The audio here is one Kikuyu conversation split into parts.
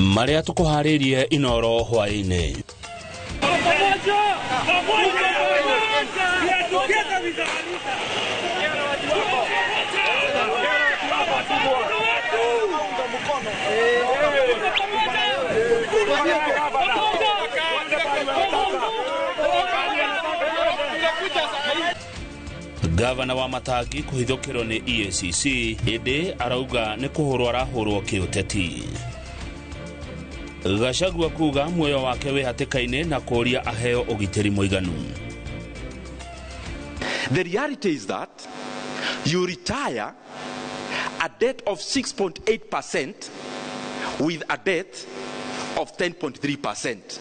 Marĩa tũkũharĩirie Inoro hwaĩ-inĩ. Gavana wa Matangi kũhithũkĩrwo nĩ EACC ĩndĩ arauga nĩ kũhũrwo arahũrwo kĩũteti. Gachagua kuga muoyo wake wĩ hatĩka-inĩ na kũũria aheo ũgitĩri mũiganu. The reality is that you retire a debt of 6.8% with a debt of 10.3%.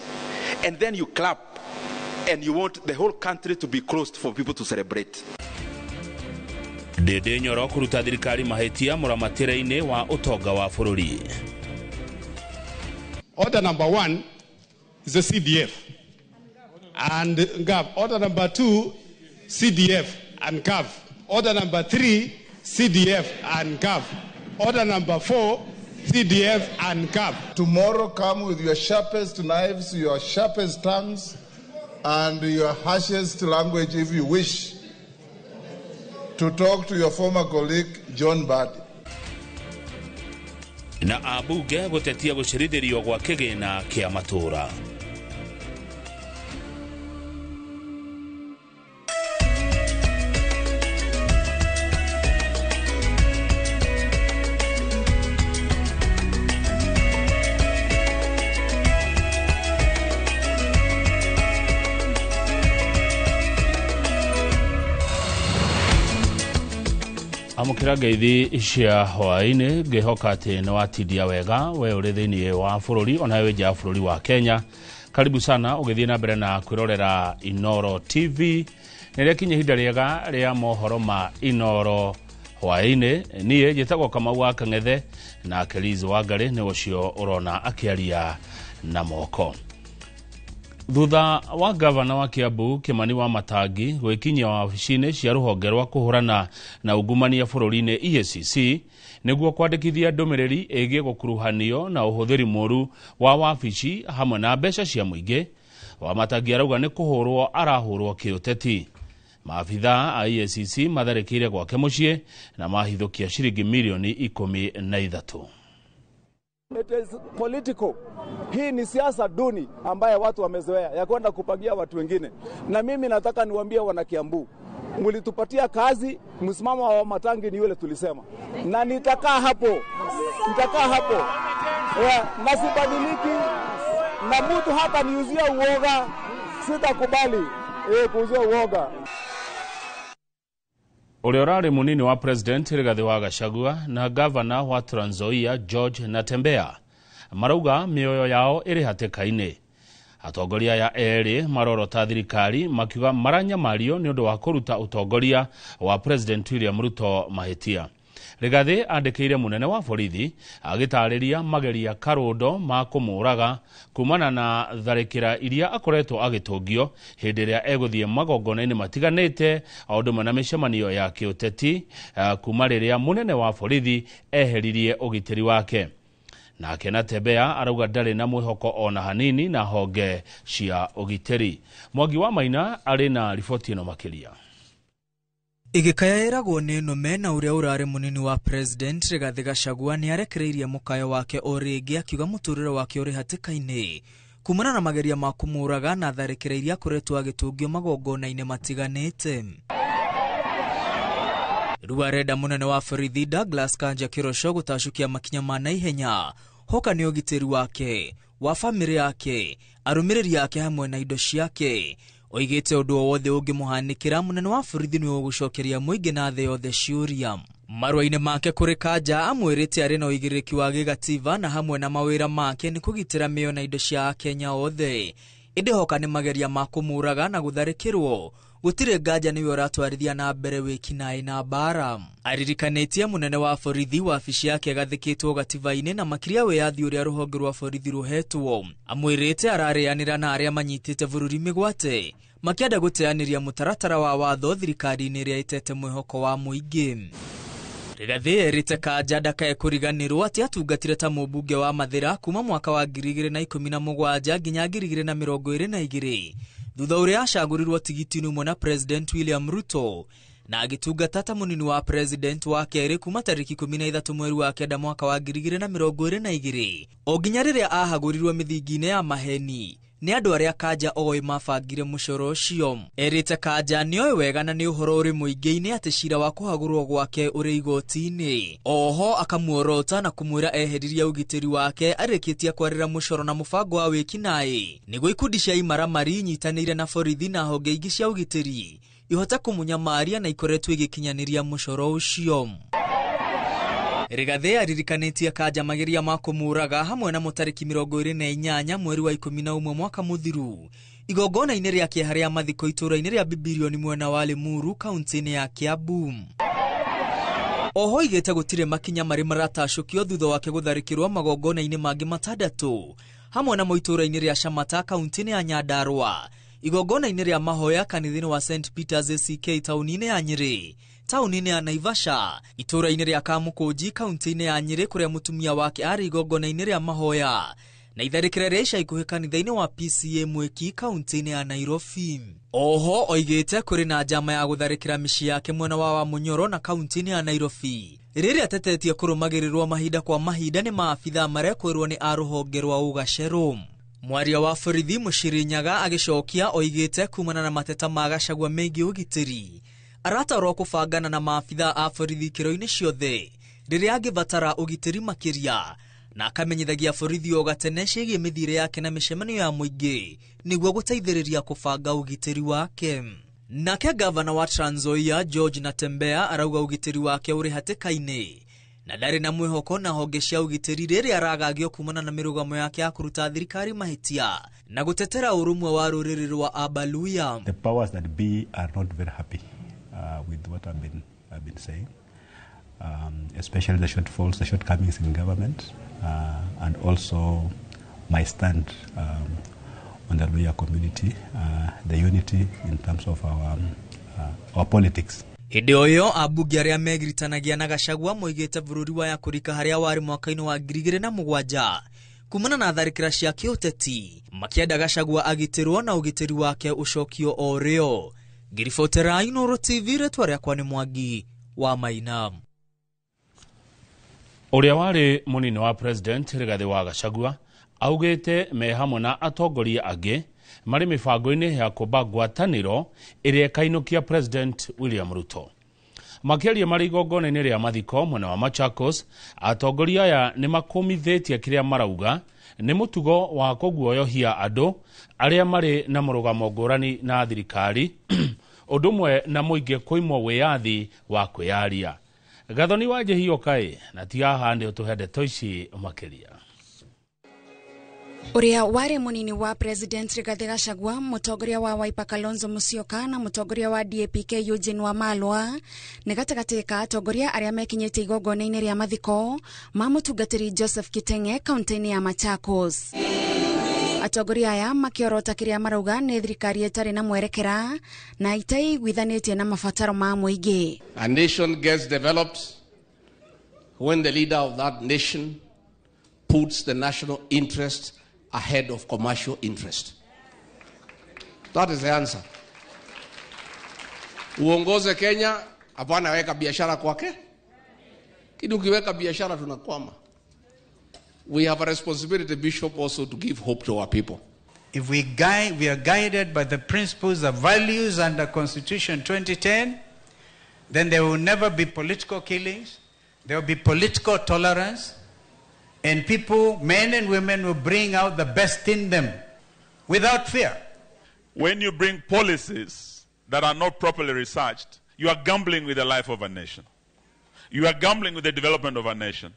And then you clap and you want the whole country to be closed for people to celebrate. Ndĩndĩ Nyoro kũruta thirikari mahĩtia mũramatĩre-inĩ wa ũtonga wa bũrũri. Order number 1 is the CDF and GAV. Order number 2, CDF and GAV. Order number 3, CDF and GAV. Order number 4, CDF and GAV. Tomorrow come with your sharpest knives, your sharpest tongues, and your harshest language if you wish to talk to your former colleague John Mbadi. Na ambunge gũtetia gũcirithĩrio gwa kĩgĩna kĩa matũũra. Amũkĩra ngeithi cia hwaĩ-inĩ, ngĩhoka atĩ nĩ watindia wega we ũrĩ thĩinĩ wa bũrũri ona wĩ nja ya bũrũri wa Kenya. Karibu sana ũgĩthiĩ na mbere na kwĩrorera Inoro TV. Nĩ rĩakinya ihinda rĩega rĩa mohoro ma Inoro hwaĩ-inĩ. Niĩ njĩtagwo Kamau wa Kang'ethe na Liz Wangari nĩ ũcio ũrona akĩaria na moko. Thutha wa gavana wa Kiambu Kimani wa Matangi gwĩkinyia wabici-inĩ cia rũhonge rwa kũhũrana na ungumania bũrũri-inĩ EACC nĩguo kwandĩkithia ndũmĩrĩri ĩgiĩ gũkuruhanio na ũhũthĩri mũru wa wabici hamwe na mbeca cia mũingĩ, wa Matangi arauga nĩ kũhũrwo arahũrwo kĩũteti. Maabitha a EACC matharĩkĩire gwake mũciĩ na mahithũkia ciringi milioni 13. It is political. Hii ni siasa duni ambaye watu wamezoea ya kwenda kupangia watu wengine. Na mimi nataka niwaambie wana Kiambu, mlitupatia kazi, msimamo wa Matangi ni yule tulisema. Na nitakaa hapo. Nitakaa hapo. Na sibadiliki. Na mtu hata niuzia uoga, sitakubali kuuzia uoga. Ũrĩa ũrarĩ mũnini wa President Rigathi wa Gachagua na gavana wa Trans Nzoia George Natembeya marauga mĩoyo yao ĩrĩ hatĩka-inĩ. Atongoria aya erĩ marorota thirikari makiuga maranyamario nĩ ũndũ wa kũruta ũtongoria wa President William Ruto mahĩtia. Rigathi andĩkĩire mũnene wa borithi agĩtarĩria mageria karũndo ma kũmũraga kumana na tharĩkĩra iria akoretwo agĩtũngio hĩndĩ ĩrĩa egũthiĩ magongona-inĩ matiganĩte o ũndũ ũmwe na mĩcemanio ya kĩũteti kuma rĩrĩa mũnene wa borithi eheririe ũgitĩri wake. Nake Natembeya arauga ndarĩ na mwĩhoko ona hanini na honge cia ũgitĩri. Mwangi wa Maina arĩ na riboti ĩno makĩria. Igĩkaya ĩragwo nĩ nũme na ũrĩa ũrarĩ mũnini wa President Rigathi Gachagua nĩ arekereirie mũkayo wake o rĩngĩ akiuga mũtũrĩre wake ũrĩ hatĩka-inĩ kumana na mageria ma kũmũraga na tharĩkĩra iria akoretwo agĩtũngio magongona-inĩ matiganĩte. Rĩu arenda mũnene wa borithi Douglas Kanja Kĩroco gũtacũkia makinya ma naihenya hoka nĩ ũgitĩri wake, wa bamĩrĩ yake, arũmĩrĩri ake hamwe na indo ciake. Oigĩte ũndũ o wothe ũngĩmũhanĩkĩra mũnene wa borithi nĩwe ũgũcokeria mũingĩ na thĩ yothe ciũria. Marũa-inĩ make kũrĩ Kanja amwĩrĩte arĩ na ũigĩrĩrĩki wa gĩgatiba na hamwe na mawĩra make nĩ kũgitĩra mĩoyo na indo cia Akenya othe. Ĩndĩ hoka nĩ mageria ma kũmũraga na gũtharĩkĩrwo gũtirĩ nganja nĩwe ũratwarithia na mbere wĩkinaĩ na mbara. Aririkanĩtie mũnene wa borithi wabici yake ĩgathĩkĩtwo gatiba-inĩ na makĩria wĩyathi ũrĩa rũhonge rwa borithi rũhetwo. Amwĩrĩte ararĩanĩra na arĩa manyitĩte bũrũri mĩgwate makĩenda gũteanĩria mũtaratara wa watho thirikari-inĩ ĩrĩa ĩtete mwĩhoko wa mũingĩ. Rigathi erĩte Kanja ndakae kũriganĩrwo atĩ atungatire ta mũmbunge wa Mathĩra kuma mwaka wa 2017 nginya 2022 thutha ũrĩa acagũrirwo tigiti-inĩ ũmwe na President William Ruto na agĩtungata ta mũnini wa president wa kerĩ kuma tarĩki 13 mweri wa 9 mwaka wa 2022 o nginya rĩrĩa ahagũrirwo mĩthingi-inĩ ya maheni nĩ andũ arĩa Kanja oĩ mabangire mũcoro ũcio. Erĩte Kanja nĩoĩ wega na nĩ ũhoro ũrĩ mũingĩ-inĩ atĩ cira wa kũhagũrwo gwake ũrĩ igoti-inĩ. Oho akamuorota na kũmwĩra eheririe ũgitĩri wake arĩkĩtie kwarĩra mũcoro na mũbango wa wĩkinaĩ nĩguo ikundi cia imaramari inyitanĩire na borithi na honge ingĩ cia ũgitĩri ihote kũmũnyamaria na ikoretwo igĩkinyanĩria mũcoro ũcio. Rigathi aririkanĩtie Kanja mageria ma kũmũraga hamwe na mũtarĩki 28 mweri wa 11 mwaka mũthiru igongona-inĩ rĩa kĩeha rĩa mathiko itũũra-inĩ rĩa Bibirioni mwena wa Limuru kaunti-inĩ ya Kiambu. Oho oigĩte gũtirĩ makinya marĩ maratacũkio thutha wake gũtharĩkĩrwo magongona-inĩ mangĩ matandatũ hamwe namo itũũra-inĩ rĩa Shamata kaunti-inĩ ya Nyandarua, igongona-inĩ rĩa mahoya kanitha-inĩ wa St Peters ACK taũni-inĩ ya Nyĩrĩ, taũni-inĩ ya Naivasha, itũũra-inĩ rĩa Kamũkũnji kaunti-inĩ ya Nyĩrĩ kũrĩa mũtumia wake arĩ igongona-inĩ rĩa mahoya, na itharĩkĩra rĩa ica ikuhĩ kanitha-inĩ wa PCA Mwiki kaunti-inĩ ya Nairobi. Oho oigĩte kũrĩ na njama ya gũtharĩkĩra mĩciĩ yake mwena wa Wamunyoro na kaunti-inĩ ya Nairobi rĩrĩa atetetie kũrũmagĩrĩrwo mahinda kwa mahinda nĩ maabithaa marekwĩrwo nĩ a rũhonge rwa ũgacerũ. Mwaria wa borithi Mũciri Nyaga agĩcokia oigĩte kumana na mateta ma Gachagua megiĩ ũgitĩri aratarwo kũbangana na maabithaa a borithi ikĩro-inĩ ciothe rĩrĩa angĩbatara ũgitĩri makĩria, na akamenyithagia borithi o gatene ciĩgiĩ mĩthiĩre yake na mĩcemanio ya mũingĩ nĩguo gũteithĩrĩria kũbanga ũgitĩri wake. Nake gavana wa Trans Nzoia George Natembeya arauga ũgitĩri wake ũrĩ hatĩka-inĩ na ndarĩ na mwĩhoko na honge cia ũgitĩri rĩrĩa aragagio kumana na mĩrũgamo yake ya kũruta thirikari mahĩtia na gũtetera ũrũmwe wa rũrĩrĩ rwa Abaluya. The powers that be are not very happy with what I've been saying, especially the shortfalls, the shortcomings in government, and also my stand on the Luhya community, the unity in terms of our politics. Hĩndĩ o ĩyo ambunge arĩa megiritanagia na Gachagua moigĩte bũrũri wa ya kũrika harĩa warĩ mwaka-inĩ wa 2007 kumana na tharĩkĩra cia kĩũteti makĩenda Gachagua agitĩrwo na ũgitĩri wake ũcokio o rĩo. Ngiribotera Inooro TV, rĩtwa rĩakwa nĩ Mwangi wa Maina. Ũrĩa warĩ mũnini wa president Rigathi wa Gachagua augĩte me hamwe na atongoria angĩ marĩ mĩbango-inĩ ya kũmba ngwatanĩro ĩrĩa ĩkainũkia President William Ruto. Makĩaria marĩ igongona-inĩ rĩa mathiko mwena wa Machakos, atongoria aya nĩ makũmithĩtie kĩrĩa marauga nĩ mũtugo wa kũguoyohia andũ arĩa marĩ na mũrũgamo ngũrani na thirikari ũndũ ũmwe na mũingĩ kũimwo wĩyathi wa kwĩyaria. Gathoni wa Njihio kaĩ na ti haha nĩ ũtũhe ndeto ici makĩria. Ũrĩa warĩ mũnini wa President Rigathi Gachagua, mũtongoria wa Wiper Kalonzo Musyoka na mũtongoria wa DAP-K Eugene Wamalwa nĩ gatagatĩ ka atongoria arĩa mekinyĩte igongona-inĩ rĩa mathiko ma mũtungatĩri Joseph Kitenge kaunti-inĩ ya Machakos. Atongoria aya makĩorota kĩrĩa marauga nĩ thirikari ĩtarĩ na mwerekera na itaiguithanĩtie na mabataro ma mũingĩ. A nation gets developed when the leader of that nation puts the national interest ahead of commercial interest. That is the answer. Uongoze Kenya, hapana weka biashara kwake. Kidu ukiweka biashara tunakwama. We have a responsibility, Bishop, also to give hope to our people. If we are guided by the principles, the values under Constitution 2010, then there will never be political killings, there will be political tolerance, and people, men and women, will bring out the best in them without fear. When you bring policies that are not properly researched, you are gambling with the life of a nation. You are gambling with the development of a nation.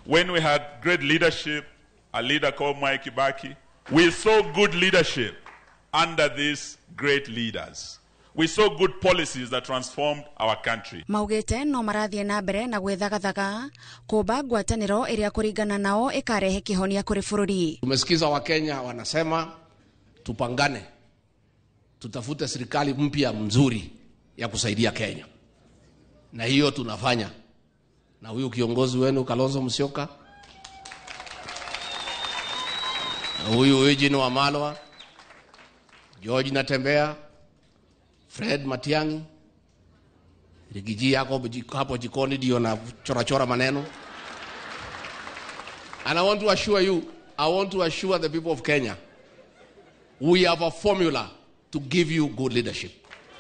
When we had great leadership, a leader called Mwai Kibaki, we saw good leadership under these great leaders. We saw good policies that transformed our country. Maugite no marathie na mbere na gwithagathaga kumba ngwataniro iria kuringana nao ikarehe kihonia kuri bururi. Tumesikiza Wakenya wanasema tupangane, tutafute serikali mpya mzuri ya kusaidia Kenya, na hiyo tunafanya. Na huyu kiongozi wenu Kalonzo Musyoka, na huyu Eugene Wamalwa, George Natembea, Fred Matiang'i, Rigiji yako hapo jikoni ndio na chora chora maneno. And I want to assure you, I want to assure the people of Kenya, we have a formula to give you good leadership.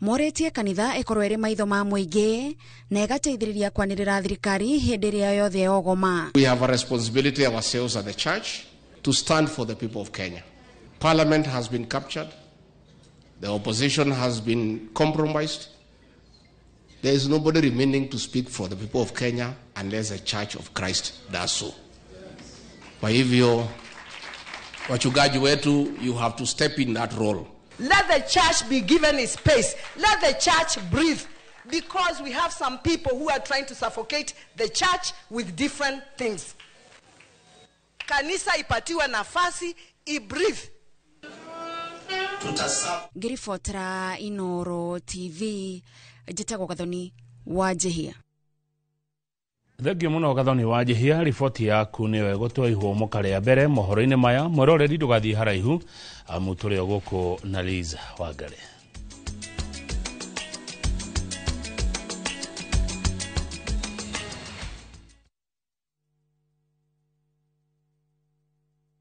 Moretie kanitha ikorwo ĩrĩ maitho ma mũingĩ na ĩgateithĩrĩria kwanĩrĩra thirikari hĩndĩ ĩrĩa yothe yogoma. We have a responsibility ourselves at the church to stand for the people of Kenya. Parliament has been captured. The opposition has been compromised. There is nobody remaining to speak for the people of Kenya unless the Church of Christ does so. Kwa hivyo, wachungaji wetu, you have to step in that role. Let the church be given a space. Let the church breathe. Because we have some people who are trying to suffocate the church with different things. Kanisa ipatiwe nafasi, i-breathe. Ngĩribotera Inoro TV, njĩtagwo Gathoni wa Njihia. Thengio muno Gathoni wa Njihia, riboti yaku nĩyo ĩgũtwa ihũmũka rĩa mbere mohoro-inĩ maya. Mwĩroreri ndũgathiĩ haraihu, amu tũrĩ o gũkũ na Liz Wangari.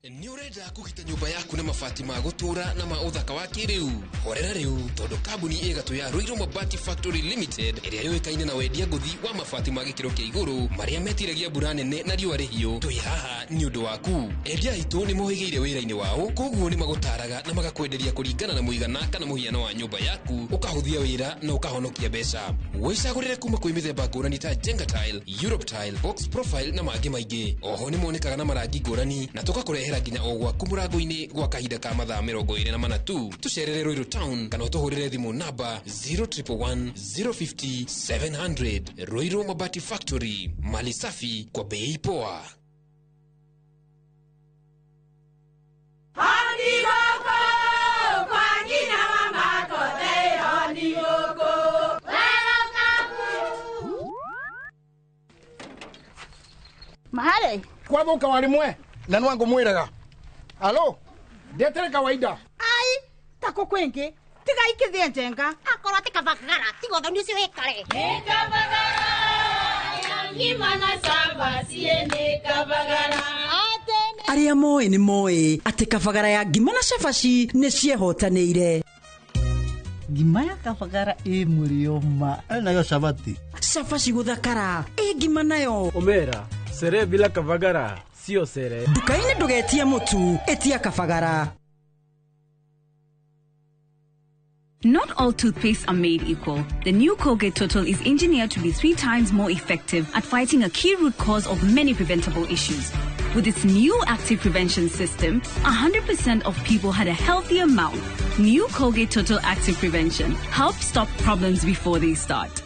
Nĩ ũrenda kũgita nyũmba yaku na mabati ma gũtũũra na ma ũthaka wa kĩrĩu? Horera rĩu, tondũ kambuni ĩgatũ ya Ruiru Mabati Factory Limited ĩrĩa yũĩkaine na wendia ngũthi wa mabati ma gĩkĩro kĩa igũrũ marĩa metiragia mbura nene na riũa rĩhiũ, twĩ haha nĩ ũndũ waku. Endia aitũ nĩ mohĩgĩire wĩra-inĩ wao, koguo nĩ magũtaraga na magakwenderia kũringana na mũigana kana mũhiano wa nyũmba yaku, ũkahũthia wĩra na ũkahonokia mbeca. Wĩcagũrĩre kuma kwĩ mĩthemba ngũrani ta Jenga Tile, Europe Tile, Box Profile na mangĩ maingĩ. Oho nĩ monekaga na marangi ngũrani na tũgakũrehera nginya o gwaku mũrango-inĩ gwa kahinda ka mathaa 24 tu. Tũcerere Ruiru Town kana ũtũhũrĩre thimũ namba 0111 050 700. Ruiru Mabati Factory, mali safi kwa bei poa. Mahare kwathuka warimwe na nwangu mwiraga alo ndetere kawaida ai tako kwingi tiga ikithie njenga akorwo ti kabagara tiga ũthoni ũcio wĩkare nĩ kabagara ya ngima na cabaci nĩ kabagara. Arĩa moĩ nĩ moĩ atĩ kabagara ya ngima na cabaci nĩ ciehotanĩire. Ngima ya kabagara ĩ mũrĩo ma nayo cabati cabaci gũthakara ĩ ngima nayo omera sere bila kabagara sio sere. Nduka-inĩ ndũgetie mũtu, ĩtia kabagara. Not all toothpastes are made equal. The new Colgate Total is engineered to be 3 times more effective at fighting a key root cause of many preventable issues. With its new active prevention system, 100% of people had a healthier mouth. New Colgate Total Active Prevention helps stop problems before they start.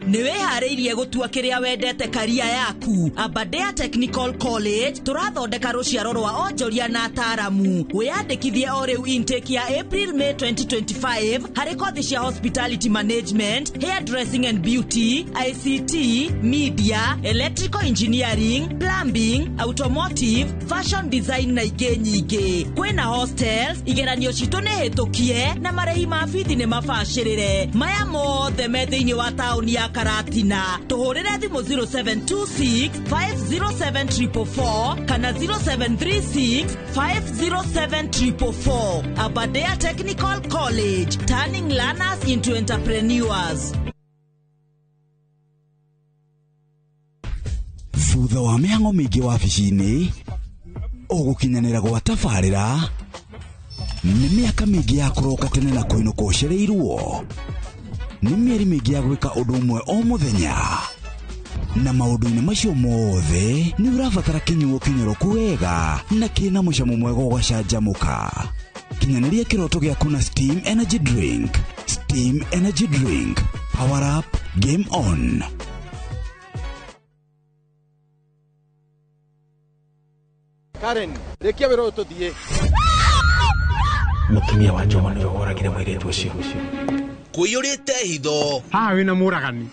Nĩ wĩharĩirie gũtua kĩrĩa wendete karia yaku. Aberdare Technical College tũrathondeka rũciaro rwa onjoria na ataaramu. Wĩyandĩkithie o rĩu intake ya April May 2025 harĩ kothi cia hospitality management, hairdressing and beauty, ICT, media, electrical engineering, plumbing, automotive, fashion design na ingĩ nyingĩ. Kwĩna hostels, igeranio citũ nĩ hĩtũkie na marĩhi ma bithi nĩ mabacĩrĩre. Maya mothe me thĩinĩ wa taũni ya Karatina. Tuhurire thimu 0726 507 444 kana 0736 507 444. Aberdare Technical College, turning learners into entrepreneurs. Thutha wa mĩhang'o mĩingĩ wabici-inĩ, ũgũkinyanĩra gwa tabarĩra, nĩ mĩaka mĩingĩ ya kũroka tene na kũinũka ũcereirwo, nĩ mĩeri mĩingĩ ya gwĩka ũndũ ũmwe o mũthenya, na maũndũ-inĩ macio mothe nĩ ũrabatara kĩnyuo kĩnyoroku wega na kĩna mũcamo mwega ũgacanjamũka. Kinyanĩria kĩroto gĩaku na Steam Energy Drink. Steam Energy Drink, power up, game on. Karen, rĩkia wĩra ũyũ tũthiĩ. Mũtumia wa Njoma nĩwe woragire mũirĩtu ũcio. Kũiyũrĩte hitho. Haha wĩna mũragani.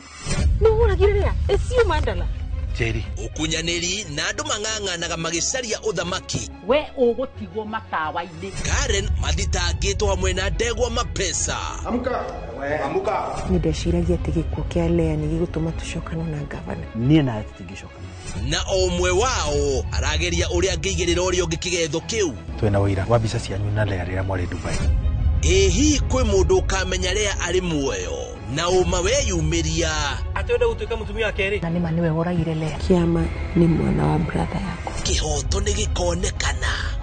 Nĩ ũragire rĩa ĩcio mandala. Njeri. Ũkunyanĩri na andũ mang'ang'anaga magĩcaria ũthamaki. We ũgũtigwo matawa-inĩ. Karen mathitangĩtwo hamwe na ndegwa mapesa. Amka. Amka. Nĩ ndeciragia atĩ gĩkuũ kĩa Lea nĩ gĩgũtũma tũcokane na ngavana. Niĩ nawe tũtingĩcokana. Na o ũmwe wao arageria ũrĩa angĩigĩrĩra ũrĩa ũngĩ kĩgetho kĩu. Twĩna ũira wa mbica cianyu na Lea rĩrĩa mwarĩ Dubai. Ĩ hihi kwĩ mũndũ ũkamenya Lea arĩ muoyo na ũma weyumĩria. Atĩ wenda gũtuĩka mũtumia wa kerĩ. Na nĩma nĩwe woragire Lea. Kĩama nĩ mwana wa brother yakwa. Kĩhoto nĩ gĩkonekana.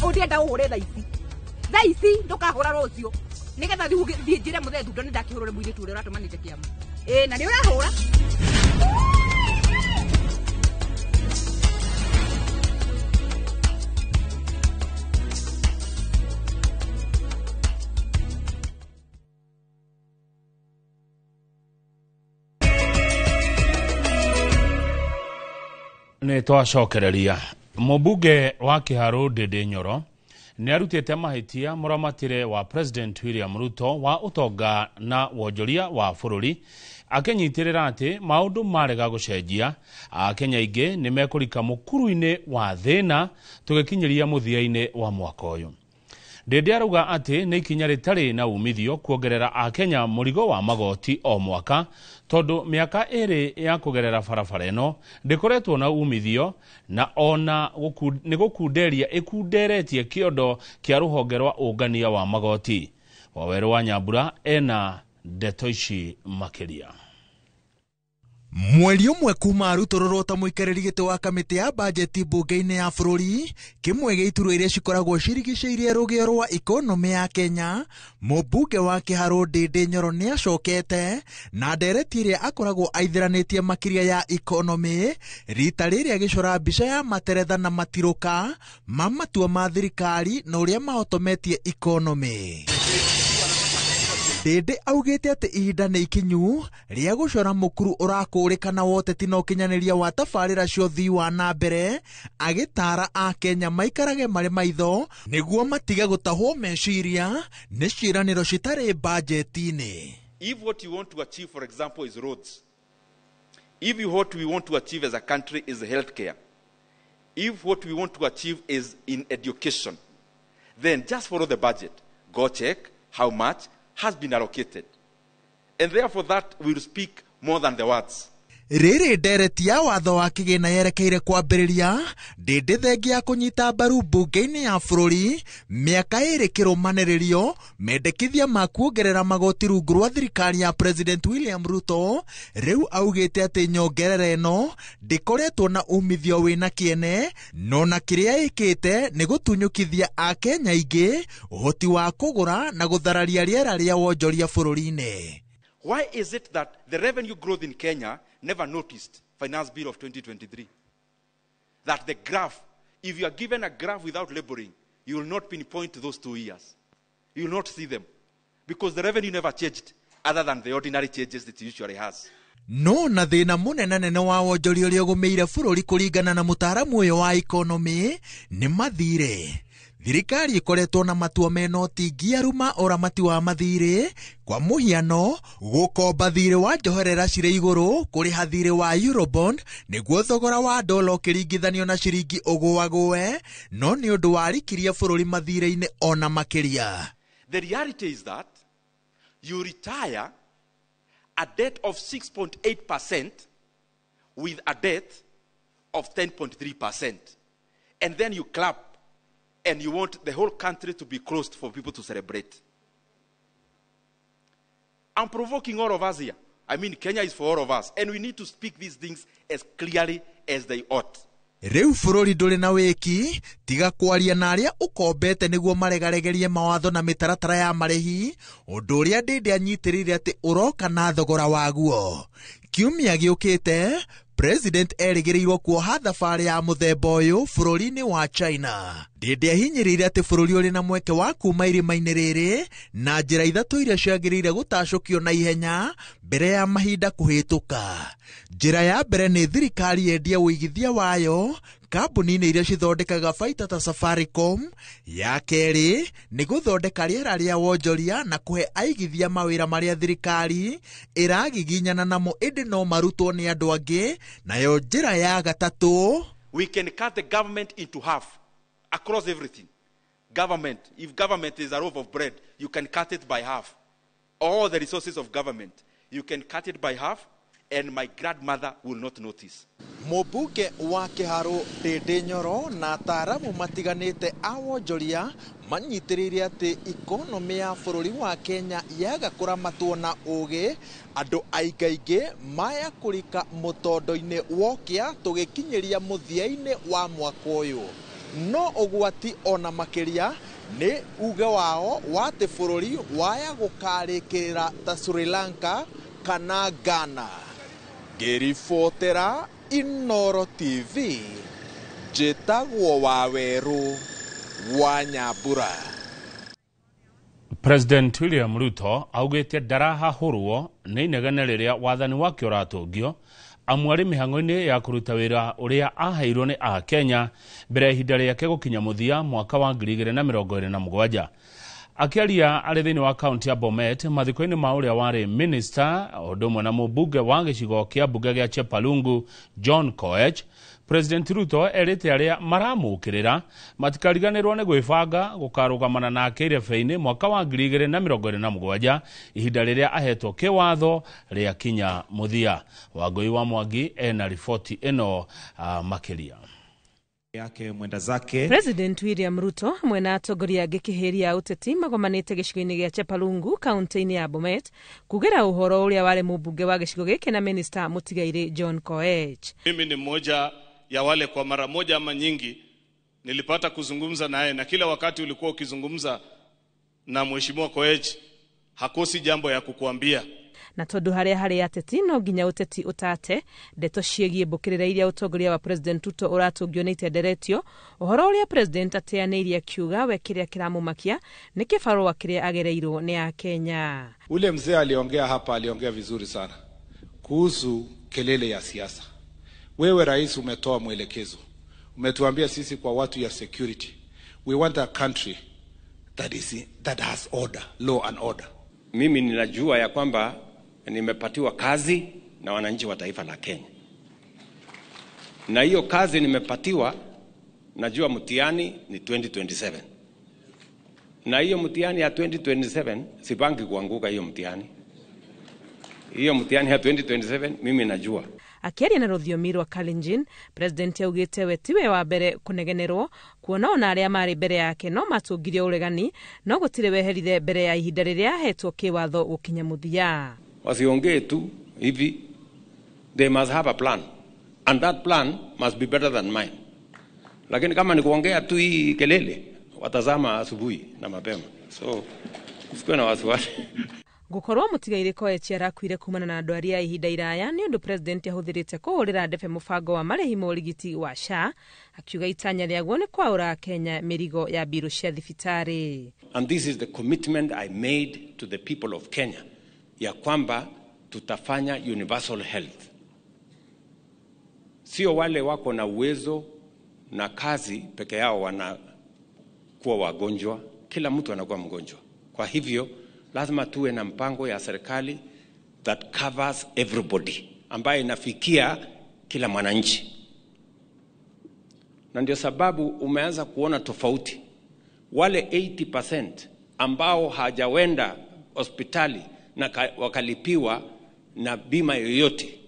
Ũndĩenda ũhũre thaa ici. Thaa ici ndũkahũra rũciũ. Nĩgetha rĩu thiĩ njĩre mũthee thundo nĩ ndakĩhũrũre mũirĩtu ũrĩa ũratũmanĩte kĩama. Ĩĩ na nĩ ũrahũra. Nĩ twacokereria. Mũmbunge wa Kĩharũ Ndĩndĩ Nyoro nĩ arutĩte mahĩtia mũramatĩre wa President William Ruto wa ũtonga na wonjoria wa bũrũri akĩnyitĩrĩra atĩ maũndũ marega gũcenjia Akenya aingĩ nĩ mekũrika mũkuru-inĩ wa thĩna tũgĩkinyĩria mũthia-inĩ wa mwaka ũyũ. Ndĩndĩ arauga atĩ nĩ ikinya rĩtarĩ na umithio kuongerera Akenya mũrigo wa magoti o mwaka tondũ mĩaka ĩrĩ ya kũgerera barabara ĩno ndĩkoretwo na umithio na ona nĩ gũkunderia ĩkunderetie kĩondo kĩa rũhonge rwa ũngania wa magoti. Wawerũ wa Nyambura ena ndeto ici makĩria. Mweri ũmwe kuma arutũrũrwo ta mũikarĩri gĩtĩ wa kamĩtĩ ya bajeti mbunge-inĩ ya bũrũri, kĩmwe gĩa iturwa iria cikoragwo cirigicĩirie rũgĩo rwa ikonomĩ ya Kenya, mũmbunge wa Kĩharũ Ndĩndĩ Nyoro nĩ acokete na ndereti ĩrĩa akoragwo aithĩranĩtie makĩria ya ikonomĩ rita rĩrĩ agĩcora mbica ya materetha na matirũka ma matua ma thirikari na ũrĩa mahotometie ikonomĩ. Ndĩndĩ augĩte atĩ ihinda nĩ ikinyu rĩa gũcora mũkuru ũrakũrĩkana wa ũteti na ũkinyanĩria wa tabarĩra cia ũthii wa na mbere, agĩtaara Akenya maikarage marĩ maitho nĩguo matige gũtahwo meciria nĩ ciĩranĩro citarĩ bajeti-inĩ. If what you want to achieve, for example, is roads, if what we want to achieve as a country is healthcare, if what we want to achieve is in education, then just follow the budget. Go check how much has been allocated. And therefore that will speak more than the words. Rĩrĩ ndereti ya watho wa kĩgĩna yerekeire kwambĩrĩria Ndĩndĩ thengia ya kũnyita mbaru mbunge-inĩ ya bũrũri mĩaka ĩrĩ kĩrũmanĩrĩrio mendekithia ma kuongerera magoti rungu rwa thirikari ya President William Ruto rĩu augĩte atĩ nyongerera ĩno ndĩkoretwo na umithio wĩna kĩene no na kĩrĩa ĩkĩte nĩ gũtunyũkithia Akenya aingĩ ũhoti wa kũgũra na gũthararia rĩera rĩa wonjoria bũrũri-inĩ. Why is it that the revenue growth in Kenya never noticed Finance Bill of 2023? That the graph, if you are given a graph without laboring, you will not pinpoint those 2 years. You will not see them. Because the revenue never changed other than the ordinary changes that it usually has. No na thĩna mũnene wa wonjoria ũrĩa ũgũmĩire bũrũri kũringana na mũtaaramu ũyũ wa ikonomĩ nĩ mathirĩ. Thirikari ĩkoretwo na matua mena ũtingiaru ma ũramati wa mathirĩ, kwa mũhiano gũkomba thirĩ wa njoherera cirĩ igũrũ kũrĩha thirĩ wa Eurobond nĩguo thogora wa dola ũkĩringithanio na ciringi ũgũagũe, no nĩ ũndũ warikirie bũrũri mathirĩ-inĩ ona makĩria. The reality is that you retire a debt of 6.8% with a debt of 10.3%. And then you clap and you want the whole country to be closed for people to celebrate. I'm provoking all of us here. I mean, Kenya is for all of us, and we need to speak these things as clearly as they ought. Rĩu bũrũri ndũrĩ na wĩki tiga kwaria na arĩa ũkombete nĩguo maregaregerie mawatho na mĩtaratara ya marĩhi, ũndũ ũrĩa Ndĩndĩ anyitĩrĩire atĩ ũroka na thogora waguo. Kiumia gĩũkĩte President erĩgĩrĩirwo kuoha thabarĩ ya mũthemba ũyũ bũrũri-inĩ wa China. Ndĩndĩ ahinyĩrĩirie atĩ bũrũri ũrĩ na mweke wa kuma irima-inĩ rĩrĩ na njĩra ithatũ iria ciagĩrĩire gũtacũkio na ihenya mbere ya mahinda kũhĩtũka. Njĩra ya mbere nĩ thirikari yendie ũigithia wayo kambuni-inĩ iria cithondekaga baita ta Safaricom. Ya kerĩ nĩ gũthondeka rĩera rĩa wonjoria na kũhe aigithia mawĩra marĩa thirikari ĩragiginyana namo ĩndĩ no marutwo nĩ andũ angĩ. Nayo njĩra ya gatatũ, we can cut the government into half across everything. Government, if government is a loaf of bread, you can cut it by half. All the resources of government, you can cut it by half, and my grandmother will not notice. Mũmbunge wa Kĩharũ Ndĩndĩ Nyoro na ataaramu matiganĩte a wonjoria manyitĩrĩire atĩ ikonomĩ ya bũrũri wa Kenya yaga kũramatwo na ũgĩ, andũ aingaingĩ maya kũrika mũtondo-inĩ wokia tũgĩkinyĩria mũthia-inĩ wa mwaka ũyũ. No ũgwati ona makĩria nĩ uge wao wa atĩ bũrũri waya gũkarĩkĩrĩra ta Sri Lanka kana Ghana. Ngĩribotera Inoro TV, njĩtagwo Wawerũ wa Nyambura. President William Ruto augĩte ndarahahũrwo nĩ inegene rĩrĩa wathani wake ũratũngio amu arĩ mĩhang'o-inĩ ya kũruta wĩra ũrĩa aheirwo nĩ Akenya mbere ya ihinda rĩake gũkinya mũthia mwaka wa 2027. Akĩaria arĩ thĩinĩ wa kaunti ya Bomet mathiko-inĩ ma ũrĩa warĩ minister ũndũ ũmwe na mũmbunge wa gĩcigo kĩa mbunge gĩa Chepalungu John Koech, President Ruto erĩte arĩa maramũkĩrĩra matikariganĩrwo nĩ gwĩbanga gũkarũgamana nake irebe-inĩ mwaka wa 2027 ihinda rĩrĩa ahetwo kĩwatho rĩakinya mũthia. Wangũi wa Mwangi ena riboti ĩno makĩria. Yake mwenda zake. President William Ruto hamwe na atongoria angĩ kĩhĩri ya ũteti magomanĩte gĩcigo-inĩ gĩa Chepalungu kaunti-inĩ ya Bomet kugĩra ũhoro ũrĩa warĩ mũmbunge wa gĩcigo gĩkĩ na minister mũtigairĩ John Koech. Mimi ni mmoja ya wale kwa mara moja ama nyingi nilipata kuzungumza naye, na kila wakati ulikuwa ukizungumza na Mheshimiwa Koech hakosi jambo ya kukuambia. Na tondu haria hari ateti no nginya uteti utate ndeto ciĩgiĩ mbũkĩrĩra iria ũtongoria wa President Ruto ũratũngio nĩ itenderetio ũhoro ũrĩa President ateanĩirie akiuga we kĩrĩa kĩramũmakia nĩ kĩbarũa kĩrĩa agereirwo nĩ Akenya. Ule mzee aliongea hapa, aliongea vizuri sana kuhusu kelele ya siasa. Wewe rais umetoa mwelekezo, umetuambia sisi kwa watu ya security, we want a country that has order, law and order. Mimi ninajua ya kwamba nimepatiwa kazi na wananchi wa taifa la Kenya. Na hiyo kazi nimepatiwa, najua mtihani ni 2027. Na hiyo mtihani ya 2027 sipangi kuanguka hiyo mtihani. Hiyo mtihani ya 2027 mimi najua. Akiaria na rũthiomi rwa Kalenjin, President augĩte we tiwe wa mbere kũnegenerwo kuona ona arĩa marĩ mbere yake no matũngirie ũregani no gũtirĩ weherire mbere ya ihinda rĩrĩa ahetwo kĩwatho gũkinya mũthia. Wasiongee tu hivi, they must have a plan and that plan must be better than mine. Lakini kama ni kuongea tu hii kelele, watazama asubuhi na mapema, so usikuwe na wasiwasi. Gukorwo mũtigairĩ Koech arakuire kumana na ndwari ya ihinda iraya nĩ ũndũ president ahũthĩrĩte kũhũrĩra ndebe mũbango wa marĩhi ma ũrigiti wa SHA akiuga itanya rĩaguo nĩ kwaũra Kenya mĩrigo ya mbirũ cia thibitarĩ. And this is the commitment I made to the people of Kenya ya kwamba tutafanya universal health. Sio wale wako na uwezo na kazi peke yao wanakuwa wagonjwa, kila mtu anakuwa mgonjwa. Kwa hivyo lazima tuwe na mpango ya serikali that covers everybody, ambaye inafikia kila mwananchi. Na ndio sababu umeanza kuona tofauti. Wale 80% ambao hajawenda hospitali na wakalipiwa na bima yoyote,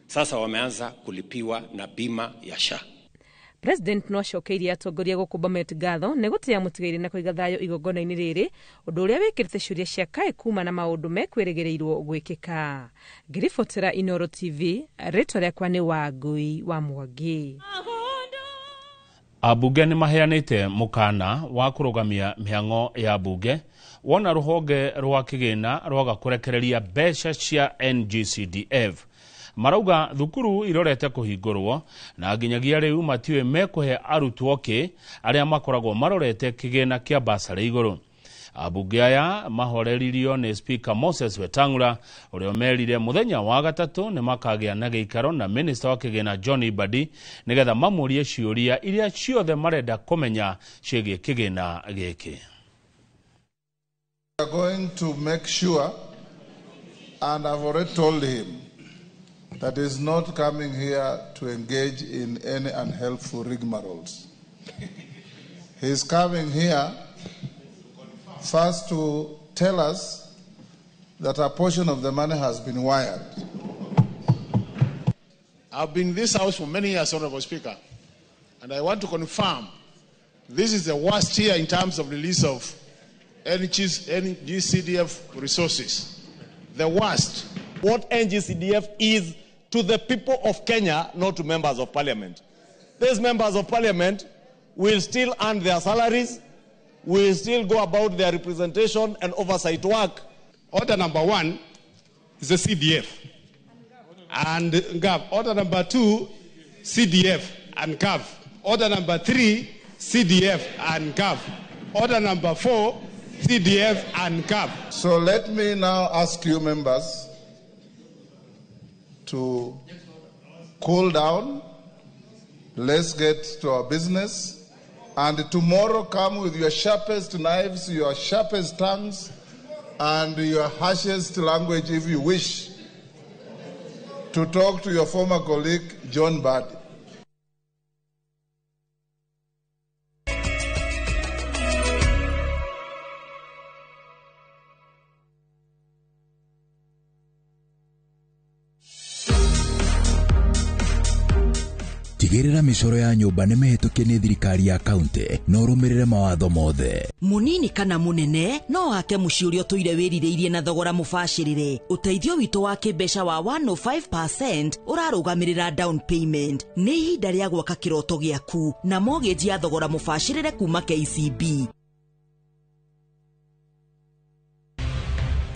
sasa wameanza kulipiwa na bima ya SHA. President no acokeirie atongoria gũkũ Bomet ngatho nĩ gũtĩa mũtigairĩ na kũiga thayũ igongona-inĩ rĩrĩ ũndũ ũrĩa wĩkĩrĩte ciũria cia kaĩ kuma na maũndũ mekwĩrĩgĩrĩirwo gwĩkĩka. Ngĩribotera Inoro TV, rĩtwa rĩakwa nĩ Wangũi wa Mwangi. Ambunge nĩ maheanĩte mũkana wa kũrũgamia mĩhang'o ya bunge wona rũhonge rwa kĩgĩna rwaga kũrekereria mbeca cia NGCDF. Marauga thukuru irorete kũhingũrwo na nginyagia rĩu matiũĩ mekũhe arutwo kĩ arĩa makoragwo marorete kĩgĩna kĩa basarĩ igũrũ. Abunge aya mahoreririo nĩ Speaker Moses Wetangula ũrĩa merire mũthenya wa gatatũ nĩ makagĩa na gĩikaro na Minister wa kĩgĩna John Mbadi nĩgetha mamũrie ciũria iria ciothe marenda kũmenya ciĩgiĩ kĩgĩna gĩkĩ. We are going to make sure, and I've already told him, that he's not coming here to engage in any unhelpful rigmaroles. He's coming here first to tell us that a portion of the money has been wired. I've been in this house for many years, Honorable Speaker, and I want to confirm this is the worst year in terms of release of NGCDF resources. The worst. What NGCDF is to the people of Kenya, not to members of parliament. These members of parliament will still earn their salaries, will still go about their representation and oversight work. Order number 1 is the CDF and GAV. Order number 2, CDF and GAV. Order number 3, CDF and GAV. Order number 4, CDF and GAV. So let me now ask you members to cool down. Let's get to our business. And tomorrow come with your sharpest knives, your sharpest tongues, and your harshest language if you wish, to talk to your former colleague, John Mbadi. Tigĩrĩra mĩcoro ya nyũmba nĩ mĩhĩtũkie nĩ thirikari ya kaunti na ũrũmĩrĩre mawatho mothe. Mũnini kana mũnene no wake mũciĩ ũrĩa ũtũire wĩrirĩirie na thogora mũbacĩrĩre. Ũteithio witũ wa kĩmbeca wa 105% ũrarũgamĩrĩra down payment. Nĩ ihinda rĩa gwaka kĩroto gĩaku na mortgage ya thogora mũbacĩrĩre kuma KCB.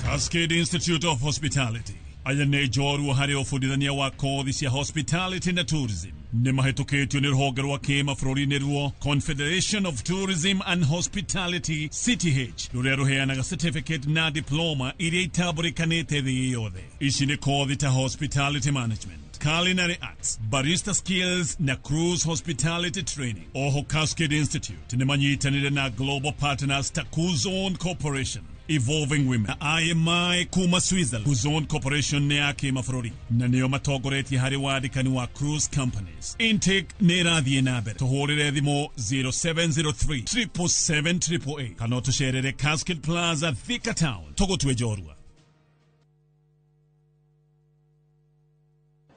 Cascade Institute of Hospitality aya nĩ njorua harĩ ũbundithania wa kothi cia hospitality na tourism. Nĩ mahĩtũkĩtio nĩ rũhonge rwa kĩmabũrũri ruo Confederation of Tourism and Hospitality CTH rũrĩa rũheanaga certificate na diploma iria itambũrĩkanĩte thĩ yothe. Ici nĩ kothi ta hospitality management, culinary arts, barista skills na cruise hospitality training. Oho Cascade Institute nĩ manyitanĩire na global partners ta Kuzon Corporation, Evolving Women, IMI kuma Switzerland. Kuzon Corporation nĩ ya kĩmabũrũri na nĩo matongoretie harĩ wandĩkani wa cruise companies. Intake nĩ ĩrathiĩ na mbere. Tũhũrĩre thimũ 0703 777 888 kana tũcerere Cascade Plaza, Thika Town. Tũgũtue njorua.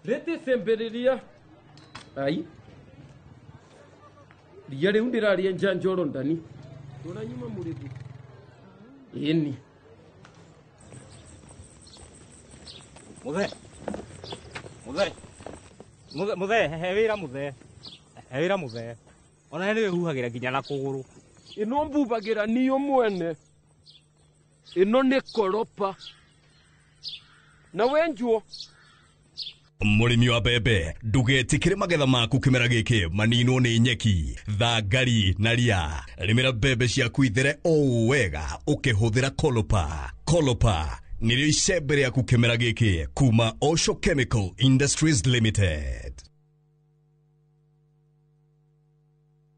Rĩtĩ cemberiria ai ria rĩu ndĩraria njanjoro ndani tũranyuma mũrĩthi ĩni Muthe muthe muthe muthe he wĩra muthe he wĩra muthe ona nĩ wĩhuhagĩra nginya na kũgũrũ. Ĩno mbubagĩra niyo mwene ĩno nĩ koropa na wenjuo. Mũrĩmi wa mbembe ndũgetĩkĩre magetha maku kĩmera gĩkĩ maninwo nĩ nyeki, thangari na ria. Rĩmĩra mbembe ciaku ithere o wega ũkĩhũthĩra Kolopa. Kolopa nĩrĩo icembe rĩaku kĩmera gĩkĩ kuma Osho Chemical Industries Limited.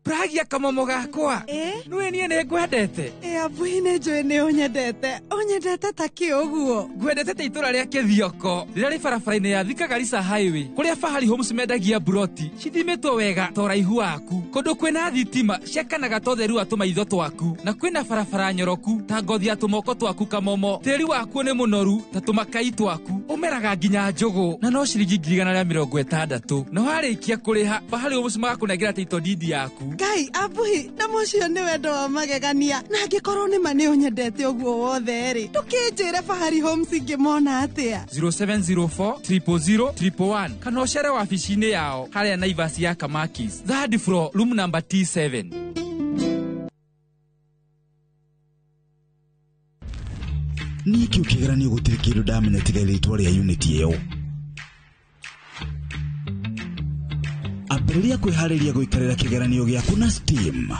Pragia kamomo gakwa nĩwe niĩ nĩ ngwendete. Abuhi nĩ njũĩ nĩ ũnyendete. Ũnyendete ta kĩ ũguo? Ngwendete ta itũra rĩa Kĩthioko rĩrĩa rĩ barabara-inĩ ya Thika Garissa Highway kũrĩa Fahari Homes mendagia buroti cithimĩtwo wega ta ũraihu waku, kũndũ kwĩna thitima ciakanaga ta ũtheru wa tũmaitho twaku, na kwĩna barabara nyoroku ta ngothi ya tũmoko twaku kamomo. Tĩri wakuo nĩ mũnoru ta tũmakai twaku, ũmeraga nginya njũgũ na no ciringi 160,000. Na warĩkia kũrĩha Fahari Homes magakũnengera title deed yaku. Ngai abuhi na mũcio nĩ wendo wa magegania, na angĩkorwo nĩ ma nĩ ũnyendete ũguo wothe rĩ, ndũkĩnjĩre Fahari Homes ingĩmona atĩa? 0704 000 111 kana ũcere wabici-inĩ yao harĩa Naivas ya Kamakis, third floor, room number T7. Niĩ kĩu kĩgeranio gũtirĩ kĩndũ ndamenya tiga rĩtwa rĩa unit ĩyo. Ambĩrĩria kwĩharĩria gũikarĩra kĩgeranio gĩaku na Steam.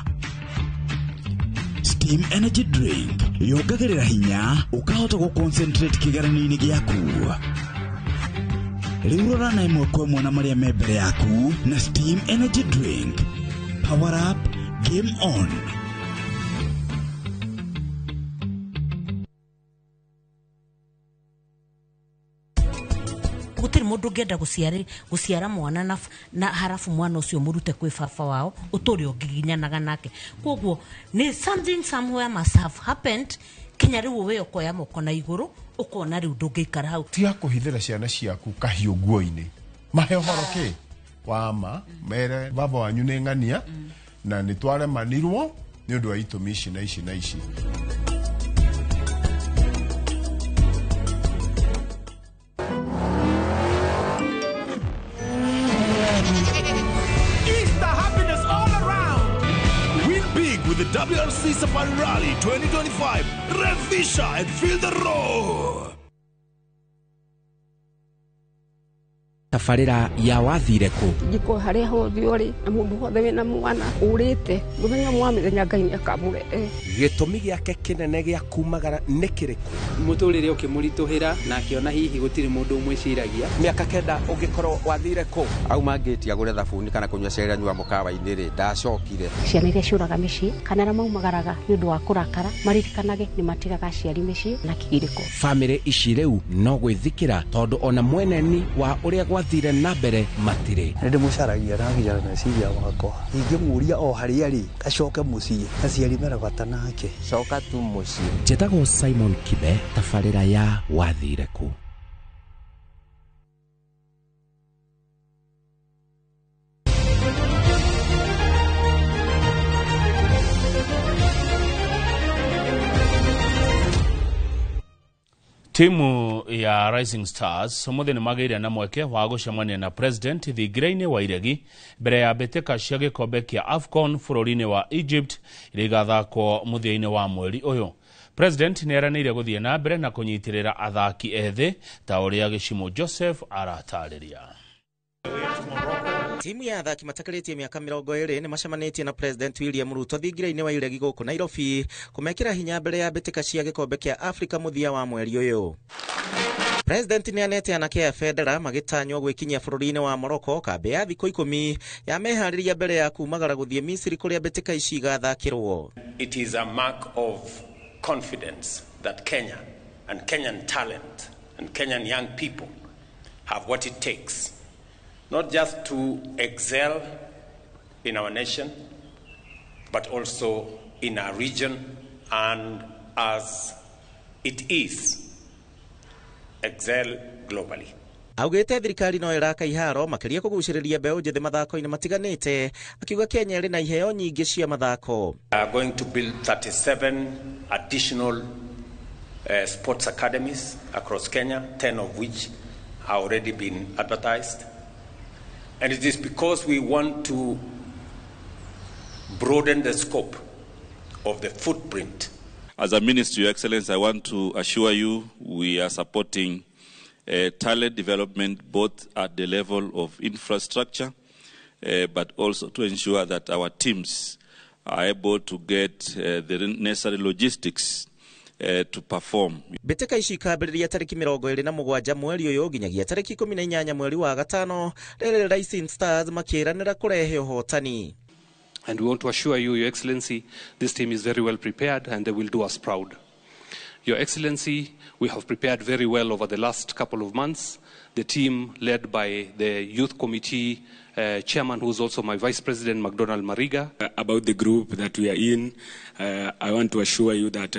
Steam Energy Drink yongagĩrĩra hinya ũkahota gũ-concentrate kĩgeranio-inĩ gĩaku. Rĩu rora na ĩmwe kwa ĩmwe na marĩa me mbere yaku na Steam Energy Drink. Power up, game on. Gutiri mundu ungienda guciara mwana na harafu mwana ucio murute kwi baba wao uturi ungiginyanaga nake. Koguo ni something somewhere must have happened kinya riu we ukoya moko na iguru ukona riu ndungiikara hau. Tiga kuhithira ciana ciaku kahiu nguo-ini mahe uhoro ki wa ma mere baba wanyu ni ng'ania na ni twaremanirwo ni undu wa itumi ici na ici na ici. The WRC Safari Rally 2025. Revisha and feel the roar. Tabarĩra ya wathire kũ? Njiko harĩa hothe ũrĩ na mũndũ wothe wĩna mwana ũrĩte mũthenya wa mĩthenya Ngai nĩakamũrehe. Gĩtũmi gĩake kĩnene gĩa kumagara nĩ kĩrĩkũ? Mũtũrĩre ũkĩmũritũhĩra na akĩona hihi gũtirĩ mũndũ ũmwĩciragia. Mĩaka 9 ũngĩkorwo wathire kũ? Auma ngĩti agũre thabuni kana kũnyua cai anyua mũkawa-inĩ rĩ, ndacokire. Ciana iria ciũraga mĩciĩ kana arĩa maumagaraga nĩ ũndũ wa kũrakara maririkanage nĩ matigaga aciari mĩciĩ na kĩgirĩko. Bamĩrĩ ici rĩu no gwĩthikĩra tondũ ona mweneni wa ũrĩa gwathire na mbere matirĩ. Nĩ ndĩmũcaragia na nginya meciria makwa ingĩmũria o harĩa rĩ acoke mũciĩ aciari mena bata nake. Coka tu mũciĩ. Njĩtagwo Simon Kibe, tabarĩra ya wathire kũ. Timu ya Rising Stars umuthi ni magĩire na mweke wa gũcemania na President thingira-inĩ wa iregi mbere ya mbĩtĩka cia gĩkombe kĩa AFCON bũrũri-inĩ wa Egypt iria igathakwo mũthia-inĩ wa mweri ũyũ. President nĩ eranĩire gũthiĩ na mbere na kũnyitĩrĩra athaki ethĩ ta ũrĩa Gĩcimo Joseph aratarĩria. Timu ya athaki matakĩrĩtie mĩaka 20 nĩ macemanĩtie na President William Ruto thingira-inĩ wa iregi gũkũ Nairobi kũmekĩra hinya mbere ya mbĩtĩka cia gĩkombe kĩa Afrika mũthia wa mweri ũyũ. President nĩ anete anake a bendera magĩtanywo gwĩkinyia bũrũri-inĩ wa Morocco kambĩ ya thikũ 10 ya meharĩria mbere ya kumagara gũthiĩ Misiri kũrĩa mbĩtĩka ici igathakĩrwo. It is a mark of confidence that Kenya and Kenyan talent and Kenyan young people have what it takes not just to excel in our nation, but also in our region, and as it is, excel globally. Augĩte thirikari no ĩraka iharo makĩria kũgucĩrĩria mbeũ njĩthĩ mathako-inĩ matiganĩte, akiuga Kenya ĩrĩ na iheo nyingĩ cia mathako. We are going to build 37 additional sports academies across Kenya, 10 of which have already been advertised. And it is because we want to broaden the scope of the footprint. As a ministry, Your Excellency, I want to assure you we are supporting talent development both at the level of infrastructure, but also to ensure that our teams are able to get the necessary logistics to perform. Mbĩtĩka ici ikambĩrĩria tarĩki 27 mweri ũyũ nginyagia tarĩki 18 mweri wa gatano, rĩrĩ Rising Stars makĩranĩra kũrehe ũhotani. And we want to assure you, Your Excellency, this team is very well prepared and they will do us proud. Your Excellency, we have prepared very well over the last couple of months. The team led by the Youth Committee chairman, who is also my Vice President, McDonald Mariga. About the group that we are in, I want to assure you that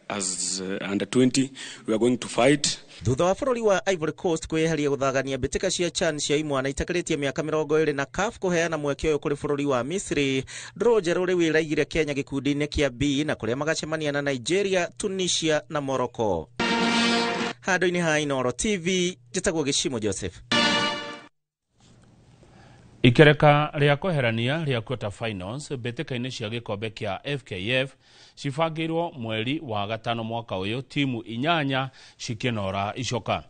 as under 20, we are going to fight. Thutha wa bũrũri wa Ivory Coast kwĩyeheria gũthagania mbĩtĩka cia CHAN cia imwana itakĩrĩtie mĩaka 20 na CAF kũheana mweke ũyũ kũrĩ bũrũri wa Misiri, ndũrũ njerũ rĩu ĩraigire Kenya gĩkundi-inĩ kĩa B na kũrĩa magacemania na Nigeria, Tunisia na Morocco. Handũ-inĩ ha Inooro TV, njĩtagwo Gĩcimo Joseph. Ikereka rĩa kweherania rĩa quarter finals mbĩtĩka-inĩ cia gĩkombe kĩa FKF cibangĩirwo mweri wa gatano mwaka ũyũ, timu 8 cikĩnora icoka.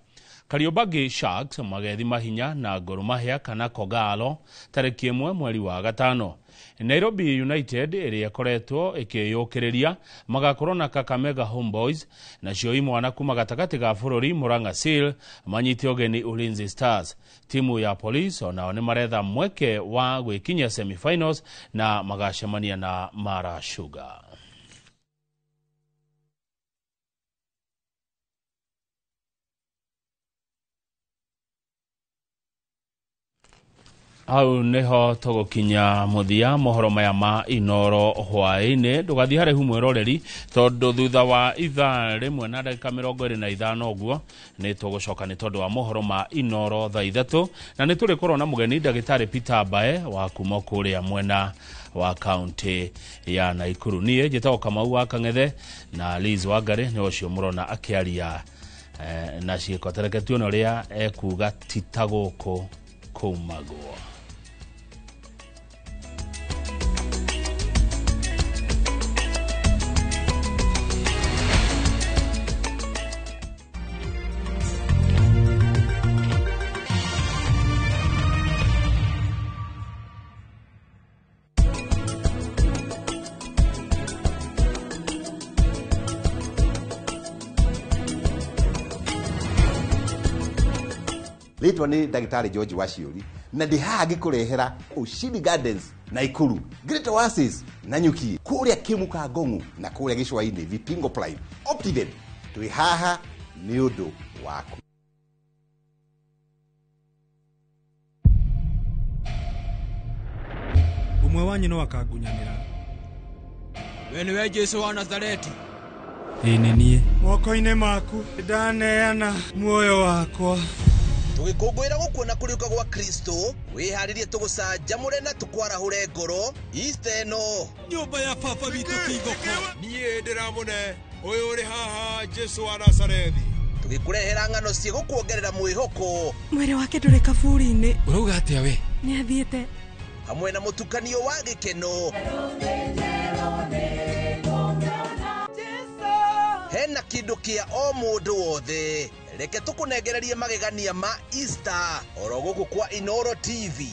Kariobangi Sharks magethima hinya na Gor Mahia kana Kogalo tarĩki 1 mweri wa 5. Nairobi United ĩrĩa ĩkoretwo ĩkĩyũkĩrĩria magakorwo na Kakamega Homeboys, nacio imwana kuma gatagatĩ ga bũrũri Murang'a Seal manyite ũgeni Ulinzi Stars. Timu ya Police onao nĩ maretha mweke wa gwĩkinyia semifinals na magacemania na Mara Sugar. Hau niho tũgũkinya mũthia mohoro maya ma Inoro hwaĩ-inĩ. Ndũgathiĩ haraihu mwĩroreri, tondũ thutha wa ithaa 1 na ndagĩka 25 ũguo nĩ tũgũcoka nĩ tondũ wa mohoro ma Inoro thaa 3, na nĩ tũrĩkorwo na mũgeni ndagĩtarĩ Peter Mbae wa kuma kũrĩa mwena wa kaunti ya Nakuru. Niĩ njĩtagwo Kamau wa Kang'ethe na Liz Wangari nĩ ũcio mũrona akĩaria na ciĩko. Tareke tuone ũrĩa ekuga ti ta gũkũ kũmagwo. Rĩtwa nĩ ndagĩtarĩ George Waciũri na ndĩ haha ngĩkũrehera Ushindi Gardens Nakuru, Great Oasis Nanyuki, kũrĩa Kĩmuka Ngong'u na kũrĩa Gĩcũa-inĩ Vipingo Prime Optiven. Twĩ haha nĩ ũndũ waku. Ũmwe wanyu no akangunyanĩra. We nĩwe Jesũ wa Nazareti? Ĩĩ nĩ niĩ. Moko-inĩ maku ndaneana muoyo wakwa. Tũgĩkũngũĩra gũkuona kũriũka gwa Kristo, wĩharĩrie tũgũcanjamũre na tũkwarahũre ngoro Easter ĩno. Nyũmba ya baba witũ Kĩigoko. Niĩ ndĩramũne ũyũ ũrĩ haha Jesũ wa Nazarethi. Tũgĩkũrehera ng'ano ciĩgũkuongerera mwĩhoko. Mwĩrĩ wake ndũrĩ kaburi-inĩ. Ũrauga atĩa we? Nĩ athiĩte. Hamwe na mũtukanio wa gĩkeno. Hena kĩndũ kĩa o mũndũ wothe. Reke tũkũnengererie magegania ma Easter oro gũkũ kwa Inoro TV.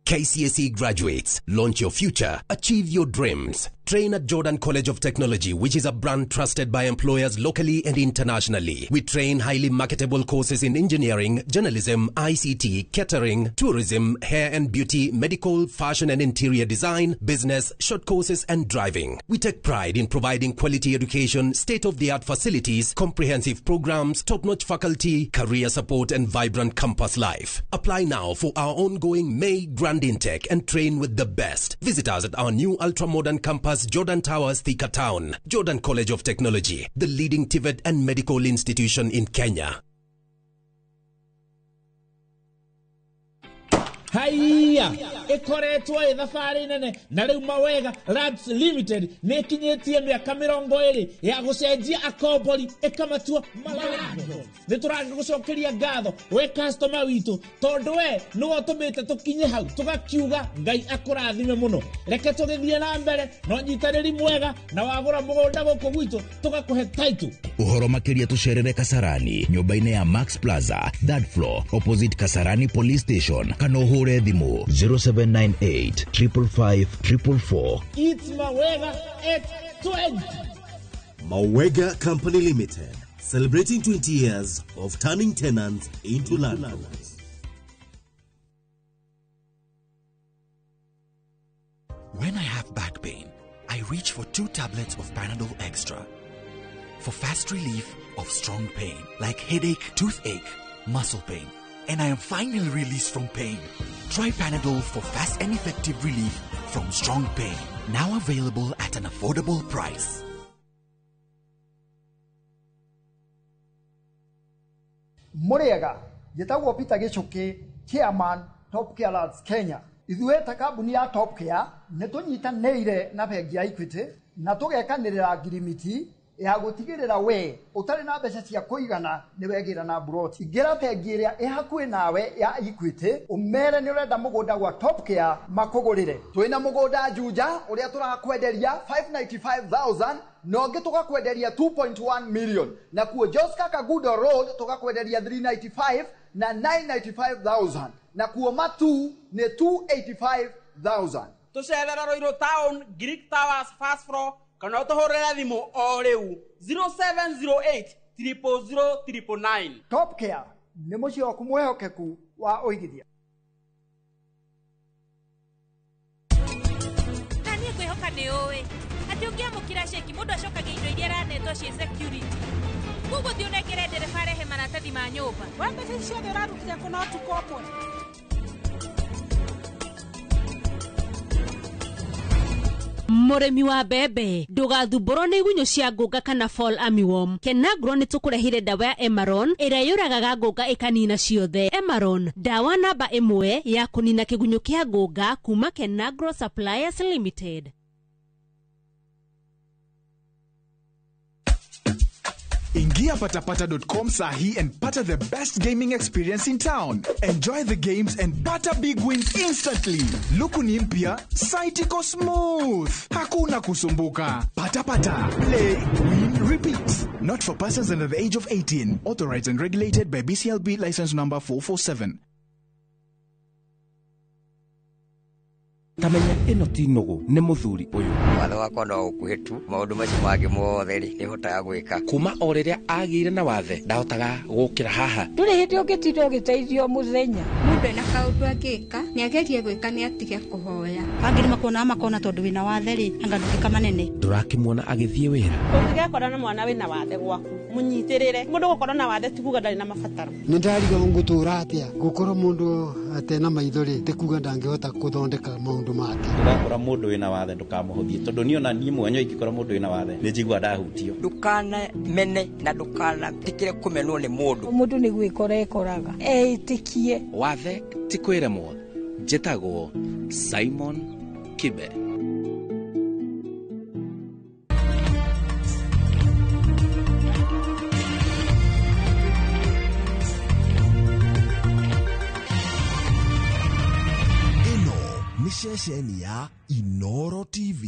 KCSE graduates, launch your future, achieve your dreams. Train at Jordan College of Technology, which is a brand trusted by employers locally and internationally. We train highly marketable courses in engineering, journalism, ICT, catering, tourism, hair and beauty, medical, fashion and interior design, business, short courses and driving. We take pride in providing quality education, state-of-the-art facilities, comprehensive programs, top-notch faculty, career support and vibrant campus life. Apply now for our ongoing May Grand Intake and train with the best. Visit us at our new ultra-modern campus, Jordan Towers, Thika Town. Jordan College of Technology, the leading TVET and medical institution in Kenya. Haiya ikoretwo ĩ thabarĩ nene na rĩu Mawega Lands Limited nĩ ĩkinyĩtie mĩaka 20 ya gũcenjia akombori ĩkamatua malandlords. Nĩ tũragũcokeria ngatho we customer witũ tondũ we nĩwe ũtũmĩte tũkinye hau tũgakiuga Ngai akũrathime mũno. Reke tũgĩthiĩ na mbere na ũnyitanĩri mwega na wagũra mũgũnda gũkũ gwitũ tũgakũhe title. Ũhoro makĩria tũcerere Kasarani nyũmba-inĩ ya Max Plaza 3rd floor opposite Kasarani Police Station kana ũhũre thimũ 0798 555 444. It's Mawega at 20. Mawega Company Limited, celebrating 20 years of turning tenants into landlords. When I have back pain, I reach for 2 tablets of Panadol Extra for fast relief of strong pain like headache, toothache, muscle pain, and I am finally released from pain. Try Panadol for fast and effective relief from strong pain. Now available at an affordable price. Muriega, njĩtagwo Peter Gĩchũkĩ, Chairman Top Care Lands Kenya. Ithuĩ ta kambuni ya Top Care nĩ tũnyitanĩire na bengi ya Equity na tũgekanĩrĩra ngirimiti Ya gũtigĩrĩra we ũtarĩ na mbeca cia kũigana nĩ wegĩra na mburoti. Ingĩra bengi ĩrĩa ĩ hakuhĩ nawe ya Equity, ũmere nĩ ũrenda mũgũnda gwa Top Care makũgũrĩre. Twĩna mũgũnda Juja ũrĩa tũrakwenderia 595,000 na ũngĩ tũgakwenderia 2.1 million, nakuo Joska Kagudo Road tũgakwenderia 395 na 995,000, nakuo Matu nĩ 285,000. Tũcerera Ruiru Town, Greek Towers, first floor, kana ũtũhũrĩre thimũ o rĩu 0708 000 999. Top Care nĩ mũciĩ waku mwĩhokeku wa ũigithia. Na niĩ ngwĩhoka nĩ ũĩ atĩ ũngĩamũkĩra ceki mũndũ acokagia indo iria aranetwo ciĩ security, koguo thiĩ ũnengere ndereba arehe maratathi ma nyũmba. We mbeca ici ciothe ũrarutire kũ na ũtukũ ũmwe? Mũrĩmi wa mbembe, ndũgathumbũrwo nĩ igunyũ cia ngũnga kana fall armyworm. Kenagro nĩ tũkũrehire ndawa ya Emaron ĩrĩa yũragaga ngũnga ĩkanina ciothe. Emaron, ndawa namba 1 ya kũnina kĩgunyũ kĩa ngũnga kuma Kenagro Suppliers Limited. Ingia patapata.com sahi and pata the best gaming experience in town. Enjoy the games and pata big wins instantly. Luku ni mpya, site iko smooth. Hakuna kusumbuka. Patapata. Play, win, repeat. Not for persons under the age of 18. Authorized and regulated by BCLB license number 447. Tamenya ĩno ti nũgũ nĩ mũthuri ũyũ. Watho wakwa no ũkuhĩ tu, maũndũ macio mangĩ mothe rĩ nĩhotaga gwĩka. Kuma o rĩrĩa agĩire na wathe ndahotaga gũkĩra haha. Ndũrĩ hĩndĩ ũngĩtinda ũgĩteithio mũthenya. Mũndũ ena kaũndũ angĩka nĩagerie gwĩka nĩatige kũhoya. Angĩ nĩmakuonaga makona tondũ wĩna wathe rĩ, anga ndũngĩka manene. Ndũrakĩmuona agĩthiĩ wĩra. Ũngĩgekora na mwana wĩna wathe gwaku mũnyitĩrĩre. Mũndũ gũkorwo na wathe ti kuga ndarĩ na mabataro. Nĩ ndariga ngũtũra atĩa gũkorwo mũndũ atena maitho rĩ ti kuga ndangĩhota gũthondeka maũndũ make. Ũgakora mũndũ wĩna wathe ndũkamũhũthie, tondũ niĩ ona niĩ mwenyewe ingĩkora mũndũ wĩna wathe nĩ njiguaga ndahutio. Ndũkanamene na ndũkanetĩkĩre kũmenwo nĩ mũndũ. Mũndũ nĩ gwĩkora ekoraga eĩtĩkie. Wathe ti kwĩremwo. Njĩtagwo Simon Kibe. Nĩ ceceni ya Inoro TV.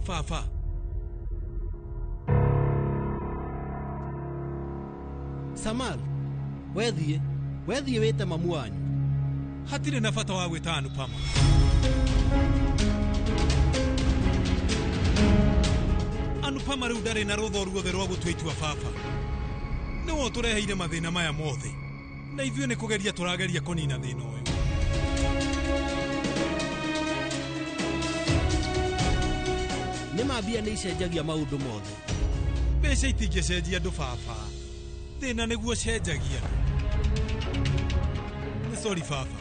Fafa. Samal, wethiĩ wĩte mamu wanyu. Hatirĩ na bata wa gwĩta Anupama. Anupama rĩu ndarĩ na rũtha ruothe rwa gũtua itua baba. Nĩwe ũtũreheire mathĩna maya mothe, na ithuĩ nĩ kũgeria tũrageria kũnina thĩna ũyũ. Nĩ ma mbia nĩ icenjagia maũndũ mothe. Mbeca itingĩcenjia andũ baba. Thĩna nĩguo ũcenjagia. Sorry baba.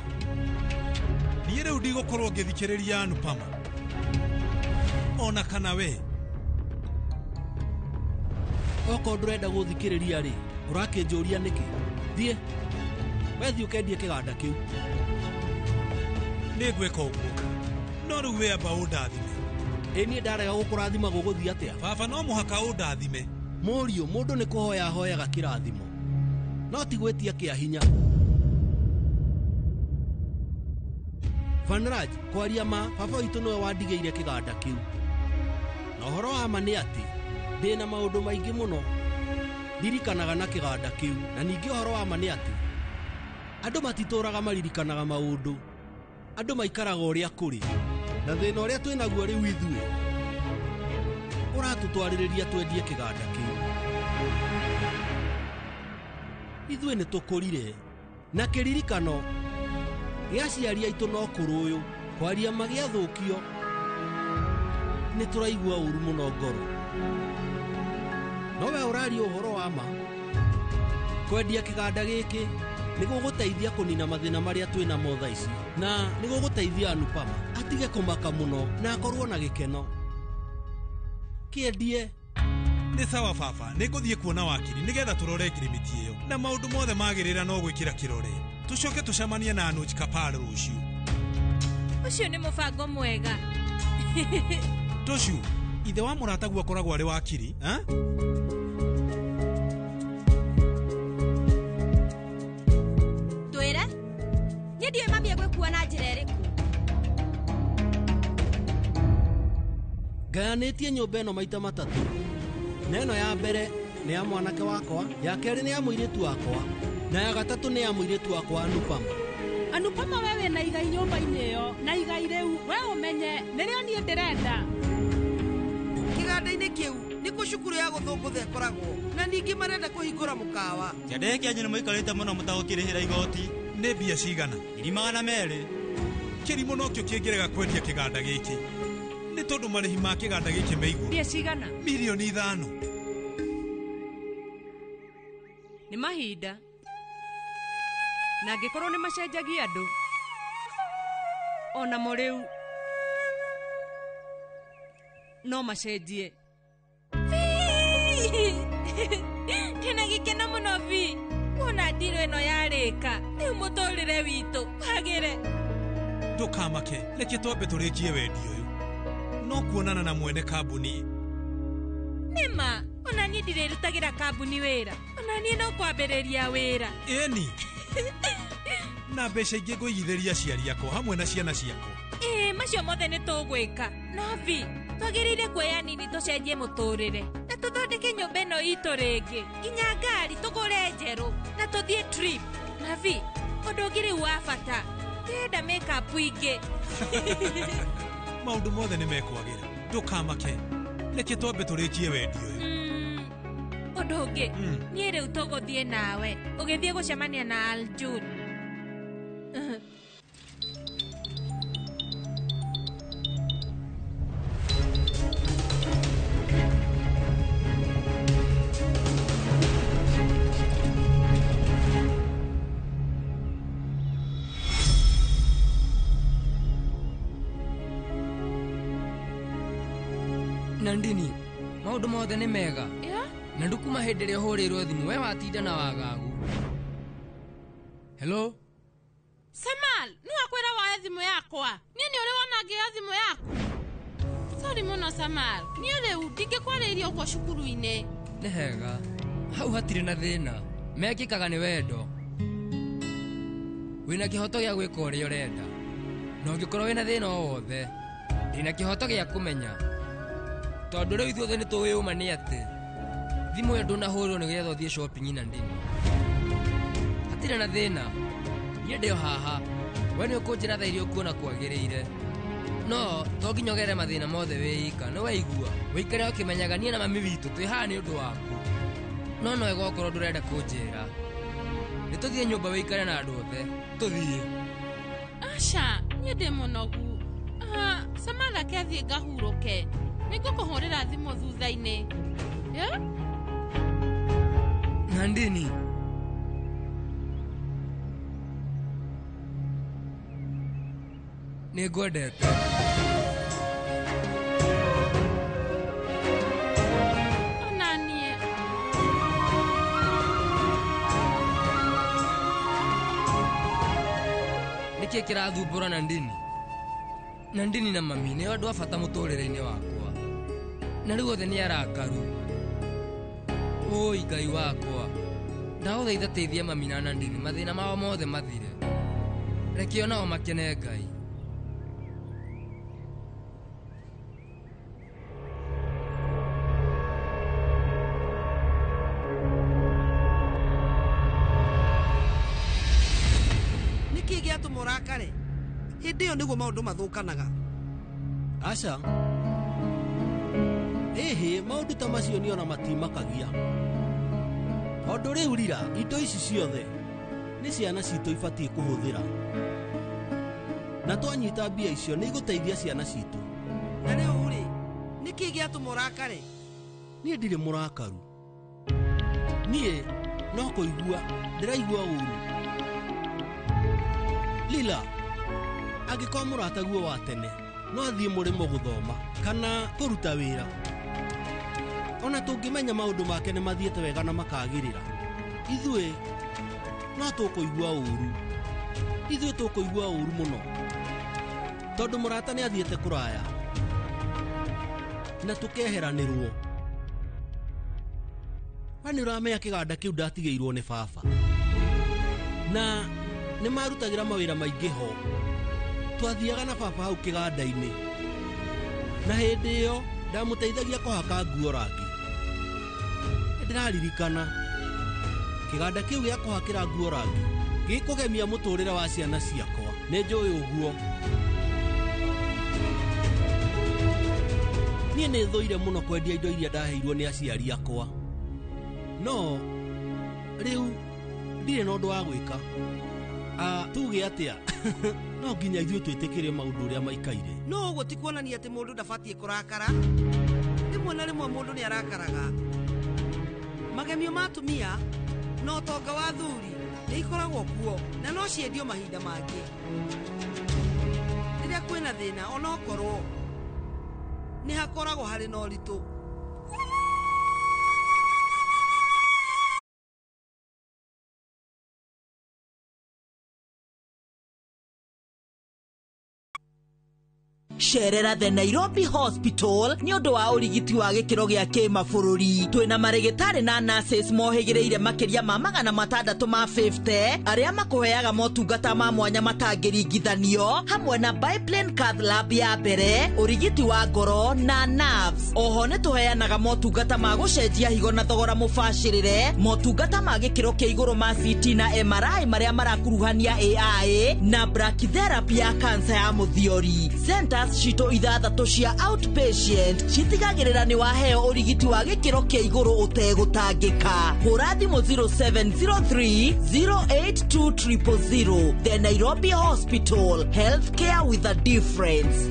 Niĩ rĩu ndigũkorwo ngĩthikĩrĩria Anupama. Ona kana we. Okorwo ndũrenda gũthikĩrĩria rĩ, ũrakĩnjũria nĩkĩ? Thiĩ. Wethiĩ ũkendie kĩganda kĩu. Nĩngwĩka ũguo. No rĩu we amba ũndathime. Ĩ niĩ ndarega gũkũrathima gũgũthiĩ atĩa? Baba no mũhaka ũndathime. Mũriũ, mũndũ nĩ kũhoya ahoyaga kĩrathimo. No ti gwĩtia kĩa hinya. Vanraj, kwaria ma, baba witũ nĩwe wandigĩire kĩganda kĩu. Na ũhoro wa ma nĩ atĩ, ndĩna maũndũ maingĩ mũno ndirikanaga na kĩganda kĩu. Na ningĩ ũhoro wa ma nĩ atĩ, andũ matitũraga maririkanaga maũndũ. Andũ maikaraga ũrĩa kũrĩ. Na thĩna ũrĩa twĩnaguo rĩu ithuĩ ũratũtwarĩrĩria twendie kĩganda kĩu. Ithuĩ nĩ tũkũrire na kĩririkano gĩa aciari aitũ no kũrũyũ kwaria magĩathũkio nĩ tũraigua ũru mũno ngoro. No we ũraria ũhoro wa ma. Kwendia kĩganda gĩkĩ Nĩ gũgũteithia kũnina mathĩna marĩa twĩ namo thaa ici na nĩ gũgũteithia Anupama atige kũmaka mũno na akorwo na gĩkeno. Kĩendie. Nĩ sawa baba, nĩ ngũthiĩ kuona wakiri nĩgetha tũrore ngirimiti ĩyo na maũndũ mothe magĩrĩra no gwĩkĩra kĩrore. Tũcoke tũcemanie na Anuj Kapal rũciũ. Ũcio nĩ mũbango mwega. Tũcu, ithe wa mũrataguo akoragwo arĩ wakiri, ha? Twĩre, niĩ ndiũĩ mami egwĩkua na njĩra ĩrĩkũ. Ngayanĩtie nyũmba ĩno maita matatũ. Na ĩno ya mbere nĩ ya mwanake wakwa, ya kerĩ nĩ ya mũirĩtu wakwa, na ya gatatũ nĩ ya mũirĩtu wakwa Anupama. Anupama we wĩna igai nyũmba-inĩ ĩyo na igai rĩu we ũmenye nĩrĩo niĩ ndĩrenda. Kĩganda-inĩ kĩu nĩkuo cukuru ya gũthũngũtha ĩkoragwo na ningĩ marenda kũhingũra mũkawa. Kĩandĩke kĩanyu nĩ mũikarĩte mũno mũtagũkĩrĩhĩra igoti. Nĩ mbia cigana? 200,000. Kĩrimũ nokĩo kĩngĩrega kwendia kĩganda gĩkĩ. Nĩ tondũ marĩhi ma kĩganda gĩkĩ me igũrũ. Mbia cigana? 5 milioni. Nĩ mahinda na angĩkorwo nĩ macenjagia andũ onamo rĩu no macenjie. Ndĩna gĩkeno mũno vi kuona ndirũ ĩno yarĩka rĩu mũtũrĩre witũ wagĩre. Ndũkamake, reke twambe tũrĩkie wendi ũyũ. No kuonana na mwene kambuni. Nĩma ona niĩ ndirĩrutagĩra kambuni wĩra, ona niĩ no kwambĩrĩria wĩra. Ĩni na mbeca ingĩ ngũigithĩria aciari akwa hamwe na ciana ciakwa. Ĩĩ, macio mothe nĩ tũgwĩka. No vi twagĩrĩire kuoya nini tũcenjie mũtũrĩre na tũthondeke nyũmba ĩno itũ rĩngĩ, nginya ngari tũgũre njerũ na tũthiĩ trip. Na vi ũndũ ũngĩ rĩu wa bata, ndĩrenda makeup ingĩ. Maũndũ mothe nĩ mekwagĩra, ndũkamake, reke twambe tũrĩkie wendi ũyũ. Ũndũ ũngĩ, niĩ rĩu tũgũthiĩ nawe ũgĩthiĩ gũcemania na Aljun. Nandini, maũndũ mothe nĩ mega. Na ndukuma hĩndĩ ĩrĩa ũhũrĩirwo thimũ we watinda na wagagu. Hello? Samal, nĩ wakwĩra woe thimũ yakwa. Niĩ nĩ ũrĩ wona ngĩoya thimũ yaku? Sorry mũno Samal, niĩ rĩu ndingĩkwarĩirie ũguo cukuru-inĩ. Nĩ hega. Hau hatirĩ na thĩna. Mekĩkaga nĩ wendo. Wĩna kĩhoto gĩa gwĩka ũrĩa ũrenda. Na ũngĩkorwo wĩna thĩna o wothe, ndĩna kĩhoto gĩa kũmenya. Tondũ rĩu ithuothe nĩ tũĩ ũma nĩ atĩ thimũ ĩyo ndũnahũrwo nĩgetha ũthiĩ shopping na ndini. Hatirĩ na thĩna. Niĩ ndĩ o haha. We nĩ ũkũnjĩra thaa iria ũkuona kwagĩrĩire. No to nginya ũgere mathĩna mothe wĩ ika, nĩ waigua. Wĩikare ũkĩmenyaga niĩ na mami witũ twĩ haha nĩ ũndũ waku. No no wega okorwo ndũrenda kũnjĩra. Nĩ tũthiĩ nyũmba wĩikare na andũ othe. Tũthiĩ. Aca, niĩ ndĩ mũnogu. Samal reke thiĩ ngahurũke. Nĩngũkũhũrĩra thimũ thutha-inĩ. Nandini. Nĩ ngwendete. Ona niĩ. Nĩkĩ kĩrathumbũra Nandini? Nandini na mami nĩo andũ a bata mũtũrĩre-inĩ wakwa. Na rĩu othe nĩ arakaru. Oi Ngai wakwa, ndagũthaitha teithia mami na Nandini mathĩna mao mothe mathire. Reke onao makene Ngai. Nĩkĩ gĩatũma ũrakare? Hĩndĩ ĩyo nĩguo maũndũ mathũkanaga. Aca. Ĩhĩ, maũndũ ta macio nĩ ona matimakagia. Tondũ rĩu rira indo ici ciothe nĩ ciana citũ ibatiĩ kũhũthĩra. Na twanyita mbia icio nĩ igũteithia ciana citũ. Na rĩu rĩ, nĩkĩ gĩatũma ũrakare? Niĩ ndirĩ mũrakaru. Niĩ no kũigua ndĩraigua ũru. Lila, angĩkorwo mũrataguo wa tene no athiĩ mũrĩmo gũthoma kana kũruta wĩra, ona tũngĩmenya maũndũ make nĩ mathiĩte wega na makagĩrĩra, ithuĩ no tũkũigua ũru. Ithuĩ tũkũigua ũru mũno tondũ mũrata nĩ athiĩte kũraya na tũkeheranĩrwo. We nĩ ũramenya kĩganda kĩu ndatigĩirwo nĩ baba, na nĩ marutagĩra mawĩra maingĩ ho. Twathiaga na baba hau kĩganda-inĩ, na hĩndĩ ĩyo ndamũteithagia kũhaka nguo rangi. Ndĩraririkana kĩganda kĩu gĩa kũhakĩra nguo rangi gĩkũgemia mũtũrĩre wa ciana ciakwa. Nĩ njũĩ ũguo. Niĩ nĩ thũire mũno kwendia indo iria ndaheirwo nĩ aciari akwa, no rĩu ndirĩ na ũndũ wa gwĩka. Tuge atĩa? No nginya ithuĩ twĩtĩkĩre maũndũ ũrĩa maikaire. No ũguo ti kuonania atĩ mũndũ ndabatiĩ kũrakara. Rĩmwe na rĩmwe mũndũ nĩ arakaraga. Magemio ma atumia na ũtonga wa athuri nĩ ikoragwo kuo na no ciendio mahinda mangĩ. Rĩrĩa kwĩna thĩna, onokorwo nĩ hakoragwo harĩ na ũritũ. Cerera the Nairobi Hospital nĩ ũndũ wa ũrigiti wa gĩkĩro gĩa kĩmabũrũri. Twĩna marĩgĩtarĩ na nurses mohĩgĩrĩire makĩria ma 650 arĩa makũheaga motungata ma mwanya matangĩringithanio, hamwe na biplane cath lab ya mbere, ũrigiti wa ngoro na nerves. Oho nĩ tũheanaga motungata ma gũcenjia higo na thogora mũbacĩrĩre, motungata ma gĩkĩro kĩa igũrũ ma CT na MRI marĩa marakuruhania AI na brachytherapy ya kansa ya mũthiori. Centers citũ ithathatũ cia outpatient citigagĩrĩra nĩ waheo ũrigiti wa gĩkĩro kĩa igũrũ ũtegũtangĩka. Hũra thimũ 0703 082 000. The Nairobi Hospital, healthcare with a difference.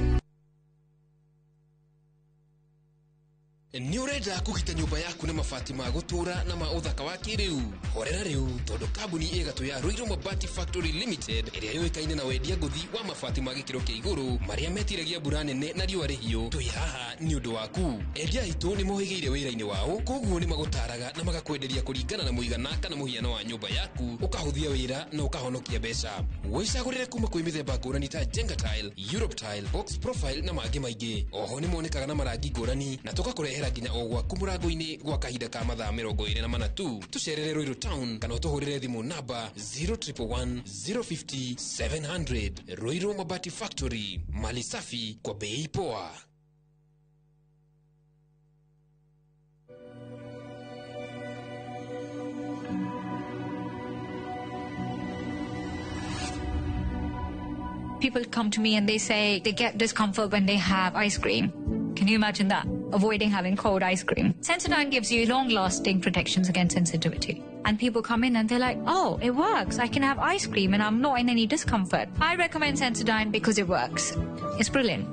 Nĩ ũrenda kũgita nyũmba yaku na mabati ma gũtũũra na ma ũthaka wa kĩrĩu? Horera rĩu, tondũ kambuni ĩgatũ ya Ruiru Mabati Factory Limited ĩrĩa yũĩkaine na wendia ngũthi wa mabati ma gĩkĩro kĩa igũrũ marĩa metiragia mbura nene na riũa rĩhiũ, twĩ haha nĩ ũndũ waku. Endia aitũ nĩ mohĩgĩire wĩra-inĩ wao, koguo nĩ magũtaraga na magakwenderia kũringana na mũigana kana mũhiano wa nyũmba yaku, ũkahũthia wĩra na ũkahonokia mbeca. Wĩcagũrĩre kuma kwĩ mĩthemba ngũrani ta Jenga Tile, Europe Tile, Box Profile na mangĩ maingĩ. Oho nĩ monekaga na marangi ngũrani na tũgakũrehera nginya o gwaku mũrango-inĩ gwa kahinda ka mathaa 24 tu. Tũcerere Ruiru Town kana ũtũhũrĩre thimũ namba 0111 050 700. Ruiru Mabati Factory, mali safi kwa bei poa. People come to me and they say they get discomfort when they have ice cream. Can you imagine that? Avoiding having cold ice cream. Sensodyne gives you long-lasting protections against sensitivity. And people come in and they're like, oh, it works. I can have ice cream and I'm not in any discomfort. I recommend Sensodyne because it works. It's brilliant.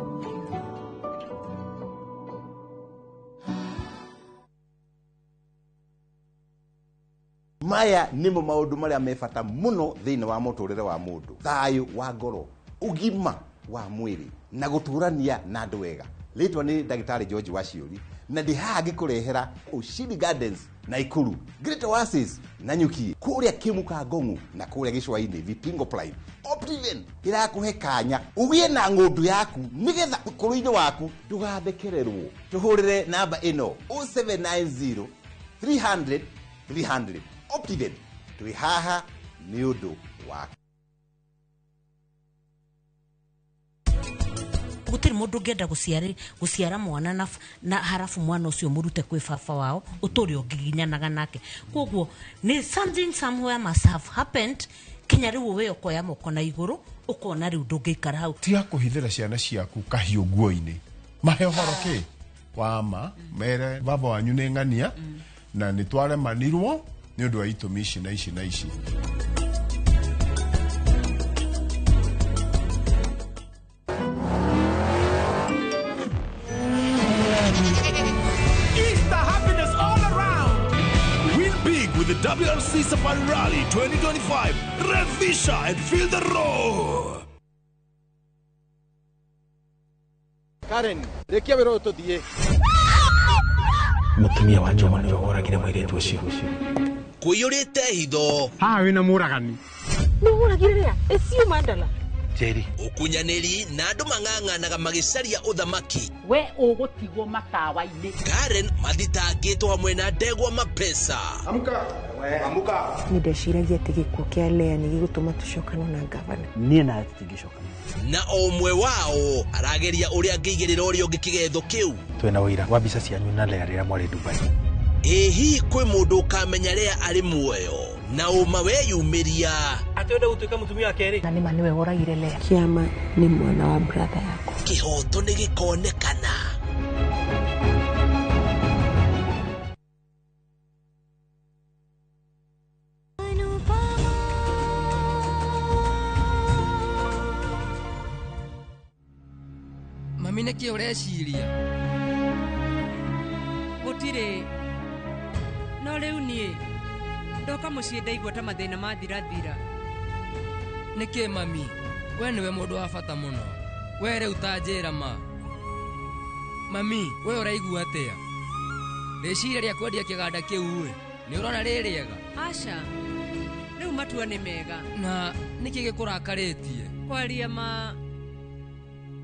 Maya nĩmo maũndũ marĩa me bata mũno thĩinĩ wa mũtũrĩre wa mũndũ. Thayũ wa ngoro, ũgima wa mwĩrĩ na gũtũrania na andũ wega. Rĩtwa nĩ ndagĩtarĩ George Waciũri na ndĩ haha ngĩkũrehera Ushindi Gardens Naikuru, Great Oasis Nanyuki, kũrĩa Kĩmuka Ngong'u na kũrĩa Gĩcũa-inĩ Vipingo Prime. Optiven ĩrakũhe kanya ũgĩe na ng'ũndũ yaku nĩgetha ũkũrũ-inĩ waku ndũgathekererwo. Tũhũrĩre namba ĩno 0790 300 300. Optiven twĩ haha nĩ ũndũ waku. Gũtirĩ mũndũ ũngĩenda gũciara mwana na harafu mwana ũcio mũrute kwĩ baba wao ũtũre ũngiginyanaga nake. Koguo nĩ something somewhere must have happened kinya rĩu we ũkoya moko na igũrũ ũkona rĩu ndũngĩikara hau. Tiga kũhithĩra ciana ciaku kahiũ nguo-inĩ, mahe ũhoro kĩ wa ma, mere baba wanyu nĩ ng'ania na nĩ twaremanirwo nĩ ũndũ wa itũmi ici na ici na ici. Easter happiness all around. Win big with the WRC Safari Rally 2025. Revisha and feel the roar. Karen, rĩkia wĩra ũyũ tũthiĩ. Mũtumia wa Njoma nĩwe woragire mũirĩtu ũcio. Kũiyũrĩte hitho. Haha wĩna mũragani. Nĩũragire rĩa? Ĩcio Mandala. Njeri. Ũkunyanĩri na andũ mang'ang'anaga magĩcaria ũthamaki. We ũgũtigwo matawa-inĩ. Karen mathitangĩtwo hamwe na ndegwa mapesa. Amka. Amka. Nĩ ndeciragia atĩ gĩkuũ kĩa Lea nĩ gĩgũtũma tũcokane na ngavana. Niĩ nawe tũtingĩcokana. Na o ũmwe wao arageria ũrĩa angĩigĩrĩra ũrĩa ũngĩ kĩgetho kĩu. Twĩna ũira wa mbica cianyu na Lea rĩrĩa mwarĩ Dubai. Ĩ hihi kwĩ mũndũ ũkamenya Lea arĩ muoyo na ũma weyumĩria. Atĩ gũtuĩka mũtumia wa kerĩ. Na nĩma nĩwe woragire Lea. Kĩama nĩ mwana wa brother yakwa. Kĩhoto nĩ gĩkonekana. Mami nĩkĩ ũreciria? Gũtirĩ. No rĩu niĩ ndoka mũciĩ ndaigua ta mathĩna mathirathira. Nĩkĩ mami? We nĩwe mũndũ wa bata mũno. We rĩu ta njĩra ma. Mami, we ũraigua atĩa? Rĩciria rĩa kwendia kĩganda kĩu ĩ, nĩ ũrona rĩ rĩega? Aca, rĩu matua nĩ mega. Na nĩkĩ gĩkũrakarĩtie? Kwaria ma,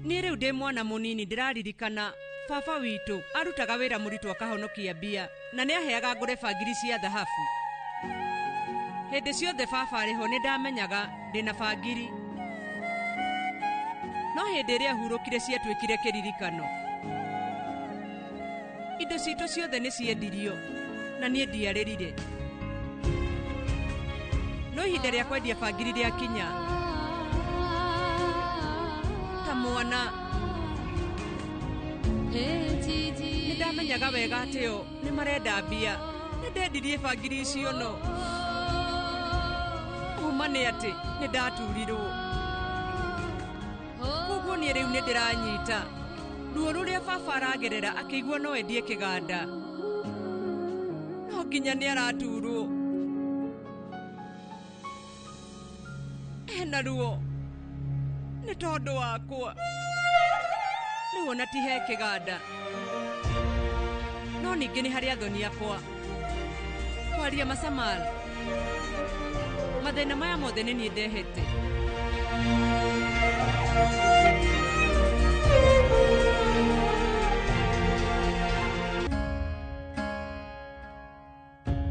niĩ rĩu ndĩ mwana mũnini ndĩraririkana baba witũ arutaga wĩra mũritũ akahonokia mbia na nĩaheaga ngũre bangiri cia thahabu. Hĩndĩ ciothe baba arĩ ho nĩndamenyaga ndĩna bangiri. No hĩndĩ ĩrĩa ahurũkire ciatuĩkire kĩririkano. Indo citũ ciothe nĩciendirio na niĩ ndiarĩrire. No ihinda rĩa kwendia bangiri rĩakinya, ta mwana nĩndamenyaga wega atĩ o nĩmarenda mbia. Nĩndendirie bangiri icio no ũma nĩ atĩ nĩndaturirwo. Koguo niĩ rĩu nĩndĩranyita ruo rũrĩa baba aragerera akĩigua no endie kĩganda. No nginya nĩaraturwo. Ena ruo nĩ tondũ wakwa. Rĩu ona ti he kĩganda, no ningĩ nĩ harĩ athoni akwa. Kwaria macamal, mathĩna maya mothe nĩ niĩ ndehete.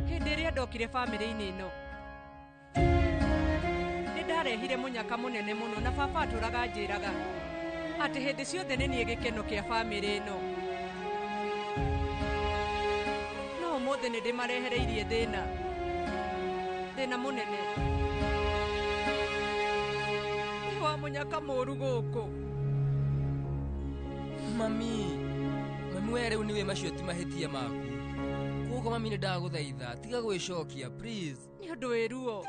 Hĩndĩ ĩrĩa ndokire bamĩrĩ-inĩ ĩno nĩ ndarehire mũnyaka mũnene mũno na baba atũraga njĩraga atĩ hĩndĩ ciothe nĩ niĩ gĩkeno kĩa bamĩrĩ ĩno. No ũmũthĩ nĩ ndĩmarehereirie thĩna, thĩna mũnene. Nĩ wa mũnyaka mũũru gũkũ. Mami, mami we rĩu nĩwe macio ti mahĩtia maku. Koguo mami nĩ ndagũthaitha, tiga gwĩcokia please. Nĩ ũndũ wĩ ruo.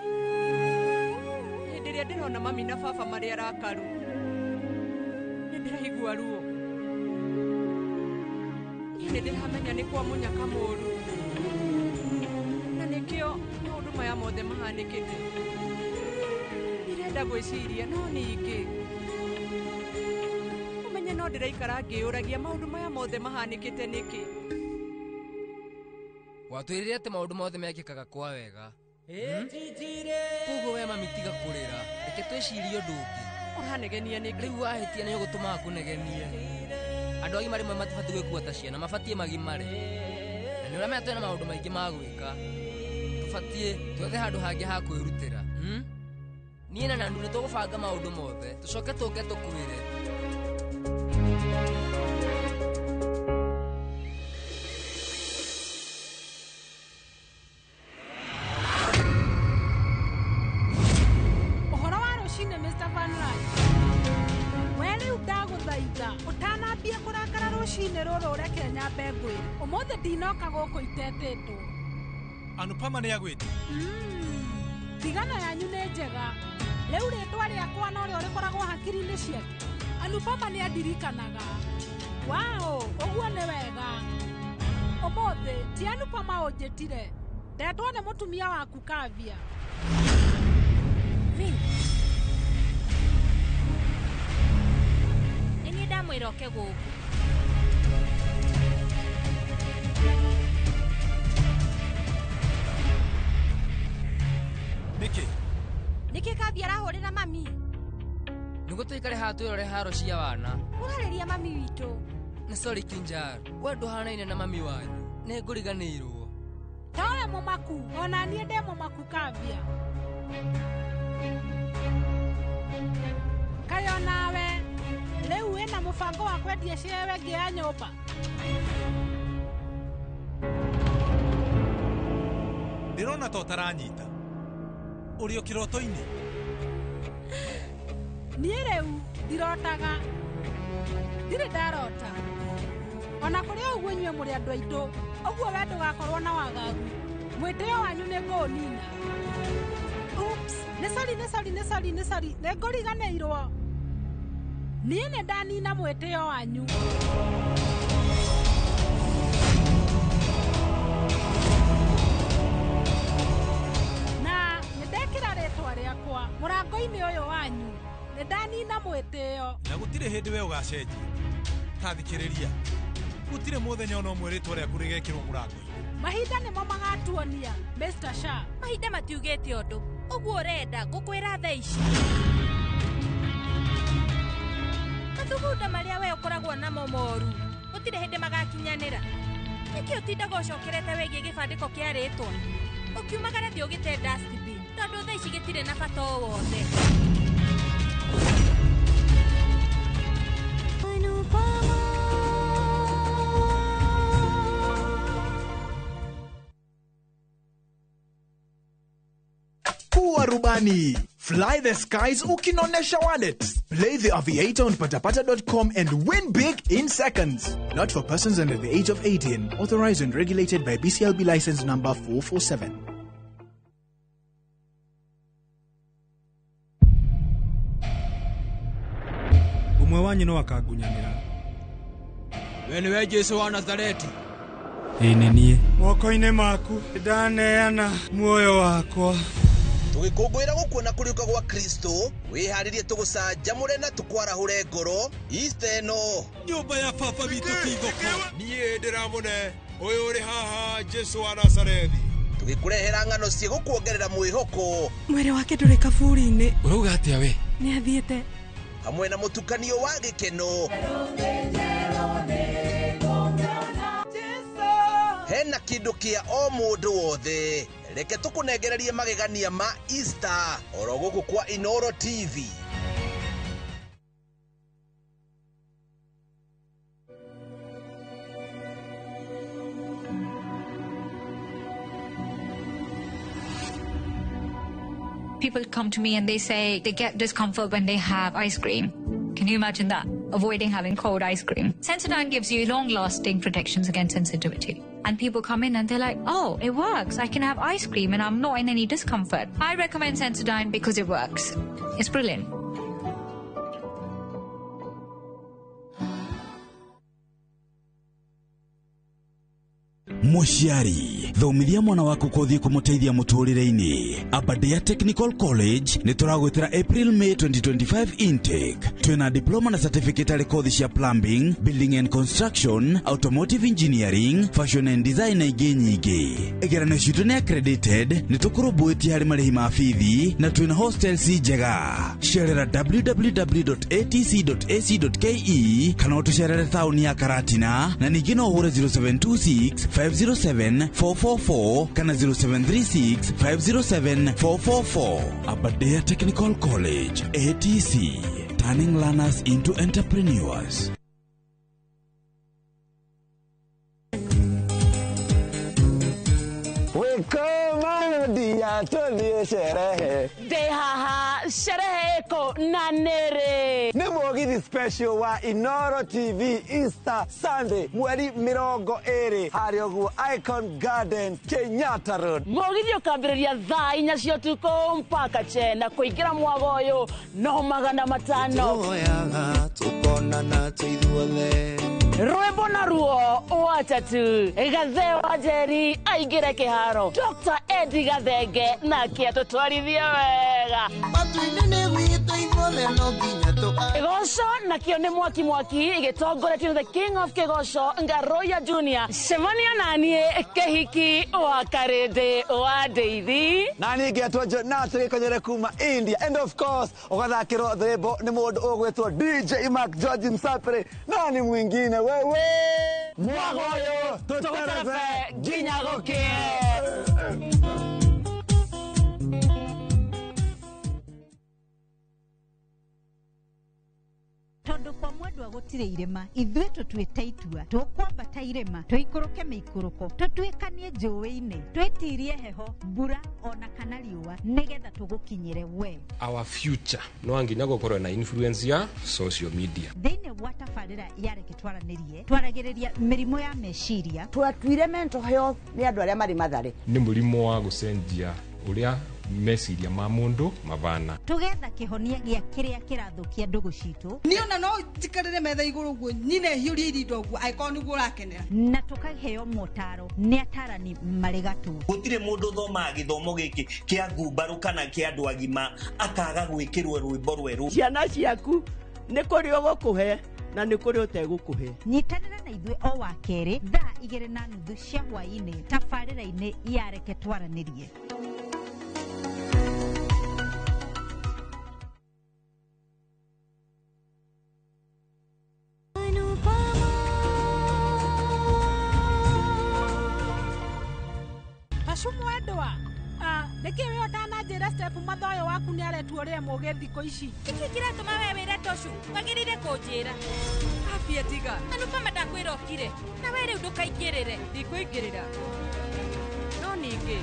Hĩndĩ ĩrĩa ndĩrona mami na baba marĩ arakaru, nĩ ndĩraigua ruo. Niĩ nĩ ndĩramenya nĩ kwa mũnyaka mũũru, na nĩkĩo maũndũ maya mothe mahanĩkĩte. Ndirenda gwĩciria, no ningĩ ũmenye no ndĩraikara ngĩyũragia maũndũ maya mothe mahanĩkĩte nĩkĩ. Watwĩrire atĩ maũndũ mothe mekĩkaga kwa wega. Koguo we mami tiga kũrĩra, reke twĩcirie ũndũ ũngĩ. Ũranegenia nĩkĩ? Rĩu wahĩtia nĩ ũgũtũmaga kũnegenie. Andũ agima rĩmwe matibatiĩ gwĩkua ta ciana, mabatiĩ magimare. Na nĩ ũramenya twĩna maũndũ maingĩ ma gwĩka. Tũbatiĩ twethe handũ hangĩ ha kwĩrutĩra. Niĩ na Nandu nĩ tũgũbanga maũndũ mothe, tũcoke tũke tũkwĩre. Ũhoro wa rũcinĩ Mr. Van Ryn. We rĩu ndagũthaitha ũtanambia kũrakara rũcinĩ rũrũ ũreke nyambe ngwĩre. Ũmũthĩ ndinoka gũkũ itetĩtwo. Anupama nĩ agwĩte. Thigano yanyu nĩ njega. Rĩu rĩtwa rĩakwa norĩo rĩkoragwo hakiri-inĩ ciake. Anupama nĩ andirikanaga. Wow, ũguo nĩ wega. Ũmũthĩ ti Anupama ũnjĩtire. Ndetwo nĩ mũtumia waku Kavia. Vi. Nĩ niĩ ndamwĩra oke gũkũ. Nĩkĩ? Nĩkĩ Kavia arahũrĩra mami? Nĩguo tũikare haha twĩrore haro cia wana. Ũrarĩria mami witũ. Nĩ sorry Kinjar, we ndũhanaine na mami wanyu. Nĩ ngũriganĩirwo. Tawe mũmaku, ona niĩ ndĩ mũmaku Kavia. Kaĩ onawe rĩu wĩna mũbango wa kwendia share ĩngĩ ya nyũmba? Ndĩrona ta ũtaranyita. Ũrĩ o kĩroto-inĩ. Niĩ rĩu ndirotaga. Ndirĩ ndarota. Ona kũrĩ ũguo inyuĩ mũrĩ andũ aitũ, ũguo we ndũgakorwo na wagagu. Mwĩtĩo wanyu nĩ ngũũnina. Oops, nĩ sorry, nĩ sorry, nĩ sorry, nĩ sorry, nĩ ngũriganĩirwo. Niĩ nĩ ndanina mwĩtĩo wanyu. Na nĩ ndekĩra rĩtwa rĩakwa mũrango-inĩ ũyũ wanyu. Nĩ ndanina mwĩtĩo. Na gũtirĩ hĩndĩ we ũgacenjia. Ta thikĩrĩria. Gũtirĩ mũthenya ona ũmwe rĩtwa rĩaku rĩgekĩrwo mũrango-inĩ. Mahinda nĩmo magatuonia, Mr. Shah. Mahinda matiugĩte ũndũ. Ũguo ũrenda ngũkwĩra thaa ici. Mathugunda marĩa we ũkoragwo namo moru, gũtirĩ hĩndĩ magakinyanĩra. Nĩkĩ ũtindaga ũcokerete wĩgiĩ gĩbandĩko kĩa rĩtwa? Ũkiumagara thiĩ ũgĩte dustbin, tondũ thaa ici gĩtirĩ na bata o wothe. Kuwa rubani. Fly the skies ukinonesha wallet. Play the Aviator on patapata.com and win big in seconds. Not for persons under the age of 18. Authorized and regulated by BCLB license number 447. Ũmwe wanyu no akangunyanĩra. We nĩwe Jesũ wa Nazareti. Ĩĩ nĩ niĩ. Moko-inĩ maku ndaneana muoyo wakwa. Tũgĩkũngũĩra gũkuona kũriũka gwa Kristo, wĩharĩrie tũgũcanjamũre na tũkwarahũre ngoro Easter ĩno. Nyũmba ya baba witũ ti thoko. Niĩ ndĩramũne ũyũ ũrĩ haha Jesũ wa Nazarethi. Tũgĩkũrehera ng'ano ciĩgũkuongerera mwĩhoko. Mwĩrĩ wake ndũrĩ kaburi-inĩ. Ũrauga atĩa we? Nĩ athiĩte. Hamwe na mũtukanio wa gĩkeno. Hena kĩndũ kĩa o mũndũ wothe. Reke tũkũnengererie magegania ma Easter oro gũkũ kwa Inoro TV. People come to me and they say they get discomfort when they have ice cream. Can you imagine that? Avoiding having cold ice cream. Sensodyne gives you long-lasting protections against sensitivity. And people come in and they're like, oh, it works. I can have ice cream and I'm not in any discomfort. I recommend Sensodyne because it works. It's brilliant. Mũciari thomithia mwana waku kũthiĩ kũmũteithia mũtũrĩre-inĩ. Aberdare Technical College nĩ tũragwĩtĩra April May 2025 intake. Twĩna diploma na certificate arĩ kothi cia plumbing, building and construction, automotive engineering, fashion and design na ingĩ nyingĩ. Igeranio citũ nĩ accredited, nĩ tũkũrũmbũĩtie harĩ marĩhi ma bithi na twĩna hostels njega. Cerera www.atc.ac.ke kana ũtũcerere taũni ya Karatina na ningĩ no ũhũre 0726 507 444 kana 0736 507 444. Aberdare Technical College, ATC, turning learners into entrepreneurs. Wĩkũmarudia tũthiĩ sherehe. Ndĩ haha sherehe ĩkũ na nĩrĩ? Nĩ mũgithi special wa Inoro TV Easter Sunday mweri 20 harĩa ũguo Icon Garden Kenyatta Road. Mũgithi ũkambĩrĩria thaa 4 cia ũtukũ mpaka chena kũingĩra mwago ũyũ no 500. Tuoyaga tũkonana twĩ ithuothe. Rwĩmbo naruo wacha tu Gathe wa Njeri aingĩre kĩharo Dr. Eddie Gathenge nake atũtwarithie wega. Matu-inĩ nĩ gwitũ ithuothe no nginya Kĩgoco nakĩo nĩ mwaki mwaki gĩtongoretio nĩ the king of kĩgoco Ngaroya Junior. Cemania naniĩ kĩhiki wa Karĩndĩ wa Ndeithi. Na niĩ ngetwo Jonathan Gĩkonyere kuma India, and of course ũgathakĩrwo rwĩmbo nĩ mũndũ ũgwĩtwo DJ Mark George Msapere, nani mwingine wewe mwagoyo tũterebe nginya gũkĩe. Tondu kwa mwendwa gutire irima ithuĩ tũtuĩte itua tũkwambata irĩma tũikũrũke mĩikũrũko tũtuĩkanie njũĩ-inĩ twĩtirie heho mbura ona kana riũa nĩgetha tũgũkinyĩre we. Our future no nginya gũkorwo na influence ya social media. Thĩinĩ wa tabarĩra ya Reke Twaranĩrie twaragĩrĩria mĩrimũ ya meciria. Twatuire mental health nĩ andũ arĩa marĩ Mathare. Nĩ mũrimũ wa gũcenjia ũrĩa meciria ma mũndũ mabana. Tũgetha kĩhonia gĩa kĩrĩa kĩrathũkia ndũgũ citũ. Niĩ ona no njikarĩre metha igũrũ ũguo nyine hiũrie irinda ũguo angĩkorwo nĩguo ũrakenera. Na tũkaheo motaro nĩ atarani marĩ gatũ. Gũtirĩ mũndũ ũthomaga gĩthomo gĩkĩ kĩa ngumbarũ kana kĩa andũ agima akaga gwĩkĩrwo rwĩmbo rwerũ. Ciana ciaku nĩ kũrĩ ũgũkũhe na nĩ kũrĩ ũtegũkũhe. Nyitanĩra na ithuĩ o wa kerĩ thaa 2:30 cia hwaĩ-inĩ tabarĩra-inĩ ya Reke Twaranĩrie. Mwendwa nĩkĩ we ũtananjĩra step mathoyo waku nĩ aretuo rĩe mũgĩ thikũ ici? Nĩkĩ kĩratũma we wĩre Toshu wagĩrĩire kũnjĩra? Abia tiga. Anupama ndakwĩra ũkire na we rĩu ndũkaingĩrĩre. Ndikũingĩrĩra. No ningĩ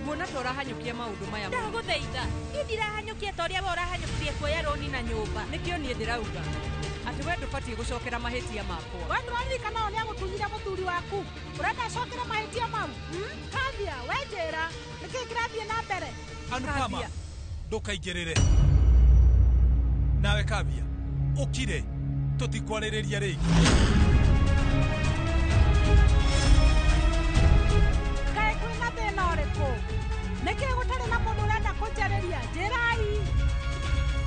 nguona ta ũrahanyũkia maũndũ maya. Ndagũthaitha niĩ ndirahanyũkia ta ũrĩa we ũrahanyũkirie kuoya rũni na nyũmba. Nĩkĩo niĩ ndĩrauga atĩ we ndũbatiĩ gũcokera mahĩtia makwa. We ndũraririkana ũrĩa agũtunyire mũthuri waku? Ũrenda acokere mahĩtia mau? Kathia, we njĩra nĩkĩĩ kĩrathiĩ na mbere? Anupama ndũkaingĩrĩre. Nawe Kavia ũkire tũtikwarĩrĩria rĩngĩ. Kaĩ kwĩna thĩna ũrĩkũ? Nĩkĩĩ gũtarĩ na mũndũ ũrenda kũnjarĩria? Njĩrai.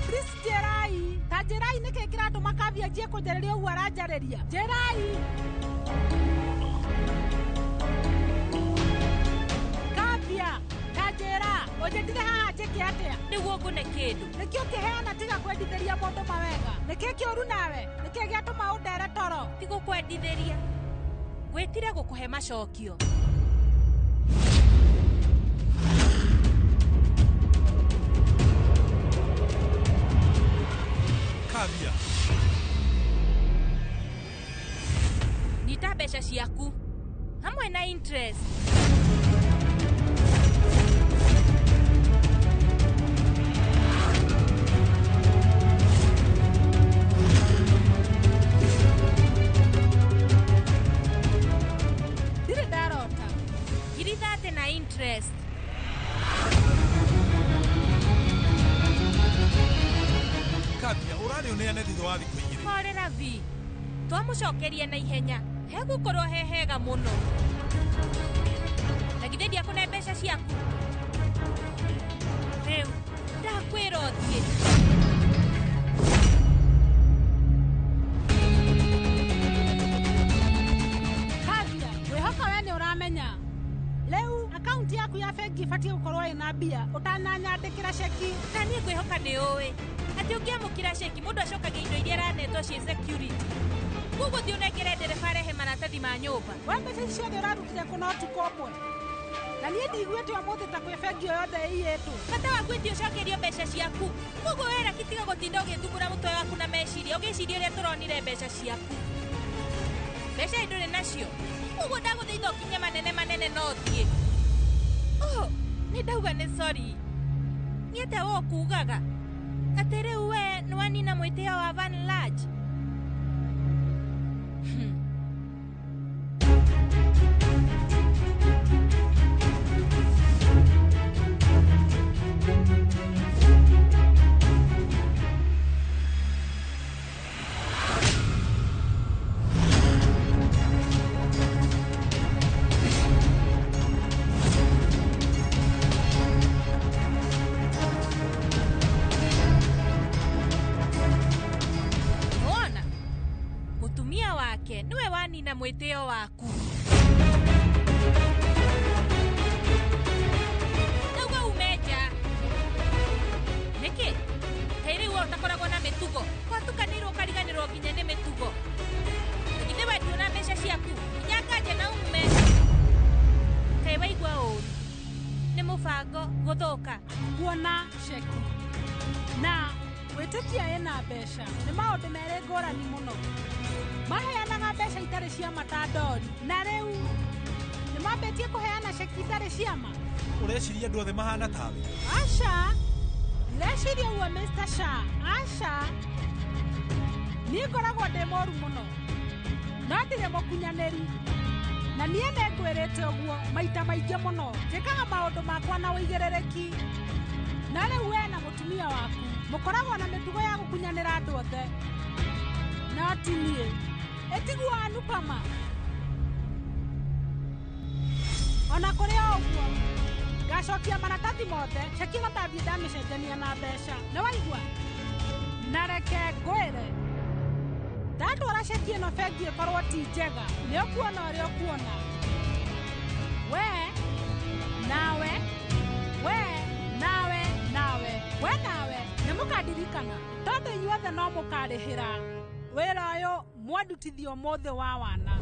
Please njĩrai. Ta njĩrai nĩkĩĩ kĩratũma Kavia anjie kũnjarĩria ũguo aranjarĩria? Njĩrai. Kavia, ta njĩra, ũnjĩtire haha njĩke atĩa? Nĩguo ngũne kĩndũ. Nĩkĩo ũkĩheana tiga kwendithĩria mũndũ mawega? Nĩkĩĩ kĩũru nawe? Nĩkĩĩ gĩatũma ũndere toro? Ti gũkwendithĩria. Ngwĩtire gũkũhe macokio. Kavia. Nyita mbeca ciaku hamwe na interest. Ndirĩ ndarota. 30,000 na interest. Kavia ũrarĩ ũneane thutha wa thikũ 2. Horera vi. Twamũcokeria na ihenya hegũkorwo he hega mũno. Na githĩ ndiakũne mbeca ciaku? Rĩu ndakwĩra ũthiĩ. Kavia, ngwĩhoka we nĩ ũramenya rĩu akaunti yaku ya bengi ĩbatiĩ gũkorwo ĩna mbia ũtananyandĩkĩra ceki. Na niĩ ngwĩhoka nĩ ũĩ atĩ ũngĩamũkĩra ceki mũndũ acokagia indo iria aranetwo ciĩ security. Koguo thiĩ ũnengere ndereba arehe maratathi ma nyũmba. We mbeca ici ciothe ũrarutire kũ na ũtukũ ũmwe? Na niĩ ndiguĩte ũmũthĩ ta kwĩ bengi o yothe ĩiyĩtwo. Bata waku ĩtĩ ũcokerio mbeca ciaku. Koguo we Raki tiga gũtinda ũgĩthumbũra mũtwe waku na meciria ũgĩciria ũrĩa tũronire mbeca ciaku. Mbeca ĩ ndũrĩ nacio. Koguo ndagũthaitha ũkinye manene manene no ũthiĩ. Oh, nĩ ndauga nĩ sorry. Niĩ ta we ũkugaga atĩ rĩu we nĩwanina mwĩtĩo wa Van Large. na mwĩtĩo waku. Ndauga ume nja. Nĩkĩ? Kaĩ rĩu we ũtakoragwo na mĩtugo? Kwatukanĩirwo ũkariganĩrwo nginya nĩ mĩtugo. Githĩ we nduona mbeca ciaku? Nginya nganja na ume. Kaĩ waigua ũũru? Nĩ mũbango gũthũka. Kuona ceki na gwĩtĩkia ĩna mbeca nĩ maũndũ merĩ ngũrani mũno. Maheanaga mbeca itarĩ cia ma ta ndori, na rĩu nĩ mambĩtie kũheana ceki itarĩ cia ma. Ũreciria andũ othe mahana tawe? Aca, ndireciria ũguo Mr. Shah. Aca, niĩ ngoragwo ndĩ mũru mũno, no ndirĩ mũkunyanĩri. Na niĩ nĩ ngwĩrĩte ũguo maita maingĩ mũno. Njĩkaga maũndũ makwa na ũigĩrĩrĩki. Na rĩu we na mũtumia waku mũkoragwo na mĩtugo ya gũkunyanĩra andũ othe, no ti niĩ. Ĩtiguo Anupama? Ona kũrĩ o ũguo, ngacokia maratathi mothe, ceki ĩno ndathiĩ ndamĩcenjania na mbeca. Nĩ waigua? Na reke ngwĩre, ndatwara ceki ĩno bengi ĩkorwo ti njega, nĩ ũkuona ũrĩa ũkuona. We nawe, we nawe, nawe, we nawe nĩ mũkandirikana, tondũ inyuothe no mũkarĩhĩra wĩra ũyũ mwandutithio ũmũthĩ wa wana.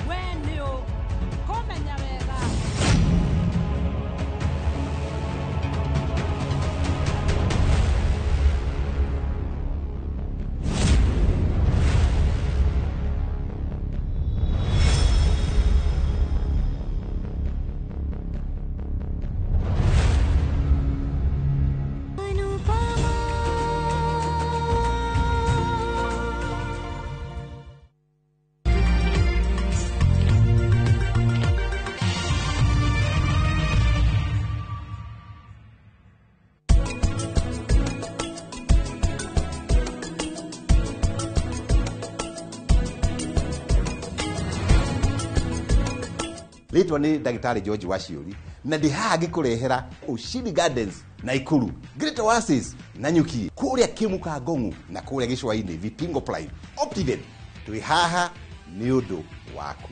We nĩ ũ? Kũmenya wega. Rĩtwa nĩ ndagĩtarĩ George Waciũri, na ndĩ haha ngĩkũrehera Ushindi Gardens Naikuru, Great Oasis Nanyuki, kũrĩa Kĩmuka Ngong'u na kũrĩa Gĩcũa-inĩ Vipingo Prime Optiven. Twĩ haha nĩ ũndũ waku.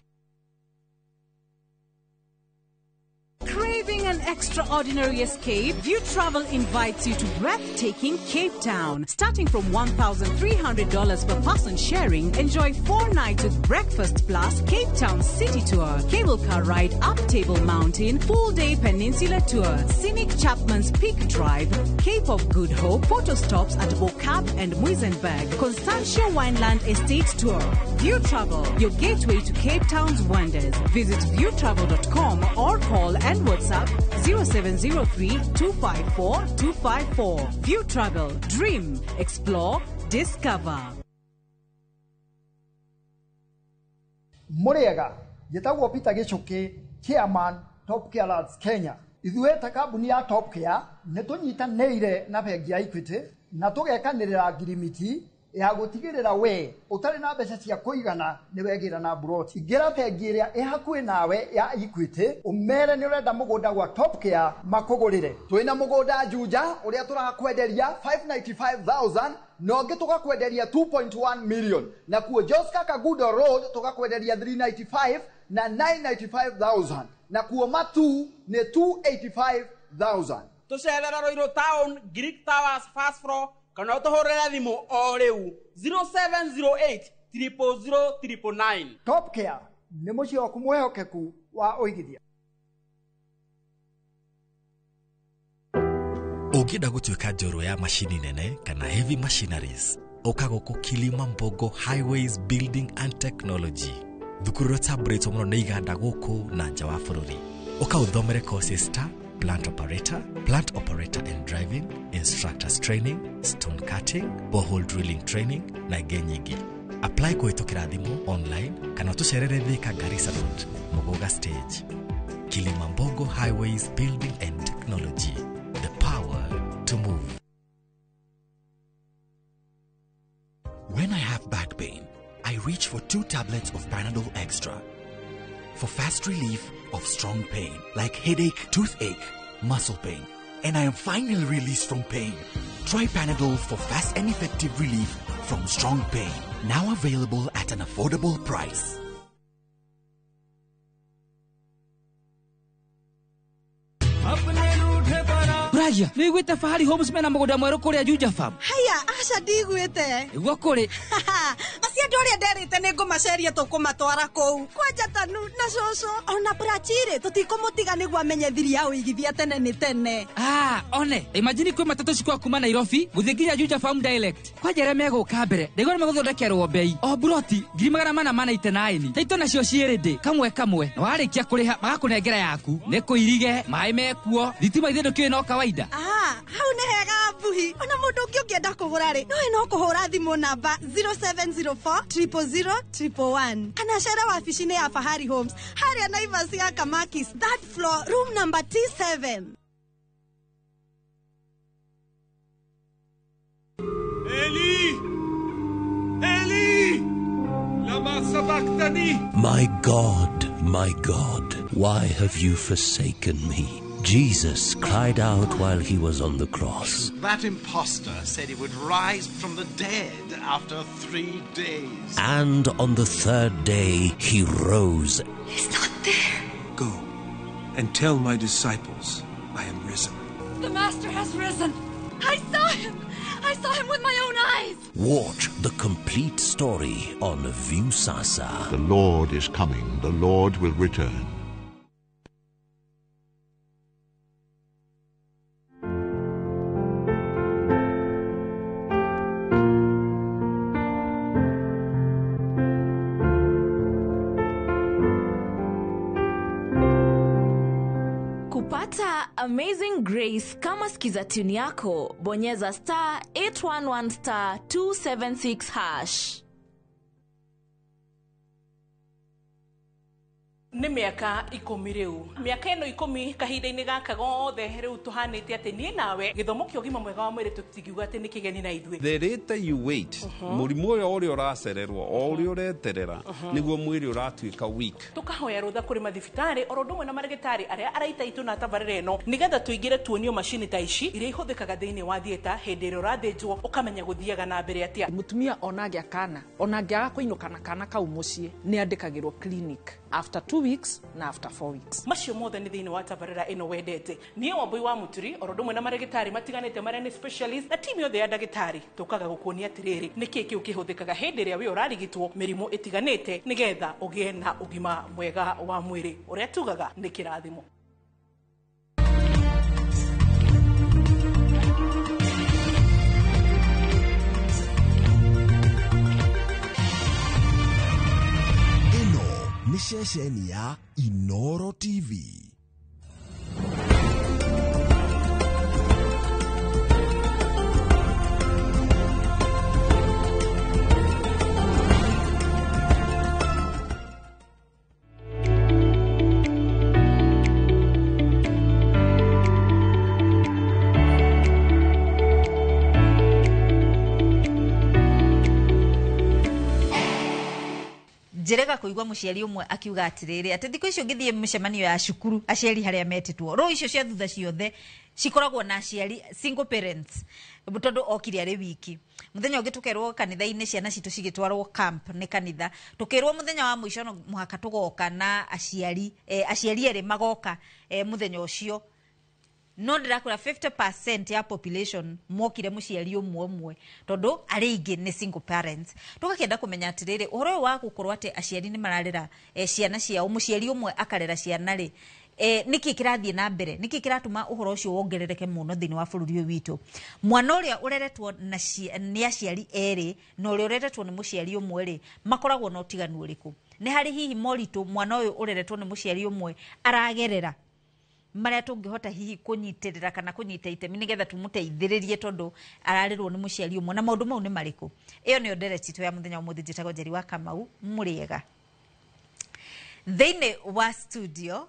Craving an extraordinary escape? View Travel invites you to breathtaking Cape Town. Starting from $1,300 per person sharing, enjoy 4 nights with breakfast plus Cape Town City Tour, cable car ride up Table Mountain, full-day peninsula tour, scenic Chapman's Peak Drive, Cape of Good Hope, photo stops at Bo-Kaap and Muizenberg, Constantia Wineland Estate Tour. View Travel, your gateway to Cape Town's wonders. Visit viewtravel.com or call and WhatsApp 0703 254 254. View Travel. Dream, explore, discover. Mũrĩega, njĩtagwo Peter Gĩchũkĩ, chairman Top Care Lads Kenya. Ithuĩ ta kambuni ya Top Care nĩ tũnyitanĩire na bengi ya Equity na tũgekanĩrĩra ngirimiti ya gũtigĩrĩra we ũtarĩ na mbeca cia kũigana nĩ wegĩra na mburoti. Ingĩra bengi ĩrĩa ĩ hakuhĩ nawe ya Equity ũmere nĩ ũrenda mũgũnda gwa Top Care makũgũrĩre. Twĩna mũgũnda Juja ũrĩa tũrakwenderia 595,000 na ũngĩ tũgakwenderia 2.1 million, na kuo Joska Kagudo Road tũgakwenderia 395 na 995,000, na kuo Matu nĩ 285,000. Tũcerere Ruiru Town, Greek Towers first floor, kana ũtũhũrĩre thimũ o rĩu 0708 000 999. Top Care nĩ mũciĩ waku mwĩhokeku wa ũigithia. Ũngĩenda gũtuĩka njorua ya macini nene kana heavy machineries, ũka gũkũ Kilimambogo Highways Building and Technology, thukuru ũrĩa ũtambũrĩtwo mũno nĩ iganda gũkũ na nja wa bũrũri. Ũka ũthomere courses ta plant operator, plant operator and driving, instructors training, stone cutting, borehole drilling training na ingĩ nyingĩ. Apply kũhĩtũkĩra thimũ online kana ũtũcerere Thika Garissa Road, Muguga Stage. Kilimambogo Highways Building and Technology, the power to move. When I have back pain, I reach for 2 tablets of Panadol Extra. for fast relief of strong pain like headache, toothache, muscle pain. And I am finally released from pain. Try Panadol for fast and effective relief from strong pain. Now available at an affordable price. Ragia, nä iguä Fahari Homes mena må gå nda mwerå kå rä a Juja Farm. Haya, aca ndigwĩte. Nĩguo kũrĩ. Acio andũ arĩa nderĩte nĩ ngũmaceria tũkũmatwara kũu. Kwanja Tanu na cũcũ ona Prachirĩ tũtikũmũtiga nĩguo amenye thiri ya ũigithia tene nĩ tene. Ah, one, imagine kwĩ matatũ cikwa kuma Nairobi gũthiĩ nginya Juja Farm direct. Kwanja arĩa megũka mbere, ndaigua nĩ megũthondekerwo bei. O buroti 499. Taito nacio ciĩ ready kamwe kamwe. Na warĩkia kũrĩha magakũnengera yaku. Nĩ kũirige, maĩ mekuo, thitima ithe ndũkĩũĩ no kawaida. Ah, hau nĩ hega mbuhi. Ona mũndũ ũngĩ ũngĩenda kũgũra rĩ, nowe no kũhũra thimũ namba 0704 000 111 kana cere wabici-inĩ ya Fahari Homes harĩa Naivas ya Kamakis, third floor, room number T7. Eli! Eli! Lama sabachthani! My God, my God, why have you forsaken me? Jesus cried out while he was on the cross. That impostor said he would rise from the dead after 3 days. And on the third day he rose. He's not there. Go and tell my disciples I am risen. The Master has risen. I saw him. I saw him with my own eyes. Watch the complete story on Viusasa. The Lord is coming. The Lord will return. Kupata Amazing Grace kama skiza tune yako, bonyeza star 811 star 276 hash. Nĩ mĩaka 10 rĩu. Mĩaka ĩno 10 kahinda-inĩ gaka gothe rĩu tũhanĩte atĩ niĩ nawe gĩthomo kĩa ũgima mwega wa mwĩrĩ tũtingiuga atĩ nĩ kĩgeni na ithuĩ. The later you wait, mũrimũ ũyũ ũrĩa ũracererwo o ũrĩa ũreterera nĩguo mwĩrĩ ũratuĩka weak. Tũkahoya rũtha kũrĩ mathibitarĩ oro ũndũ ũmwe na marĩgĩtarĩ arĩa araita itũ na tabarĩra ĩno nĩgetha tũingĩre tuonio macini ta ici iria ihũthĩkaga thĩinĩ wa theatre hĩndĩ ĩrĩa ũrathĩnjwo ũkamenya gũthiaga na mbere atĩa. Mũtumia ona angĩa kana ona angĩaga kũinũka na kana kau mũciĩ nĩ andĩkagĩrwo clinic after 2 weeks na after 4 weeks. Macio mothe nĩ thĩinĩ wa tabarĩra ĩno wendete. Niĩ Wambui wa Mũturi oro ũndũ ũmwe na marĩgĩtarĩ matiganĩte marĩa nĩ specialist na timu yothe ya ndagĩtarĩ tũkaga gũkuonia atĩrĩrĩ nĩkĩ kĩu kĩhũthĩkaga hĩndĩ ĩrĩa wĩ ũrarigitwo mĩrimũ ĩtiganĩte nĩgetha ũgĩe na ũgima mwega wa mwĩrĩ ũrĩa tugaga nĩ kĩrathimo. Nĩ ceceni ya Inoro TV. Njirega kuigua muciari umwe akiuga atiriri ati thiku icio ngithie mĩcemanio ya cukuru aciari haria metĩtwo rũ icio cia thutha ciothe cikoragwo na aciari single parents tondu okire arĩ wiki muthenya ũngĩ tũkerwo kanitha-inĩ ciana citũ cigĩtwarwo camp nĩ kanitha tũkĩrwo muthenya wa mũico no mũhaka tũgoka na aciari aciari erĩ magoka muthenya ũcio no ndĩrakwĩra 50% ya population mokire mũciari ũmwe ũmwe tondu arĩa aingĩ nĩ single parents. Tũgakĩenda kũmenya atĩrĩrĩ ũhoro ũyũ wa gũkorwo atĩ aciari nĩ mararera ciana ciao mũciari ũmwe akarera ciana rĩ nĩkĩ kĩrathiĩ na mbere nĩkĩ kĩratũma ũhoro ũcio wongerereke mũno thĩinĩ wa bũrũri ũyũ witũ. Mwana ũrĩa ũreretwo nĩ aciari erĩ na ũrĩa ũreretwo nĩ mũciari ũmwe rĩ makoragwo na ũtiganu ũrĩkũ? Nĩ harĩ hihi moritũ mwana ũyũ ũreretwo nĩ mũciari ũmwe aragerera maria tũngĩhota hihi kũnyitĩrĩra kana kũnyita itemi nĩgetha tũmũteithĩrĩrie tondũ ararerwo nĩ mũciari ũmwe na maũndũ mau nĩ marĩkũ? Ĩyo nĩyo ndereti itũ ya mũthenya ũmũthĩ. Njĩtagwo Njeri wa Kamau mũrĩega. Thĩinĩ wa studio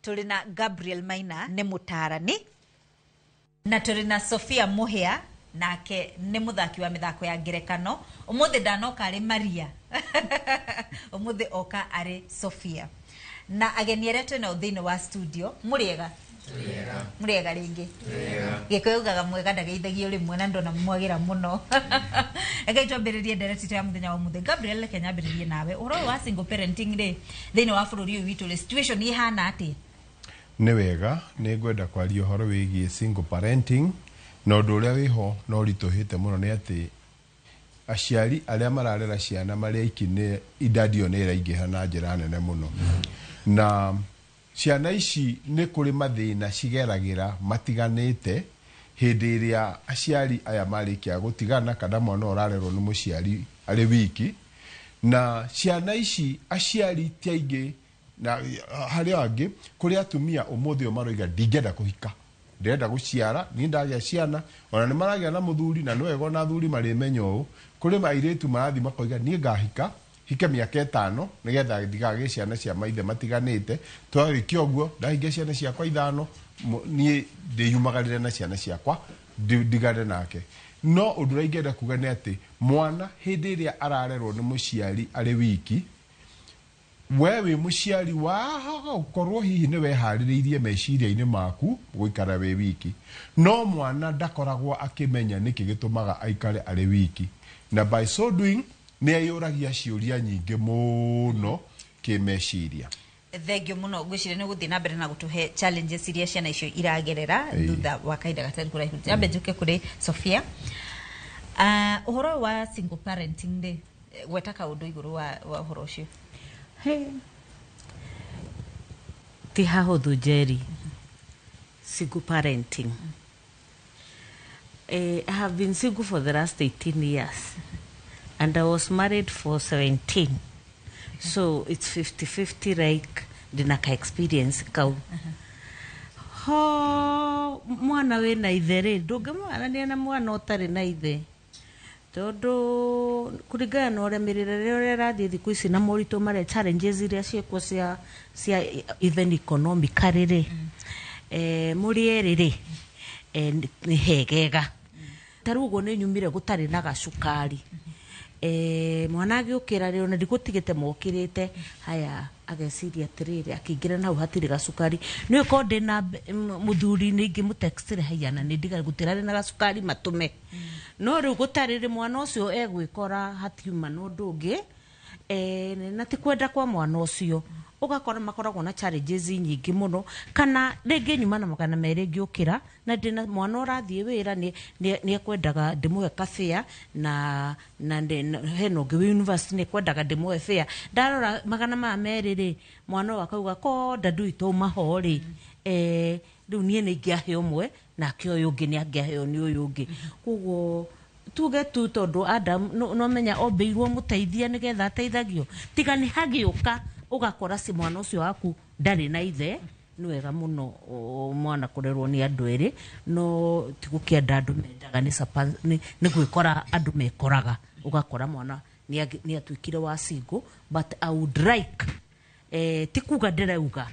tũrĩ na Gabriel Maina nĩ mũtaarani na tũrĩ na Sophia Muhia Nake nĩ mũthaki wa mĩthako ya ngerekano. Ũmũthĩ ndanoka arĩ Maria, ũmũthĩ oka arĩ Sophia. Na ageni arĩa twĩnao thĩinĩ wa studio, mũrĩega? Mũrĩega rĩngĩ? Gĩkũyũ ugaga mwega ndageithagio rĩmwe, na ndona mwagĩra mũno. Reke twambĩrĩrie ndereti itũ ya mũthenya wa ũmũthĩ. Gabriel, reke nyambĩrĩrie nawe. Ũhoro ũyũ wa single parenting rĩ, thĩinĩ wa bũrũri ũyũ witũ rĩ, situation ĩhana atĩa? Nĩ wega, nĩ ngwenda kwaria ũhoro wĩgiĩ single parenting, na ũndũ ũrĩa wĩho na ũritũhĩte mũno nĩ atĩ aciari arĩa mararera ciana marĩ aiki, nĩ idadi ĩyo nĩ ĩraingĩha na njĩra nene mũno. Na ciana ici nĩ kũrĩ mathĩna cigeragĩra matiganĩte hĩndĩ ĩrĩa aciari aya marĩkia gũtigana, kana mwana ũyũ ũrarerwo nĩ mũciari arĩ wiki. Na ciana ici, aciari ti aingĩ, na harĩ angĩ, kũrĩ atumia ũmũthĩ ũyũ maroiga, "Ndingĩenda kũhika, ndĩrenda gũciara niĩ ndagĩa ciana." Ona nĩ maragĩa na mũthuri, na nĩ wega ona athuri marĩmenya ũũ. Kũrĩ airĩtu marathiĩ makoiga, "Niĩ ngahika hike mĩaka 5 nĩgetha ndigagĩe ciana cia maithe matiganĩte. Twarĩkia ũguo, ndahingia ciana ciakwa 5, niĩ ndĩyumagarĩre na ciana ciakwa, ndigane nake." No ũndũ ũrĩa ingĩenda kuga nĩ atĩ mwana hĩndĩ ĩrĩa ararerwo nĩ mũciari arĩ wiki, we wĩ mũciari wahaga gũkorwo hihi nĩ weharĩrĩirie meciria-inĩ maku gũikara wĩ wiki, no mwana ndakoragwo akĩmenya nĩkĩ gĩtũmaga aikare arĩ wiki. Na by so doing nĩ eyũragia ciũria nyingĩ mũno kĩmeciria. Thengio mũno. Ngwĩciria nĩ gũthiĩ na mbere na gũtũhe challenges iria ciana icio iragerera thutha wa kahinda gatarĩ kũraihu. Nyambe njũke kũrĩ Sophia. Ũhoro ũyũ wa single parenting rĩ, gweta kaũndũ igũrũ wa ũhoro ũcio. Hey. Ti hahũthũ, Njeri, single parenting. I have been single for the last 18 years and I was married for 17, so it's 50-50, like ndina ka experience kau ho. Mwana wĩna ithe rĩ, ndũngĩmũhanania na mwana ũtarĩ na ithe, tondũ kũringana na ũrĩa mĩrerere ũrĩa ĩrathiĩ thikũ ici na moritũ marĩa, challenges iria ciĩkuo cia even economically rĩ, mũrĩ erĩ rĩ, nĩ hegega. Ta rĩu ũguo nĩ nyumire gũtarĩ na gacukari, mwana agĩũkĩra rĩ, ona ndigũtigĩte mokĩrĩte haya, ageciria atĩrĩrĩ, akĩingĩra na hau hatirĩ gacukari. Nĩ ũkorwo ndĩna mũthuri nĩ ingĩmũtextire, "Haiya, na nĩ ndiga gũtirarĩ na gacukari," matũme. No rĩu gũtarĩ rĩ, mwana ũcio egwĩkora hatiuma na ũndũ ũngĩ, na ti kwenda kwa mwana ũcio. Ũgakora makoragwo na challenges nyingĩ mũno. Kana rĩngĩ nyuma na 200 ngĩũkĩra, na ndĩna mwana ũrathiĩ wĩra, nĩ ekwendaga ndĩmũhe kabĩa, na hena ũngĩ wĩ university, nĩ ekwendaga ndĩmũhe bĩa. Ndarora magana maya merĩ rĩ, mwana ũyũ akauga ko ndandui twauma ho rĩ, rĩu niĩ nĩ ingĩahe ũmwe, nake ũyũ ũngĩ nĩ angĩaheo nĩ ũyũ ũngĩ. Koguo tuge tu tondũ Adam no menya ombĩirwo mũteithia nĩgetha ateithagio, tiga nĩ hagĩũka ũgakora ci mwana ũcio waku ndarĩ na ithe. Nĩ wega mũno mwana kũrerwo nĩ andũ erĩ, no ti gũkĩenda andũ mendaga, nĩ gwĩkora andũ mekoraga, ũgakora mwana nĩ atuĩkire wa single. But I would like, ti kuga ndĩrauga,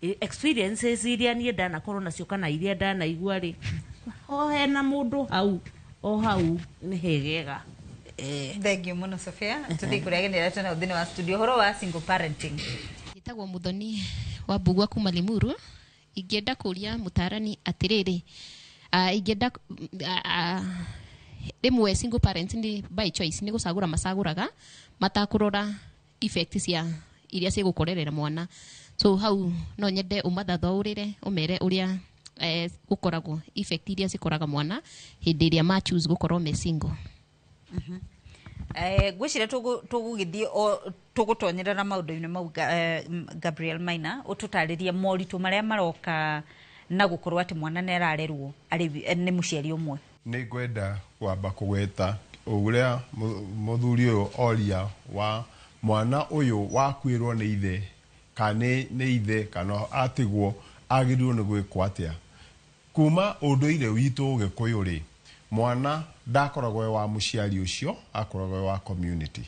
experiences iria niĩ ndanakorwo nacio kana iria ndanaigua rĩ, ho hena mũndũ hau o hau nĩ hegega. Thengio mũno, Sophia. Tũthiĩ kũrĩa ageni arĩa twĩnao thĩinĩ wa studio. Ũhoro wa single parenting. Njĩtagwo Muthoni wa Mbugua kuma Limuru. Ingĩenda kũria mũtarani atĩrĩrĩ, ingĩenda rĩmwe single parents nĩ by choice, nĩ gũcagũra macagũraga matakũrora effect cia iria cigũkorerera mwana. So hau no nyende ũmathathaũrĩre, ũmere ũrĩa gũkoragwo effect iria cikoraga mwana hĩndĩ ĩrĩa ma choose gũkorwo me single. Ngwĩciria tũgũgĩthiĩ o tũgũtonyerera maũndũ-inĩ mau. Gabriel Maina, ũtũtarĩrie moritũ marĩa maroka na gũkorwo atĩ mwana nĩ ararerwo arĩ nĩ mũciari ũmwe. Nĩ ngwenda kwamba kũgweta ũrĩa mũthuri ũyũ oria wa mwana ũyũ wakuĩrwo nĩ ithe, kana nĩ ithe kana atigwo, agĩrĩirwo nĩ gwĩkwo atĩa. Kuma ũndũire witũ Ũgĩkũyũ rĩ, mwana ndakoragwo e wa mũciari ũcio, akoragwo e wa community,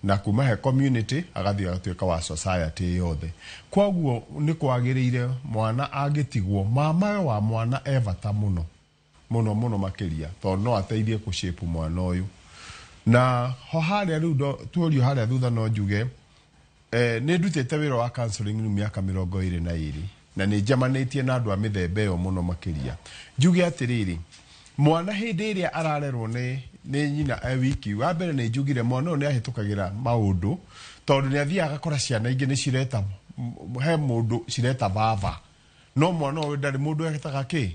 na kuma he community agathiĩ agatuĩka wa society yothe. Koguo nĩ kwagĩrĩire mwana angĩtigwo, mamawe wa mwana e bata mũno. Mũno mũno makĩria tondũ no ateithie kũshape mwana ũyũ. Na ho harĩa rĩu tuorio harĩa thutha no njuge nĩ ndutĩte wĩra wa counseling rĩu mĩaka 22 na nĩ njamanĩtie na andũ a mĩthemba ĩyo mũno makĩria. Njuge atĩrĩrĩ, mwana hĩndĩ ĩrĩa ararerwo nĩ nyina e wiki, wa mbere nĩ njugire mwana ũyũ nĩ ahĩtũkagĩra maũndũ tondũ nĩ athiaga agakora ciana ingĩ nĩ cireta he mũndũ cireta baba, no mwana ũyũ ndarĩ mũndũ etaga kĩ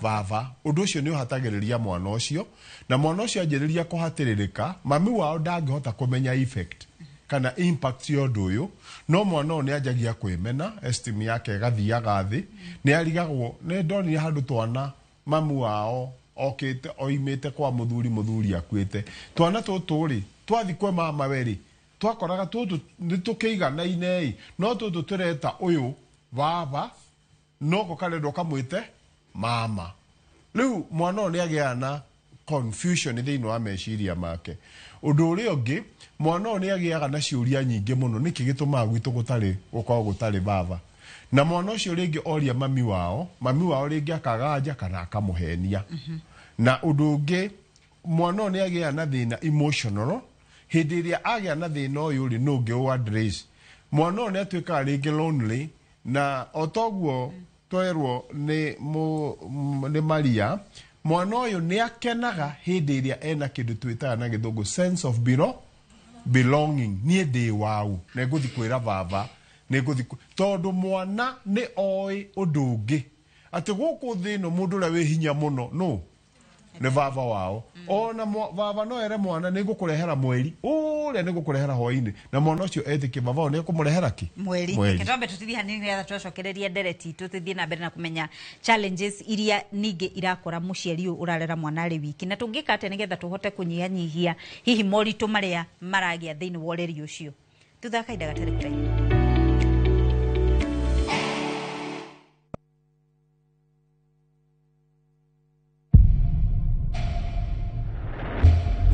baba. Ũndũ ũcio nĩ ũhatagĩrĩria mwana ũcio, na mwana ũcio anjĩrĩria kũhatĩrĩrĩka, mami wao ndangĩhota kũmenya effect kana impact ya ũndũ ũyũ, no mwana ũyũ nĩ anjagia kwĩmena, esteem yake ĩgathiaga thĩ, nĩ arigagwo. Nĩ ndonire handũ twana mami wao okĩte oimĩte kwa mũthuri, mũthuri akuĩte, twana tũtũ rĩ twathi kwa mama we rĩ twakoraga tũtũ nĩ tũkĩiganaine ĩ, no tũtũ tũreta ũyũ baba no ko karendwo kamwĩte mama. Rĩu mwana ũyũ nĩ agĩaga na confusion thĩinĩ wa meciria make. Ũndũ ũrĩa ũngĩ, mwana ũyũ nĩ agĩaga na ciũria nyingĩ mũno, nĩkĩ gĩtũmaga gwitũ gũtarĩ gũkorwo gũtarĩ baba? Na mwana ũcio rĩngĩ oria mami wao rĩngĩ akaganja kana akamũhenia. Na ũndũ ũngĩ, mwana ũyũ nĩ agĩaga na thĩna emotional. Hĩndĩ ĩrĩa agĩa na thĩna ũyũ rĩ, nũ ũngĩ ũ address? Mwana ũyũ nĩ atuĩkaga rĩngĩ lonely, na o toguo twerwo nĩ Maria, mwana ũyũ nĩ akenaga hĩndĩ ĩrĩa ena kĩndũ twĩtaga na gĩthũngũ sense of belonging. Niĩ ndĩ wau, nĩ ngũthiĩ kwĩra baba, nĩ ngũthiĩ tondũ mwana nĩ oĩ ũndũ ũngĩ atĩ gũkũ thĩ ĩno mũndũ ũrĩa wĩ hinya mũno nũ nĩ baba wao. Ona baba no ere mwana nĩ ngũkũrehera mweri ũrĩa nĩ ngũkũrehera hwaĩ-inĩ, na mwana ũcio etĩkie baba wao nĩ ekũmũrehera kĩ mweri. Reke twambe tũthiĩ hanini nĩgetha twacokereria ndereti tũthiĩ na mbere na kũmenya challenges iria ningĩ irakora mũciari ũyũ ũrarera mwana arĩ wiki, na tũngĩka atĩa nĩgetha tũhote kũnyihanyihia hihi moritũ marĩa maragĩa thĩinĩ wa ũreri ũcio. Thutha wa kahinda gatarĩ kũraihu.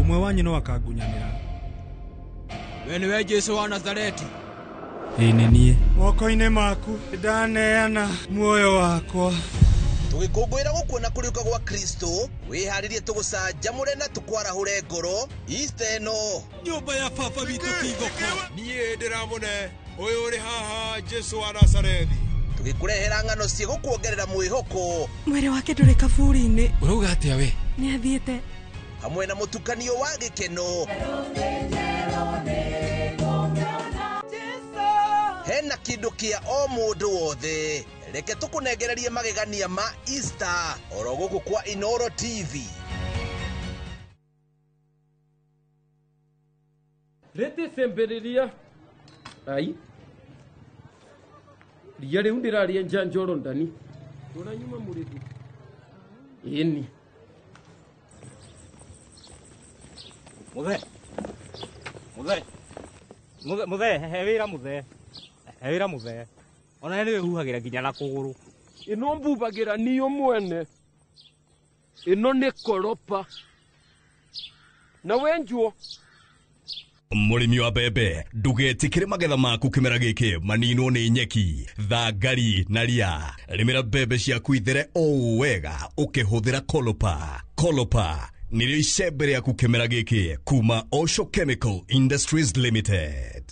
Ũmwe wanyu no akangunyanĩra. We nĩwe Jesũ wa Nazareti? Ĩĩ nĩ niĩ. Moko-inĩ maku ndaneana muoyo wakwa. Tũgĩkũngũĩra gũkuona kũriũka gwa Kristo, wĩharĩrie tũgũcanjamũre na tũkwarahũre ngoro Easter ĩno. Nyũmba ya baba witũ ti thoko. Niĩ ndĩramũne ũyũ ũrĩ haha Jesũ wa Nazarethi. Tũgĩkũrehera ng'ano ciĩgũkuongerera mwĩhoko. Mwĩrĩ wake ndũrĩ kaburi-inĩ. Ũrauga atĩa we? Nĩ athiĩte. Hamwe na mũtukanio wa gĩkeno. Hena kĩndũ kĩa o mũndũ wothe. Reke tũkũnengererie magegania ma Easter oro gũkũ kwa Inoro TV. Rĩtĩ cemberiria ai ria rĩu ndĩraria njanjoro ndani tũranyuma mũrĩthi ĩni. Muthe. Muthe. Muthe, muthe, he wĩra muthe. He wĩra muthe. Ona nĩ wĩhuhagĩra nginya na kũgũrũ. Ĩno mbubagĩra niyo mwene. Ĩno nĩ koropa. Na wenjuo. Mũrĩmi wa mbembe, ndũgetĩkĩre magetha maku kĩmera gĩkĩ maninwo nĩ nyeki, thangari na ria. Rĩmĩra mbembe ciaku ithere o wega ũkĩhũthĩra Kolopa. Kolopa nĩrĩo icembe rĩaku kĩmera gĩkĩ kuma Osho Chemical Industries Limited.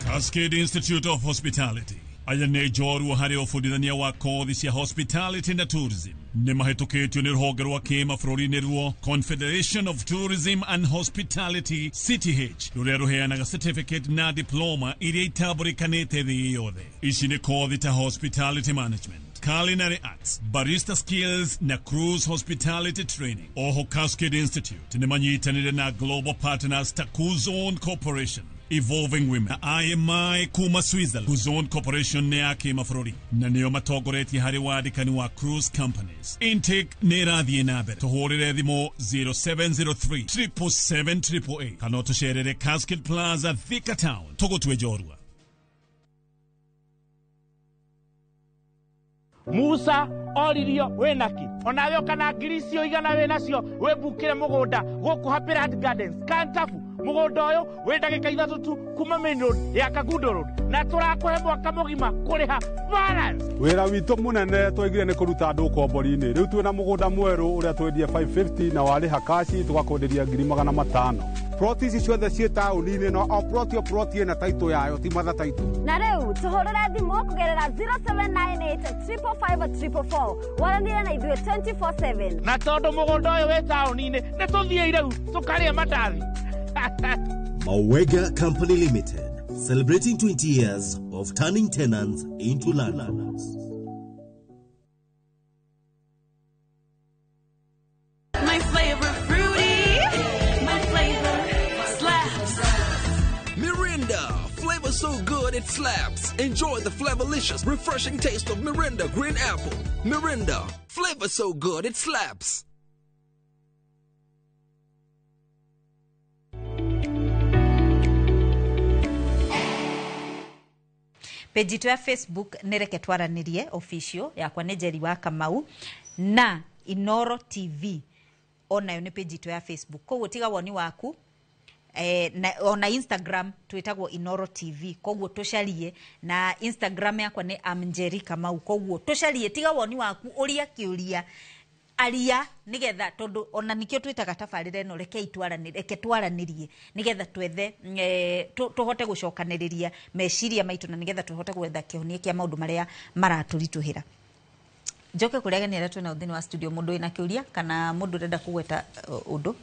Cascade Institute of Hospitality aya nĩ njorua harĩ ũbundithania wa kothi cia hospitality na tourism. Nĩ mahĩtũkĩtio nĩ rũhonge rwa kĩmabũrũri nĩruo Confederation of Tourism and Hospitality CTH, rũrĩa rũheanaga certificate na diploma iria itambũrĩkanĩte thĩ yothe. Ici nĩ kothi ta hospitality management, culinary arts, barista skills na cruise hospitality training. Oho Cascade Institute nĩ manyitanĩire na global partners ta Kuzon Corporation, Evolving Women na IMI kuma Switzerland. Kuzon Corporation nĩ ya kĩmabũrũri na nĩo matongoretie harĩ wandĩkani wa cruise companies. Intake nĩ ĩrathiĩ na mbere. Tũhũrĩre thimũ 0703 777 888 kana ũtũcerere Cascade Plaza, Thika Town. Tũgũtue njorua. Musa oririo wĩnaki onawe ũkana ngiri icio igana wĩnacio wĩmbukĩre mũgũnda gũkũ Happy Land Gardens Kantafu Mũgũnda ũyũ wĩ ndagĩka 3 tu kuma main road ya Kangundo Road, na tũrakũhe mwaka mũgima kũrĩha balance. Wĩra witũ mũnene twaigire nĩ kũruta andũ ũkombori-inĩ. Rĩu twĩna mũgũnda mwerũ ũrĩa twendie 550 na warĩha kaci tũgakwenderia 500,000. Ploti ici ciothe ciĩ taũni-inĩ no o ploti o ploti ĩna taitũ yayo, ti matha taitũ. Na rĩu tũhũrĩre thimũ kũgerera 0798 555 444 waranĩre na ithuĩ 24/7. Na tondũ mũgũnda ũyũ wĩ taũni-inĩ, nĩ tũthiĩ rĩu tũkarĩe mandathi. Mawega Company Limited, celebrating 20 years of turning tenants into landlords. My flavor fruity, my flavor slaps. Mirinda, flavor so good it slaps. Enjoy the flavorlicious, refreshing taste of Mirinda Green Apple. Mirinda, flavor so good it slaps. Page itũ ya Facebook nĩ Reke Twaranĩrie official, yakwa nĩ Njeri wa Kamau, na Inoro TV onayo nĩ page itũ ya Facebook. Koguo tiga woni waku, na, ona Instagram twĩtagwo Inoro TV, koguo tũcarie, na Instagram yakwa nĩ Amnjeri Kamau, koguo tũcarie, tiga woni waku, ũria kĩũria, aria, nigetha tondu ona nikio twitaga tabarĩra ĩno reke twaranĩrie nigetha twethe tũhote gũcokanĩrĩria meciria maitũ na nigetha tũhote gwetha kĩhonia kĩa maũndũ marĩa maratũritũhĩra. Njoke kũrĩa ageni arĩa twĩnao thĩinĩ wa studio, mũndũ wĩna kĩũria kana mũndũ ũrenda kũgweta ũndũ.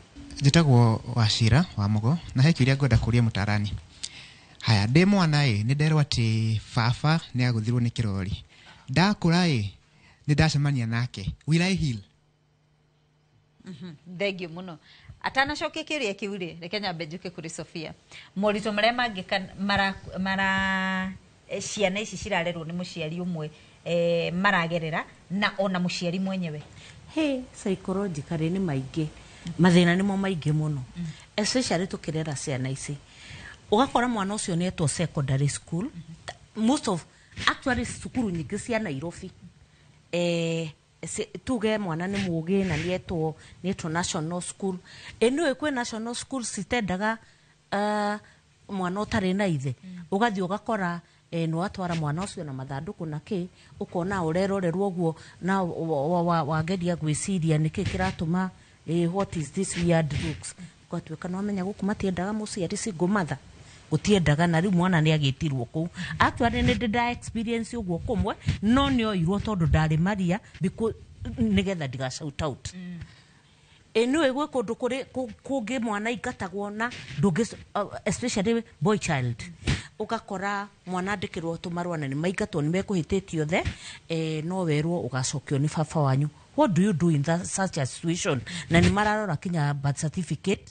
Njĩtagwo Wacira wa Mũgo na he kĩũria ngwenda kũria mũtarani. Haya, ndĩ mwana ĩ nĩ nderwo atĩ baba nĩ agũthirwo nĩ kĩrori. Ndakũra ĩ nĩ ndacemania nake. Will I heal? Thank you muno. Atanacokia kĩũria kĩu rĩ, reke nyambe njũke kũrĩ Sophia. Moritũ marĩa mangĩka mara ciana ici cirarerwo nĩ mũciari ũmwe maragerera na ona mũciari mwenyewe. He psychologically nĩ maingĩ, mathĩna nĩmo maingĩ mũno, especially tũkĩrera ciana ici. Ũgakora mwana ũcio nĩ etwo secondary school, most of actually cukuru nyingĩ cia Nairobi, tuge mwana nĩ mũgĩ na nĩetwo national school. Anyway, kwĩ national school citendaga mwana ũtarĩ na ithe. Ũgathiĩ ũgakora nĩ watwara mwana ũcio na mathandũkũ na kĩ, ũkona ũrerorerwo ũguo na wageria gwĩciria nĩkĩ kĩratũma, what is this weird looks. Ũgatuĩka nĩ wamenya gũkũ matiendaga mũciari single mother, gũtiendaga, na rĩu mwana nĩ agĩtirwo kũu. Actually nĩ ndĩ nda experience ũguo kũmwe, no nĩ oirwo tondũ ndarĩ maria nĩgetha ndiga shout out. Anyway, gwĩ kũndũ kũrĩ kũngĩ mwana ingatagwo na ndũngĩ, especially boy child. Ũgakora mwana andĩkĩrwo tũmarũa na nĩ maingatwo, nĩ mekũhĩtĩtio othe, no werwo ũgacokio nĩ baba wanyu. What do you do in that such a situation? Na nĩ mararora kinya birth certificate,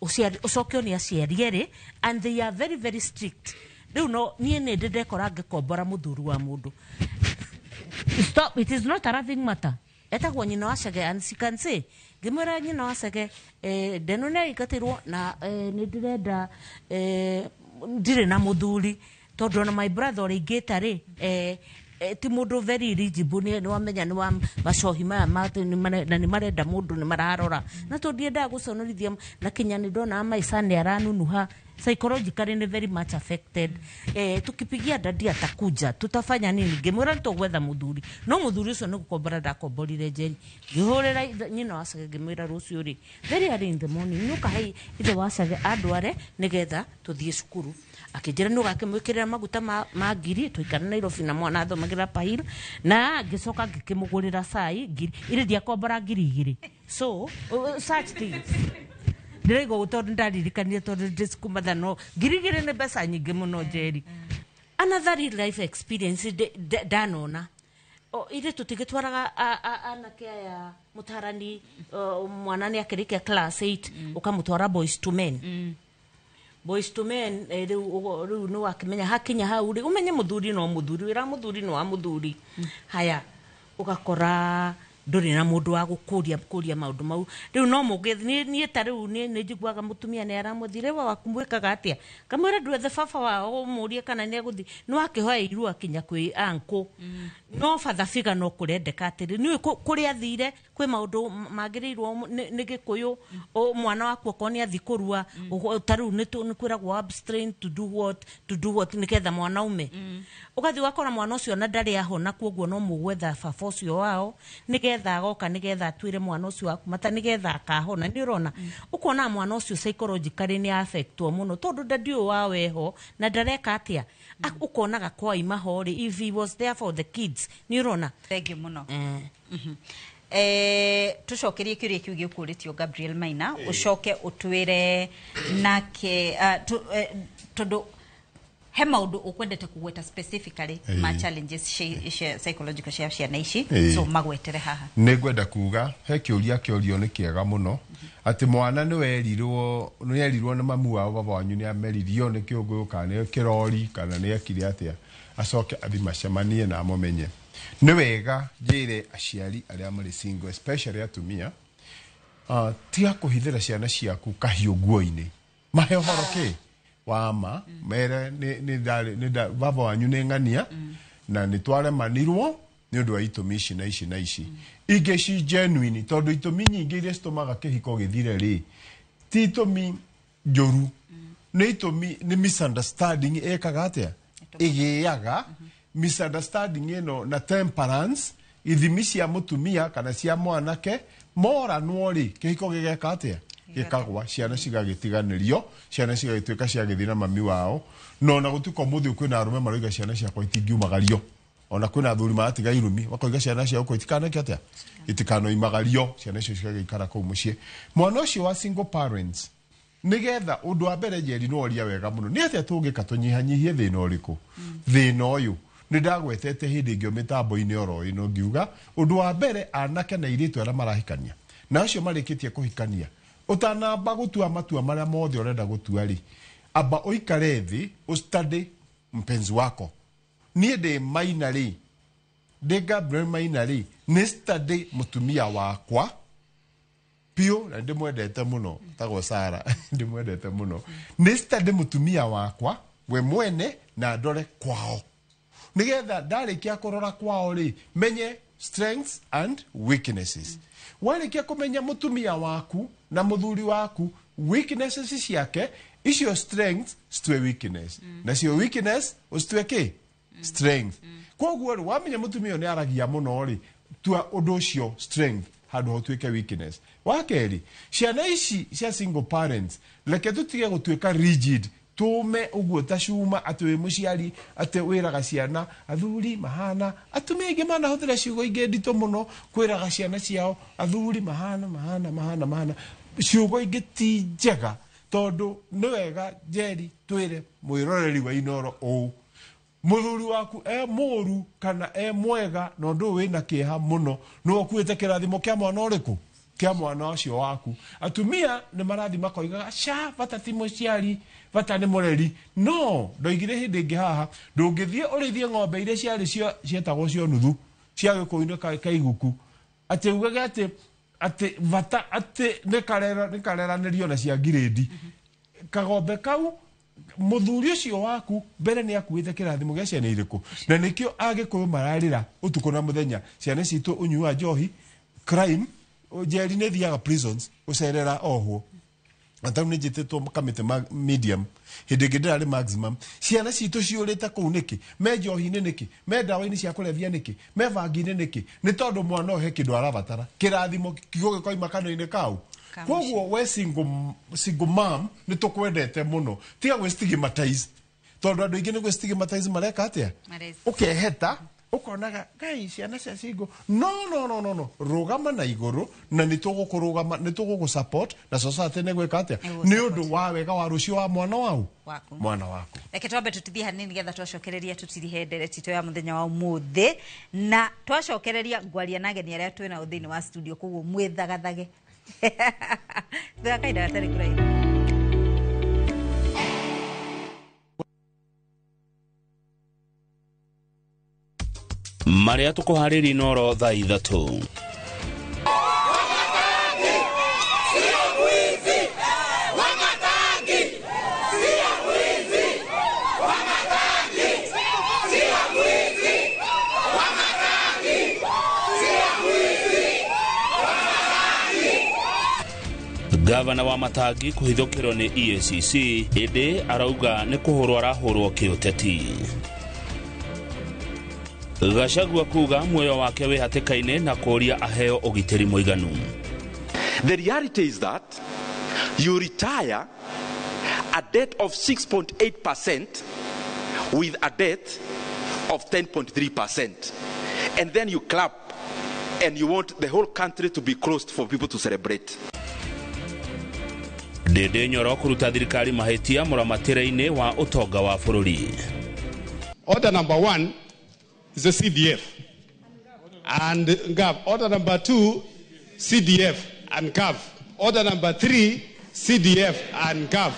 ũcokio nĩ aciari erĩ, and they are very very strict. Rĩu no niĩ nĩ ndĩ ndekora ngĩkombora mũthuri wa mũndũ. Stop, it is not a laughing matter. Etagwo nyina wa Chege, and she can say, ngĩmwĩra nyina wa Chege, ndeno nĩ aingatirwo na nĩ ndĩrenda, ndirĩ na mũthuri, tondũ ona my brother ũrĩa ingĩta rĩ, ti mũndũ very eligible, nĩ wamenya nĩ wa macohi maya na nĩ marenda mũndũ, nĩ mararora, na tondũ ndiendaga gũconorithia, na kinya nĩ ndona maica nĩ aranunuha psychologically nĩ very much affected. Tukipigia dadi atakuja, tutafanya nini? Ngĩmwĩra nĩ tũgwetha mũthuri, no mũthuri ũcio nĩ gũkombora ndakomborire Njeri. Ngĩhũrĩra nyina wa Chege ngĩmwĩra rũciũ rĩ, very early in the morning, nĩ ũkahe ithe wa Chege andware nĩgetha tũthiĩ cukuru. Akĩnjĩra nĩ ũgakĩmwĩkĩrĩra maguta ma ngiri, tũikara Nairobi na mwana athomagĩra Pahil, na ngĩcoka ngĩkĩmũgũrĩra cai ngiri, irĩ ndiakombora 2,000. So such things ndĩraigua ũguo tondũ ndaririkanire, tondũ ndĩcikumatha, no 2,000 nĩ mbeca nyingĩ mũno Njeri. Another real life experience ndanona, ithuĩ tũtigĩtwaraga anake aya mũtarani, mwana nĩ akĩrĩkia class 8 ũkamũtwara boys to men. Boys to men, rĩu nĩ wakĩmenya hakinya hau rĩ, ũmenye mũthuri no mũthuri, wĩra mũthuri no wa mũthuri. Haya, ũgakora Ndũrĩ na mũndũ wa gũkũria kũria maũndũ mau. Rĩu no mũngĩ niĩ ta rĩu nĩ njiguaga mũtumia nĩ aramũthire wa waku mwĩkaga atĩa, kamwĩra ndwethe baba wao ũmũrie kana nĩ egũthiĩ, nĩ wakĩhoya irua kinya kwĩ anko. No father figure no kũrendeka atĩrĩ, nĩũĩ kũrĩa athire kwĩ maũndũ magĩrĩirwo nĩ Gĩkũyũ. Mwana waku okorwo nĩ athi kũrua, ta rĩu nĩ kwĩragwo abstain to do what, to do what, nĩgetha mwana ume. Ũgathiĩ ũgakora mwana ũcio na ndarĩ ahona, koguo no mũgwetha baba ũcio wao nĩgetha agoka, nĩgetha atuĩre mwana ũcio waku mata, nĩgetha akahona. Nĩ ũrona, ũkona mwana ũcio psychologically nĩ affectwo mũno, tondũ ndadi ũyũ wao eho na ndareka atĩa. Ũkonaga kwaima ho rĩ, if he was there for the kids, nĩ ũrona. Thank you mũno. Tucokerie kĩũria kĩu gĩkũrĩtio Gabriel Maina, ũcoke ũtwĩre nake tondũ he maũndũ ũkwendete kũgweta specifically ma challenges cia psychological cia ciana ici, so magwetere haha. Nĩ ngwenda kuga he kĩũria kĩorio nĩ kĩega mũno, atĩ mwana nĩ werirwo nĩ erirwo nĩ mamu wao, baba wanyu nĩ ameririo nĩ kĩũngũyũ kana nĩ kĩrori kana nĩ ekire atĩa, acoke athi macemanie na amũmenye. Nĩ wega njĩre aciari arĩa marĩ single, especially atumia, tiga kũhithĩra ciana ciaku kahiũ nguo-inĩ, mahe ũhoro kĩ wa ma, mere nĩ baba wanyu nĩ ng'ania na nĩ twaremanirwo nĩ ũndũ wa itũmi ici na ici na ici ingĩ ci genuine, tondũ itũmi nyingĩ iria citũmaga kĩhiko gĩthire rĩ, ti itũmi njũru, nĩ itũmi nĩ misunderstanding ĩkaga atĩa, ĩgĩaga misunderstanding ĩno na temperance, ithimi cia mũtumia kana cia mwanake moranwo rĩ, kĩhiko gĩgeka atĩa, gĩkagwa, ciana cigagĩtiganĩrio, ciana cigagĩtuĩka ciagĩthiĩ na mami wao. No ona gũtuĩka ũmũthĩ ũyũ kwĩna arũme maroiga ciana ciakwa itingiumagario, ona kwĩna athuri maratiga irumi makoiga ciana ciao kwa itikaneke atĩa, itikanoimagario, ciana icio cigagĩikara kũu mũciĩ. Mwana ũcio wa single parents, nĩgetha ũndũ wa mbere Njeri no oria wega mũno, nĩ atĩa tũngĩka tũnyihanyihie thĩna ũrĩkũ, thĩna ũyũ nĩ ndagwetete hĩndĩ ĩngĩ mĩtambo-inĩ oro ĩno ngiuga ũndũ wa mbere anake na airĩtu arĩa marahikania na acio marĩkĩtie kũhikania, ũtanamba gũtua matua marĩa mothe ũrenda gũtua rĩ, amba ũikare thĩ ũstudy mpenzi wako. Niĩ ndĩ Maina rĩ, ndĩ Gabriel Maina rĩ, nĩ study mũtumia wakwa piũ na ndĩmwendete mũno, tagwo Sara, ndĩmwendete mũno. Nĩ study mũtumia wakwa we mwene na ndore kwao, nĩgetha ndarĩkia kũrora kwao rĩ, menye strengths and weaknesses. Warĩkia kũmenya mũtumia waku na mũthuri waku weaknesses ciake, icio strengths citue weakness, nacio weakness ũcitue kĩ, strength. Koguo rĩ, wamenya mũtumia ũyũ nĩ aragia mũno rĩ, tua ũndũ ũcio strength handũ ha ũtuĩke weakness. Wa kerĩ, ciana ici cia single parents, reke tũtige gũtuĩka rigid, tũme ũguo ta cuma atĩ wĩ mũciari atĩ wĩraga ciana athuri mahana, atumia aingĩ manahũthĩra ciugo ingĩ nditũ mũno kwĩraga ciana ciao athuri mahana mahana mahana mahana, ciugo ingĩ ti njega, tondũ nĩ wega Njeri twĩre mwĩroreri wa Inooro ũũ, mũthuri waku e mũru kana e mwega na ũndũ ũyũ wĩna kĩeha mũno, nĩwe ũkuĩte kĩrathimo kĩa mwana ũrĩkũ, kĩa mwana ũcio waku. Atumia nĩ marathiĩ makoigaga ca bata ti mũciari, bata nĩ mũreri. No ndoigire hĩndĩ ĩngĩ haha, ndũngĩthiĩ ũrĩithie ng'ombe iria ciarĩ cio cietagwo cio nuthu cia gĩkũyũ-inĩ ka iguku, atĩ ugage atĩ bata atĩ nĩ kareranĩrio na cia ngirĩndi. Kagombe kau mũthuri ũcio waku mbere nĩ akuĩte kĩrathimo gĩa ciana irĩkũ, na nĩkĩo Agĩkũyũ mararĩra ũtukũ na mũthenya, ciana citũ ũnyui wa njohi, crime, Njeri nĩ thiaga prisons gũcerera ohwo, na tarĩu nĩ njĩtĩtwo kamĩtĩ medium, hĩndĩ ĩngĩ ndĩrarĩ maximum. Ciana citũ ciũrĩte kũu nĩkĩ, me njohi-inĩ nĩkĩ, me ndawa-inĩ cia kũrebia nĩkĩ, me bangi-inĩ nĩkĩ? Nĩ tondũ mwana ũyũ he kĩndũ arabatara, kĩrathimo kiugo gĩkoima kanua-inĩ kau. Koguo we single mom nĩ tũkwendete mũno, tiga gwĩ stigmatize, tondũ andũ aingĩ nĩ gwĩ stigmatize mareka atĩa, ũkeheta ũkonaga ngai ciana cia single, no no no no no, rũgama na igũrũ na nĩ tũgũkũrũgama, nĩ tũgũgũ support na society nĩ gwĩka atĩa, nĩ ũndũ wa wega wa rũciũ wa mwana wau, waku, mwana waku. Reke twambe tũtithie hanini nĩgetha twacokereria tũtirihe ndereti itũ ya mũthenya wa ũmũthĩ, na twacokereria ngwaria na ageni arĩa twĩ nao thĩinĩ wa studio, koguo mwĩthagathage thutha kahinda gatarĩ kũraihu. Marĩa tũkũharĩria Inooro thaa 3. Gavana wa Matangi kũhithũkĩrwo nĩ EACC ĩndĩ arauga nĩ kũhũrwo arahũrwo kĩũteti. Gachagua kuga muoyo wake wĩ hatĩka-inĩ na kũũria aheo ũgitĩri mũiganu. The reality is that you retire a debt of 6.8% with a debt of 10.3%. And then you clap and you want the whole country to be closed for people to celebrate. Ndĩndĩ Nyoro kũruta thirikari mahĩtia mũramatĩre-inĩ wa ũtonga wa bũrũri. Order number one is the CDF and GAV. Order number two, CDF and GAV. Order number three, CDF and GAV.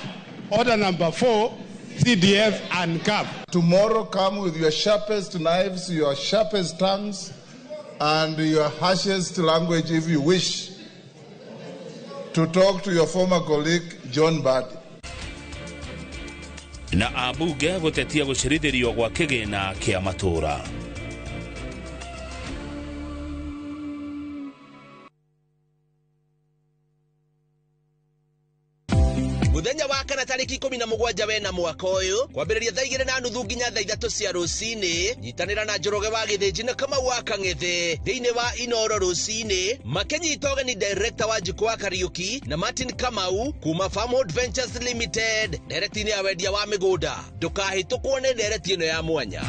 Order number four, CDF and GAV. Tomorrow, come with your sharpest knives, your sharpest tongues, and your harshest language if you wish to talk to your former colleague, John Mbadi. Na ambunge gũtetia gũcirithĩrio gwa kĩgĩna kĩa matũũra. Muthenya wa kana tariki 17 wena mwaka uyu kwambĩrĩria thaa 2:30 nginya thaa 3 cia rũcinĩ nyitanĩra na Njoroge wa Gĩthĩnji na Kamau wa Kang'ethe thĩinĩ wa Inoro rũcinĩ makĩnyita ũgeni director wa Njikũ wa Kariuki na Martin Kamau kuma Farmhold Ventures Limited ndereti-inĩ ya wendia wa mĩgũnda. Ndũkahĩtũkwo nĩ ndereti ĩno ya mwanya.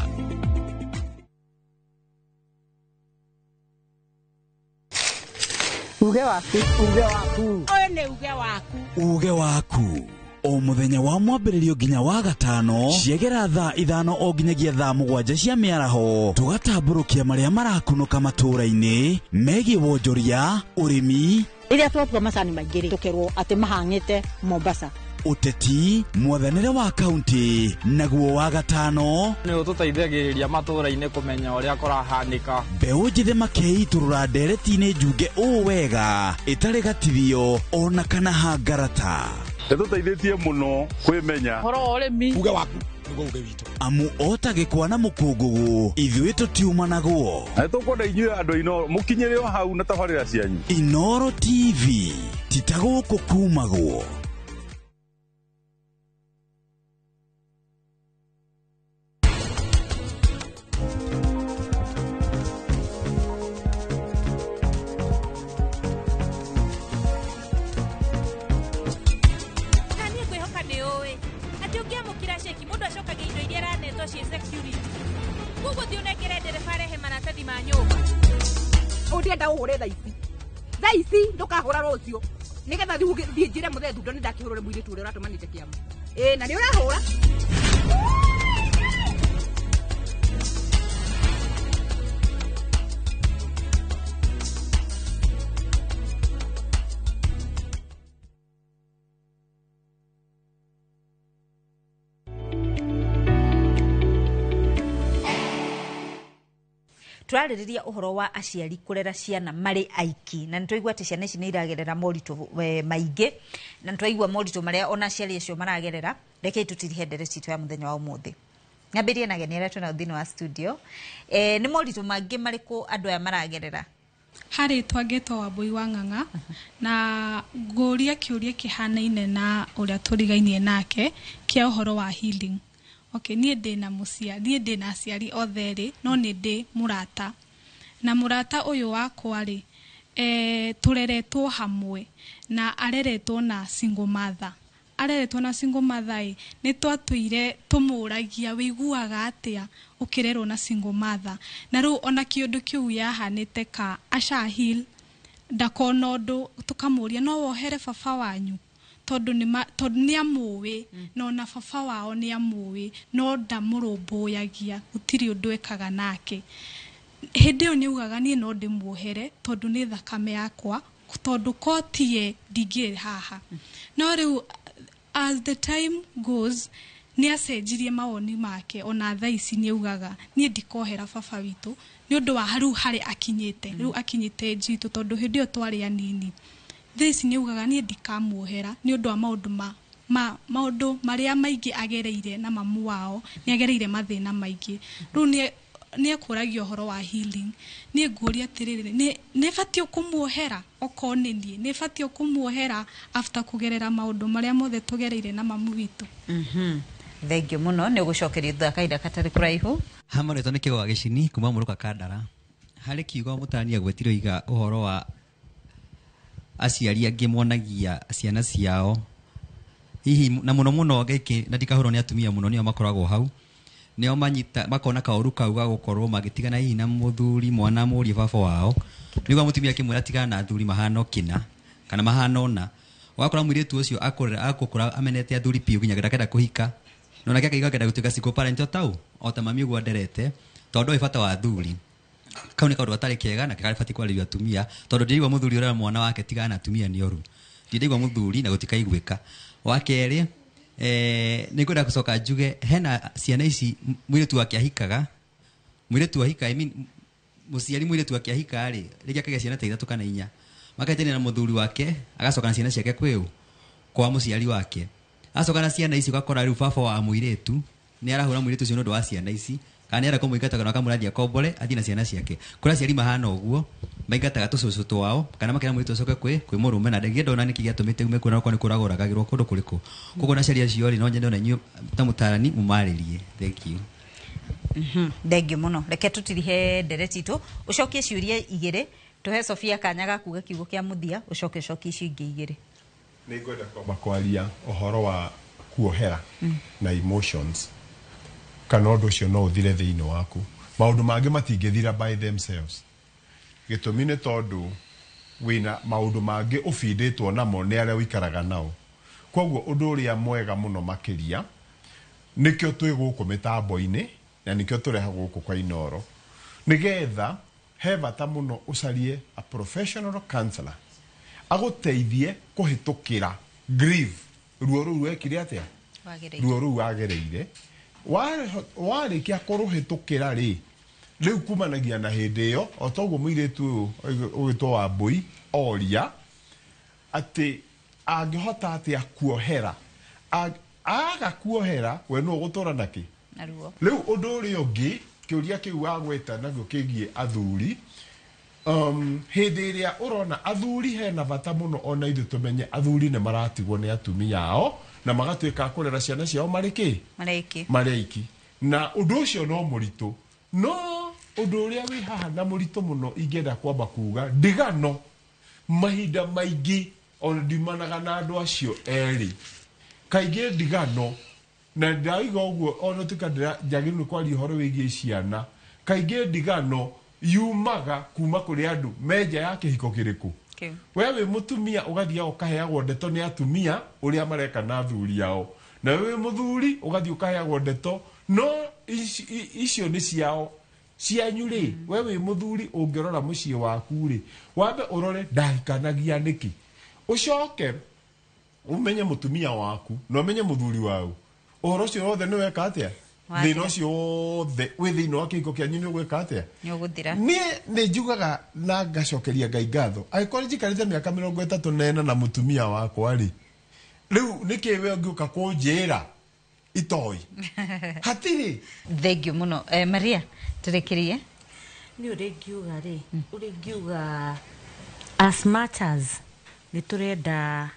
Uge waku, uge waku. Ũyũ nĩ uge waku. Uge waku o mũthenya wa mwambĩrĩrio nginya wa gatano ciegera thaa 5 o nginyagia thaa 7 cia mĩaraho tũgatambũrũkia marĩa marakunũka matũũra-inĩ megiĩ wonjoria, ũrĩmi, Rĩrĩa twatua macani maingĩ rĩ, tũkerwo atĩ mahang'ĩte Mombasa. Ũteti, mwathanĩre wa kaunti, naguo wa gatano nĩ ũtũteithagĩrĩria matũũra-inĩ kũmenya ũrĩa kũrahanĩka. Mbeũ njĩthĩ makeitũrũra ndereti-inĩ njunge ũũ wega ĩtarĩ gatithio ona kana hangarata. Ĩtũteithĩtie mũno kwĩmenya. Ũhoro wa ũrĩmi. Uge waku nĩguo uge witũ. Amu ota gĩkwa na mũkũngũgũ ithuĩ tũtiumanagwo. Na nĩtũkwenda inyuĩ andũ a Inooro mũkinyĩre o hau na tabarĩra cianyu. Inooro TV ti ta gũkũ kumagwo. Ũngĩenda ũhũre thaa ici, thaa ici ndũkahũra rũciũ nĩgetha thiĩ njĩre mũthee thundo nĩ ndakĩhũrũre mũirĩtu ũrĩa ũratũmanĩte kĩama. Ĩĩ na nĩ ũrahũra. Tũrarĩrĩria ũhoro wa aciari kũrera ciana marĩ aiki na nĩtwaigua atĩ ciana ici nĩ iragerera moritũ maingĩ na nĩtwaigua moritũ marĩa ona aciari acio maragerera. Rekei tũtirihe ndereti itũ ya mũthenya wa ũmũthĩ. Nyambĩrĩrie na ageni arĩa twĩnao thĩinĩ wa studio. Nĩ moritũ mangĩ marĩkũ andũ aya maragerera? Harĩ twangetwo Wambui wa Ng'ang'a na ngũria kĩũria kĩhanaine na ũrĩa tũrigainie nake kĩa ũhoro wa healing. Okay, niĩ ndĩna mũciari, niĩ ndĩna aciari othe erĩ, no nĩ ndĩ mũrata. Na mũrata ũyũ wakwa rĩ, tũreretwo hamwe na areretwo na single mother. Areretwo na single mother ĩ, nĩ twatũire tũmũragia wĩiguaga atĩa ũkĩrerwo na single mother. Na rĩu ona kĩũndũ kĩu yahanĩte ka Asha Hill ndakona ũndũ tũkamũria no wohere baba wanyu tondũ nĩ amũĩ na ona baba wao nĩ amũĩ no ndamũrũmbũyagia gũtirĩ ũndũ ekaga nake. Hĩndĩ ĩyo nĩ augaga niĩ no ndĩmuohere tondũ nĩ thakame yakwa tondũ kotie ndingĩrĩ haha. No rĩu as the time goes nĩ acenjirie mawoni make ona thaa ici nĩ augaga niĩ ndikohera baba witũ nĩ ũndũ wa rĩu harĩ akinyĩte rĩu akinyĩte njitũ tondũ hĩndĩ ĩyo twarĩ anini. Thaa ici nĩ augaga niĩ ndikamuohera nĩ ũndũ wa maũndũ maũndũ marĩa maingĩ agereire na mamu wao nĩ agereire mathĩna maingĩ. Rĩu nĩ Nĩ ekũragia ũhoro wa healing. Niĩ nguũria atĩrĩrĩ, nĩ batiĩ kũmuohera? Okorwo nĩ niĩ, nĩ batiĩ kũmuohera after kũgerera maũndũ marĩa mothe tũgereire na mamu witũ? Thengio mũno, nĩ ũgũcokerio thutha kahinda katarĩ kũraihu. Hamarĩtwo nĩ kĩgo gĩcini kuma mũrũka kandara. Harĩ kiugo mũtarani agwetire oiga ũhoro wa aciari angĩ monagia ciana ciao hihi na mũno mũno gĩkĩ, na ndikahũrwo nĩ atumia mũno, nĩo makoragwo hau, nĩo manyita makona kaũru kau ga gũkorwo magĩtigana hihi na mũthuri, mwana mũrie baba wao, nĩguo mũtumia akĩmwĩra tigana na athuri mahana kĩna kana mahana ũna, ũgakora mũirĩtu ũcio akũrera akũkũra amenete athuri piũ nginya ndakenda kũhika, no nake akaiga akenda gũtuĩka single parent o tau o ta mami ũguo anderete, tondũ ndoĩ bata wa athuri. Kau nĩ kaũndũ gatarĩ kega na karĩ kwarĩrio atumia, tondũ ndĩraigua mũthuri ũrera mwana wake tigana na atumia nĩ oru, ndĩraigua mũthuri na gũtikaiguĩka. Wa kerĩ, nĩ ngwenda gũcoka njuge hena ciana ici mũirĩtu wake ahikaga, mũirĩtu ahika, I mean, mũciari mũirĩtu wake ahika rĩ, rĩngĩ akagĩa ciana ta 3 kana 4, makaitania na mũthuri wake, agacoka na ciana ciake kwĩũ kwa mũciari wake, acoka na ciana ici ũgakora rĩu baba wa mũirĩtu nĩ arahũra mũirĩtu ũcio nĩ ũndũ wa ciana ici, kana nĩ arenda kũmũingata kana akamũrathia kombore athiĩ na ciana ciake. Kũrĩ aciari mahana ũguo, maingataga tũcũcũ twao kana makera mũirĩtu acoke kwĩ mũrũme, na ndingĩenda ona nĩkĩ gĩatũmĩte ume kuo, na okorwo nĩ kũragwo ũragagĩrwo kũndũ kũrĩkũ. Koguo na aciari acio rĩ, no nyende ona inyuĩ ta mũtarani mũmarĩrie. Thank you. Thengio mũno. Reke tũtirihe ndereti itũ, ũcokie ciũria igĩrĩ, tũhe Sofia kanya ga kuga kiugo kĩa mũthia, ũcoke ũcokie icio ingĩ igĩrĩ. Nĩ ngwenda kwamba kwaria ũhoro wa kuohera na emotions, kana ũndũ ũcio no ũthire thĩinĩ waku. Maũndũ mangĩ matingĩthira by themselves. Gĩtũmi nĩ tondũ wĩna maũndũ mangĩ ũbindĩtwo namo nĩ arĩa ũikaraga nao. Koguo ũndũ ũrĩa mwega mũno makĩria nĩkĩo twĩ gũkũ mĩtambo-inĩ na nĩkĩo tũrehagwo gũkũ kwa Inooro, nĩgetha he bata mũno ũcarie a professional counselor agũteithie kũhĩtũkĩra grief, ruo rũu wekire atĩa, ruo rũu wagereire. Warĩkia kũrũhĩtũkĩra rĩ, rĩu kumanagia na hĩndĩ ĩyo, o toguo mũirĩtu ũyũ ũgĩtwo Wambui oria atĩ angĩhota atĩa kuohera, aga kuohera we nũ ũgũtũra nakĩ rĩu. Ũndũ ũrĩa ũngĩ kĩũria kĩu wagweta nakĩo kĩgiĩ athuri, hĩndĩ ĩrĩa ũrona athuri hena bata mũno ona ithuĩ tũmenye athuri nĩ maratigwo nĩ atumia ao na magatuĩka a kũrera ciana ciao marĩ kĩ, marĩ aiki, na ũndũ ũcio no mũritũ. No ũndũ ũrĩa wĩ haha na mũritũ mũno ingĩenda kwamba kuga, ndigano mahinda maingĩ ona ndiumanaga na andũ acio erĩ, kaingĩ ndigano, na ndaiga ũguo ona tuĩka njagĩrĩirwo nĩ kwaria ũhoro wĩgiĩ ciana, kaingĩ ndigano yumaga kuma kũrĩ andũ me nja ya kĩhiko kĩrĩkũ. We wĩ mũtumia ũgathiaga ũkaheagwo ndeto nĩ atumia ũrĩa mareka na athuri ao, na we wĩ mũthuri ũgathiĩ ũkaheagwo ndeto no icio nĩ ciao cianyu rĩ. We wĩ mũthuri ũngĩrora mũciĩ waku rĩ, wambe ũrore ndahikanagia nĩkĩ, ũcoke ũmenye mũtumia waku na ũmenye mũthuri wau, ũhoro ũcio wothe nĩ weka atĩa, thĩna ũcio wothe wĩ thĩinĩ wa kĩhiko kĩanyu nĩ ũgwĩka atĩa, niĩ nĩ njugaga na ngacokeria Ngai ngatho, angĩkorwo njikarĩte mĩaka 34 na mũtumia wakwa rĩ, rĩu nĩkĩ we ũngĩũka kũnjĩra itoi hatirĩ. Thengio mũno. Maria, tũrĩkĩrie. Nĩ ũrĩa ingiuga rĩ, ũrĩa ingiuga, as much as nĩ tũrenda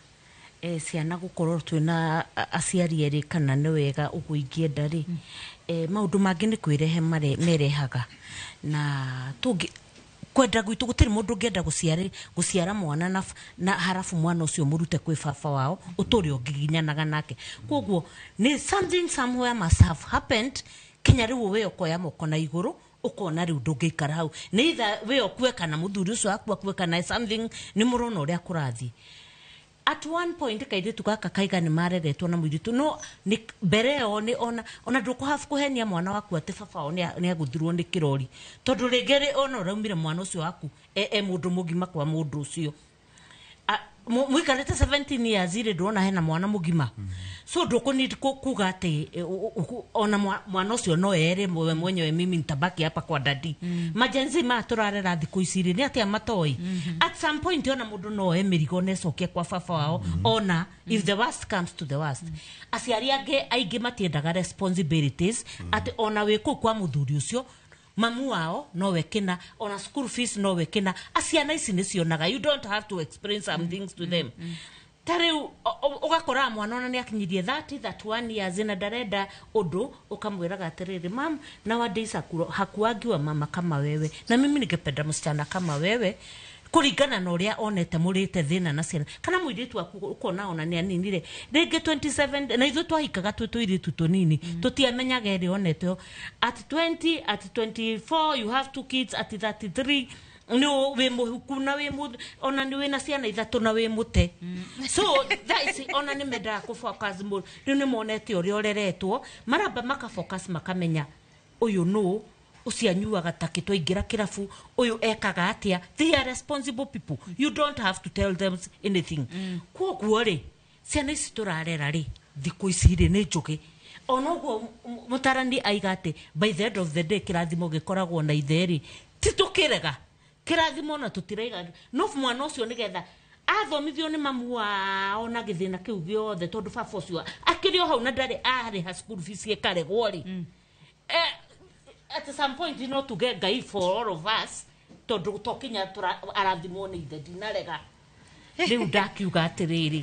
ciana gũkorwo twĩna aciari erĩ kana nĩ wega ũguo ingĩenda rĩ, maũndũ mangĩ nĩ kwĩrehe merehaga, na tũngĩ kwenda gwitũ gũtirĩ mũndũ ũngĩenda gũciara mwana na harafu mwana ũcio mũrute kwĩ baba wao ũtũre ũngiginyanaga nake. Koguo nĩ something somewhere must have happened kinya rĩu we ũkoya moko na igũrũ ũkona rĩu ndũngĩikara hau, nĩ either we ũkue kana mũthuri ũcio waku akue kana something, nĩ mũrona ũrĩa kũrathiĩ. At one point kairĩtu gaka kaiga nĩ mareretwo na mũirĩtu, no nĩ mbere ĩyo nĩ ona ndũkũhabu kũhenia mwana waku atĩ baba wao nĩ agũthirwo nĩ kĩrori, tondũ rĩngĩ rĩ ona ũraumire mwana ũcio waku e mũndũ mũgima kwa mũndũ ũcio. Mũikarĩte 17 years rĩ, ndũrona hena mwana mũgima, so ndũkũ kuga atĩ ona mwana ũcio no ere we mwenyewe, mimi nitabaki hapa kwa dadi. Majenzi ma tũrarera thikũ ici rĩ, nĩ atĩa matoi. At some point ona mũndũ no oe mĩrigo na ecokie kwa baba wao, ona if the worst comes to the worst. Aciari angĩ aingĩ matiendaga responsibilities, atĩ ona wĩ kũu kwa mũthuri ũcio Mamu wao nowe kĩna, ona school fees nowe kĩna. Aciana ici nĩ cionaga. You don't have to explain some things to them. Ta rĩu ũgakora mwana ona nĩ akinyirie 30 31 years na ndarenda ũndũ, ũkamwĩraga atĩrĩrĩ, "Mam, nowadays hakuagiwa mama kama wewe, na mimi ningependa msichana kama wewe," kũringana na ũrĩa onete mũrĩte thĩna na ciana kana mũirĩtu waku, ũkona ona nĩ aninire rĩngĩ 27, na ithuĩ twahikaga twĩ tũirĩtu tũnini, tũtiamenyaga ĩrĩa onete. At 20, at 24 you have two kids, at 33 nĩ wĩ mũhuku na wĩ ona nĩ wĩna ciana ithatũ na wĩ mũte. So thaa ici ona nĩ mendaga kũ focus mũno. Rĩu nĩ monete ũrĩa ũreretwo, maramba maka focus, makamenya ũyũ nũ ũcio anyuaga takĩ twaingĩra kĩrabu, ũyũ ekaga atĩa. They are responsible people. You don't have to tell them anything. Kwoguo rĩ, ciana ici tũrarera rĩ thikũ ici rĩ nĩ njũgĩ. Ona ũguo mũtarani aiga atĩ by the end of the day kĩrathimo gĩkoragwo na ithe rĩ, ti tũkĩrega kĩrathimo na tũtiraiga no mwana ũcio nĩgetha athomithio nĩ mamu wao na gĩthĩna kĩu gĩothe, tondũ baba ũcio akĩrĩ o hau na ndarĩ arĩha school fees ĩkaregwo rĩ, at some point no tuge Ngai for all of us, tondũ to kinya arathimwo nĩ ithe. Ndinarega. Rĩu ndakiuga atĩrĩrĩ,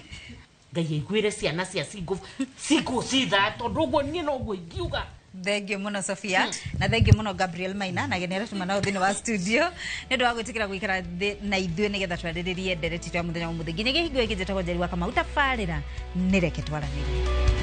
Ngai aiguĩre ciana cia single citha, tondũ ũguo niĩ noguo ingiuga. Thengio muno Sofia, na thengio muno Gabriel Maina na ageni arĩa tuma nao thĩinĩ wa studio nĩ ũndũ wa gwĩtĩkĩra gũikara thĩ na ithuĩ nĩgetha twarĩrĩrie ndereti ya mũthenya wa ũmũthĩ. Nginyagia hingo ĩngĩ, njĩtagwo Njeri wa Kamau. Tabarĩra nĩ Reke Twaranĩrie.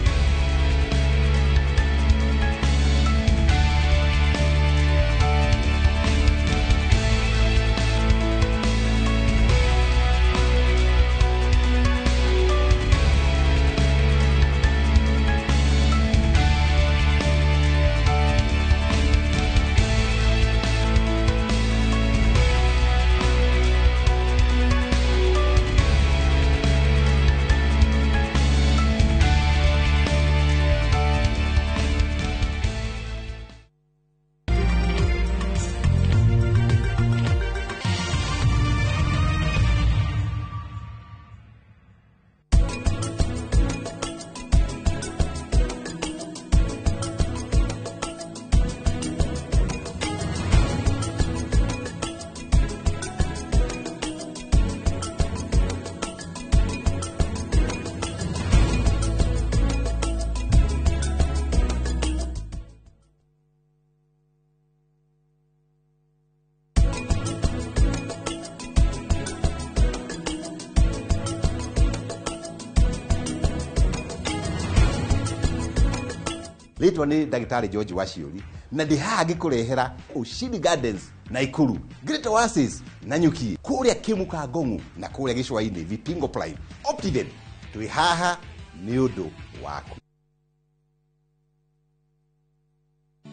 Rĩtwa nĩ ndagĩtarĩ George Waciũri, na ndĩ haha ngĩkũrehera Ushindi Gardens Naikuru, Great Oasis Nanyuki, kũrĩa Kĩmuka Ngong'u na kũrĩa Gĩcũa-inĩ Vipingo Prime Optiven. Twĩ haha nĩ ũndũ waku.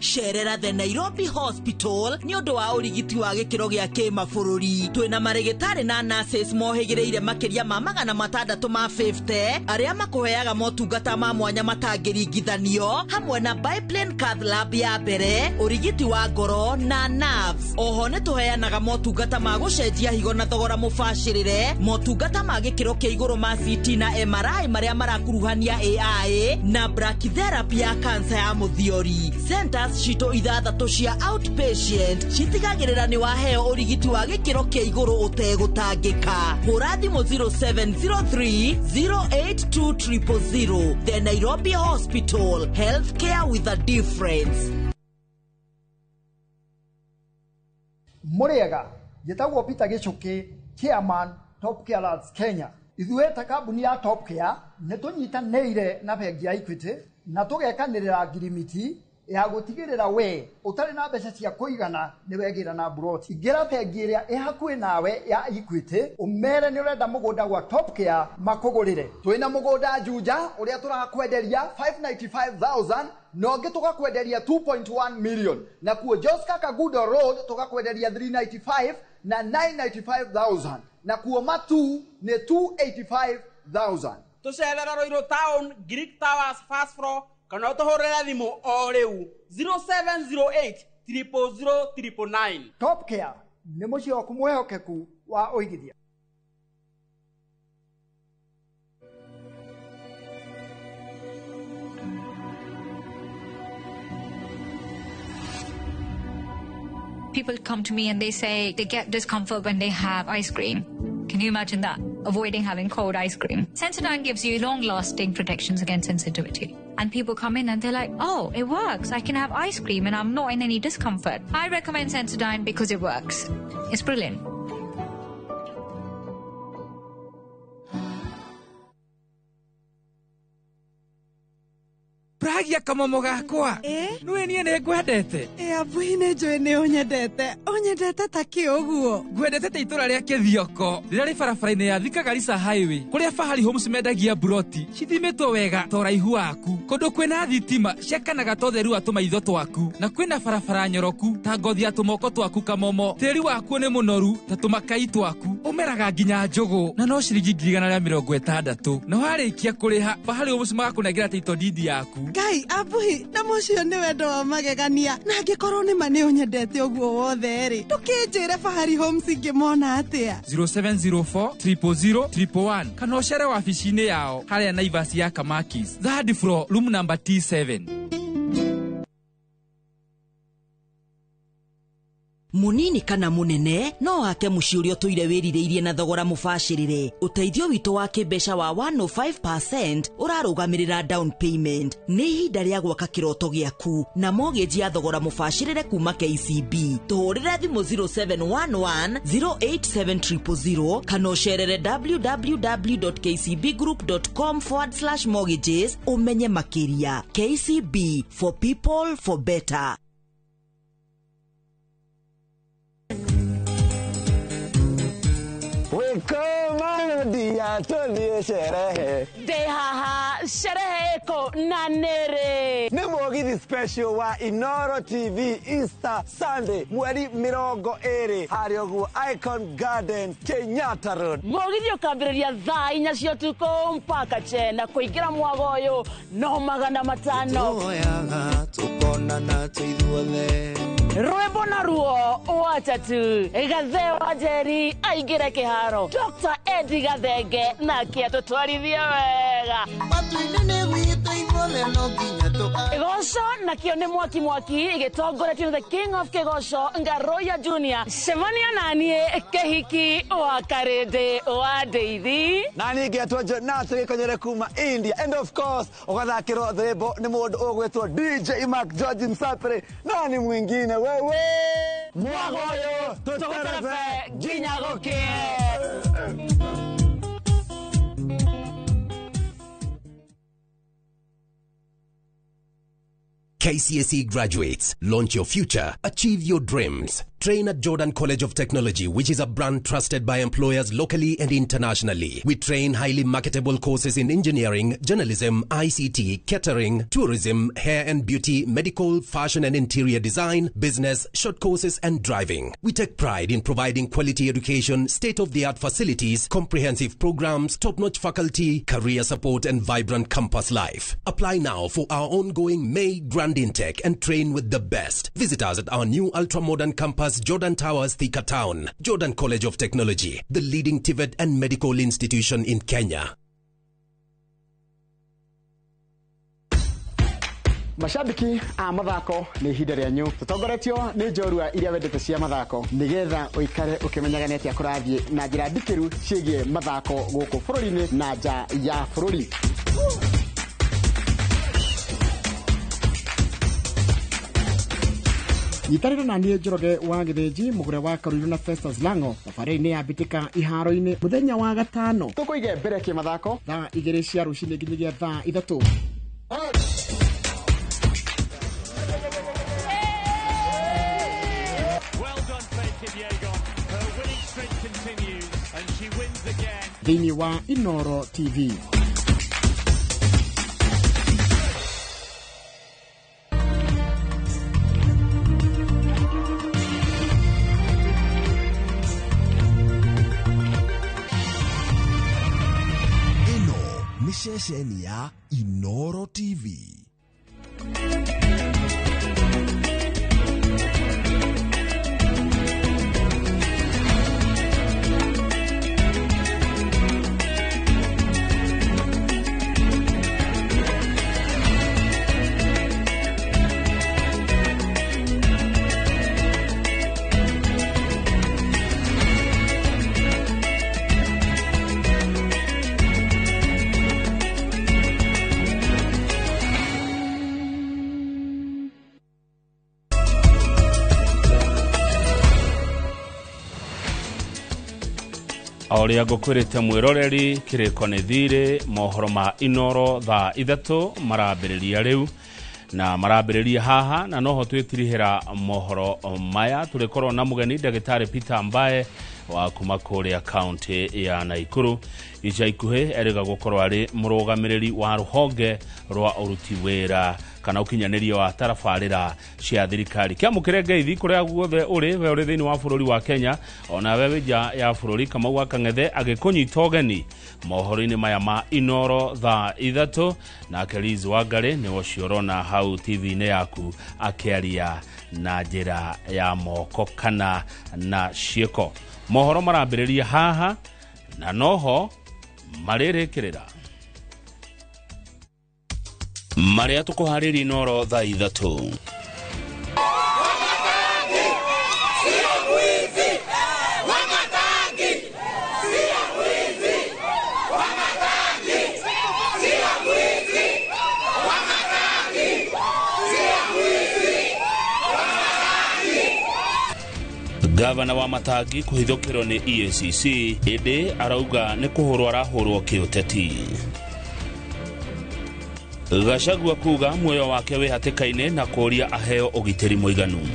Cerera the Nairobi Hospital nĩ ũndũ wa ũrigiti wa gĩkĩro gĩa kĩmabũrũri. Twĩna marĩgĩtarĩ na nurses mohĩgĩrĩire makĩria ma 650 arĩa makũheaga motungata ma mwanya matangĩringithanio, hamwe na biplane cath lab ya mbere, ũrigiti wa ngoro na nerves. Oho nĩ tũheanaga motungata ma gũcenjia higo na thogora mũbacĩrĩre, motungata ma gĩkĩro kĩa igũrũ ma CT na MRI marĩa marakuruhania AI na brachytherapy ya kansa ya mũthiori. Centers citũ ithathatũ cia outpatient citigagĩrĩra nĩ waheo ũrigiti wa gĩkĩro kĩa igũrũ ũtegũtangĩka. Hũra thimũ 0703 082 000. The Nairobi Hospital, healthcare with a difference. Mũrĩega, njĩtagwo Peter Gĩcũkĩ, chairman Top Care Lands Kenya. Ithuĩ ta kambuni ya Top Care nĩ tũnyitanĩire na bengi ya Equity na tũgekanĩrĩra ngirimiti ya gũtigĩrĩra we ũtarĩ na mbeca cia kũigana nĩ wegĩra na mburoti. Ingĩra bengi ĩrĩa ĩ hakuhĩ nawe ya Equity, ũmere nĩ ũrenda mũgũnda gwa Top Care makũgũrĩre. Twĩna mũgũnda Juja ũrĩa tũrakwenderia 595,000 na ũngĩ tũgakwenderia 2.1 million, na kuo Joska Kagudo Road tũgakwenderia 395 na 995,000, na kuo Matu nĩ 285,000. Tũcerera Ruiru Town, Greek Towers first floor, kana ũtũhũrĩre thimũ o rĩu 0708 000 999. Top Care nĩ mũciĩ waku mwĩhokeku wa ũigithia. People come to me and they say they get discomfort when they have ice cream. Can you imagine that? Avoiding having cold ice cream. Sensodyne gives you long-lasting protections against sensitivity. And people come in and they're like, oh, it works. I can have ice cream and I'm not in any discomfort. I recommend Sensodyne because it works. It's brilliant. Pragia kamomo gakwa. Nĩwe niĩ nĩ ngwendete. Abuhi nĩ njũĩ nĩ ũnyendete. Ũnyendete ta kĩ ũguo? Ngwendete ta itũra rĩa Kĩthioko rĩrĩa rĩ barabara-inĩ ya Thika Garissa Highway kũrĩa Fahari Homes mendagia buroti cithimĩtwo wega ta ũraihu waku, kũndũ kwĩna thitima ciakanaga ta ũtheru wa tũmaitho twaku, na kwĩna barabara nyoroku ta ngothi ya tũmoko twaku kamomo. Tĩri wakuo nĩ mũnoru ta tũmakai twaku, ũmeraga nginya njũgũ na no ciringi 160,000. Na warĩkia kũrĩha Fahari Homes magakũnengera title deed yaku. Ngai abuhi na mũcio nĩ wendo wa magegania, na angĩkorwo nĩ ma nĩ ũnyendete ũguo wothe rĩ, ndũkĩnjĩre Fahari Homes ingĩmona atĩa? 0704 000 111 kana ũcere wabici-inĩ yao harĩa Naivas ya Kamakis, third floor, room number T7. Munini kana munene no ake muciĩ ũrĩa ũtũire wĩrirĩirie na thogora mũbacĩrĩre. Ũteithio witũ wa kĩmbeca wa 105% ũrarũgamĩrĩra down payment. Nĩ ihinda rĩa gwaka kĩroto gĩaku na mortgage ya thogora mũbacĩrĩre kuma KCB. Tũhũrĩre thimũ 0711 087 000 kana ũcerere www.kcbgroup.com/mortgages ũmenye makĩria. KCB, for people for better. Wĩkũmadia tũthiĩ sherehe. Ndĩ haha sherehe ĩkũ na nĩrĩ? Nĩ mũgithi special wa Inoro TV Easter Sunday mweri 20 harĩa ũguo Icon Garden, Kenyatta Road. Mũgithi ũkambĩrĩria thaa 4 cia ũtukũ mpaka 9 kũingĩra mwago ũyũ no 500. Tuoyaga tũkonana tũithuothe. Rwĩmbo na ruo watatu Gathe wa Njeri aingĩre kĩharo, Dr. Eddie Gathenge nake atũtwarithie wega. Matu-inĩ nĩ gwitũ ithuothe no nginya tũka. Kĩgoco nakĩo nĩ mwaki mwaki gĩtongoretio nĩ the King of Kĩgoco Ngaroya Junior. Cemania naniĩ kĩhiki wa Karĩndĩ wa Ndeithi. Na niĩ ngetwo Jonathan Gĩkonyere kuma India, and of course ũgathakĩrwo rwĩmbo nĩ mũndũ ũgwĩtwo DJ Mark George Msapere, nani mwingine wewe. Mwago ũyũ tũterebe nginya gũkĩe. KCSE graduates, launch your future, achieve your dreams. Train at Jordan College of Technology, which is a brand trusted by employers locally and internationally. We train highly marketable courses in engineering, journalism, ICT, catering, tourism, hair and beauty, medical, fashion and interior design, business, short courses and driving. We take pride in providing quality education, state-of-the-art facilities, comprehensive programs, top-notch faculty, career support and vibrant campus life. Apply now for our ongoing May Grand Intake and train with the best. Visit us at our new ultra-modern campus, Jordan Towers, Thika Town. Jordan College of Technology, the leading TVET and medical institution in Kenya. Mashabiki a mathako nĩ ihinda rĩanyu tũtongoretio nĩ njorua iria wendete cia mathako nĩgetha ũikare ũkĩmenyaga nĩ atĩa kũrathiĩ na njĩra ndikĩru ciĩgiĩ mathako gũkũ bũrũri-inĩ na nja ya bũrũri. Nyitanĩra na niĩ Njoroge wa Gĩthĩnji mũgũre wa Karũirũ na Festus Lango thabarĩ-inĩ ya mbĩtĩka iharo-inĩ mũthenya wa gatano tũkũige mbere kĩmathako thaa 2 cia rũcinĩ nginyagia thaa 3. Thĩinĩ wa Inoro TV. Ceceni ya Inoro TV. O ũrĩa ngũkwĩrĩte mwĩroreri, kĩrĩko nĩ thirĩ. Mohoro ma Inoro thaa 3 marambĩrĩria rĩu na marambĩrĩria haha, na noho twĩtirihĩra mohoro maya. Tũrĩkorwo na mũgeni ndagĩtarĩ Peter Mbae wa kuma kũrĩa kaunti ya Naikuru. Ica ikuhĩ erĩga gũkorwo arĩ mũrũgamĩrĩri wa rũhonge rwa ũruti wĩra kana ũkinyanĩria wa tarabarĩra cia thirikari. Kĩamũkĩre ngeithi kũrĩa guothe ũrĩ, we ũrĩ thĩinĩ wa bũrũri wa Kenya ona we wĩ nja ya bũrũri. Kamau wa Kang'ethe agĩkũnyita ũgeni mohoro-inĩ maya ma Inoro thaa 3, nake Liz Wangari nĩ ũcio ũrona hau TV-inĩ yaku akĩaria na njĩra ya moko kana na ciĩko. Mohoro marambĩrĩria haha na noho marĩrĩkĩrĩra. Marĩa tũkũharĩria Inoro thaa 3. Gavana wa Matangi kũhithũkĩrwo nĩ EACC ĩndĩ arauga nĩ kũhũrwo arahũrwo kĩũteti. Gachagua kuga muoyo wake wĩ hatĩka-inĩ na kũũria aheo ũgitĩri mũiganu.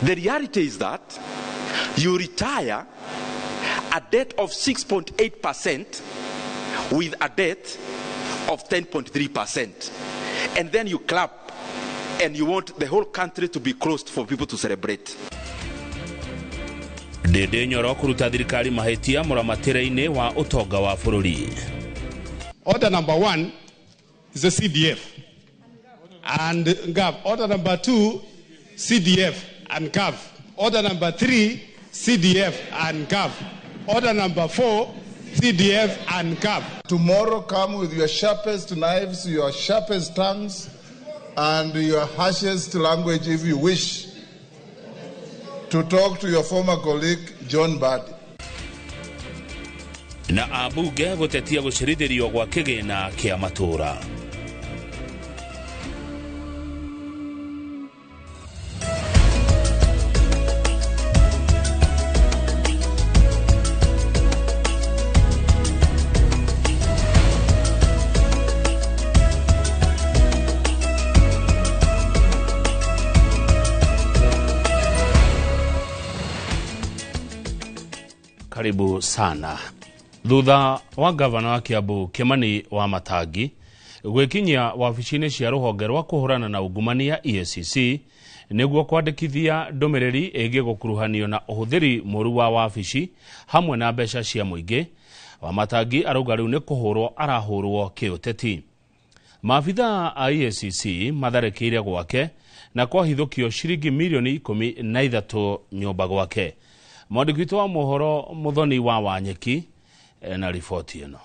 The reality is that you retire a debt of 6.8% with a debt of 10.3%. And then you clap and you want the whole country to be closed for people to celebrate. Ndĩndĩ Nyoro kũruta thirikari mahĩtia mũramatĩre-inĩ wa ũtonga wa bũrũri. Order number 1 is the CDF and GAV. Order number 2, CDF and GAV. Order number 3, CDF and GAV. Order number 4, CDF and GAV. Tomorrow come with your sharpest knives, your sharpest tongues, and your harshest language if you wish to talk to your former colleague John Mbadi. Na abunge gũtetia gũcerithĩrio gwa kĩgĩna kĩa matũũra. Karibu sana. Thutha wa gavana wa Kiambu Kimani wa Matangi gwĩkinyia wabici-inĩ cia rũhonge rwa kũhũrana na ungumania EACC nĩguo kwandĩkithia ndũmĩrĩri ĩgiĩ gũkuruhanio na ũhũthĩri mũru wa wabici hamwe na mbeca cia mũingĩ, wa Matangi arauga rĩu nĩ kũhũrwo arahũrwo kĩũteti. Maabitha a EACC matharĩkĩire gwake na kwahithũkio ciringi mirioni 13 nyũmba gwake. Mwandĩki witũ wa mohoro Muthoni wa Wanyeki na riboti ĩno.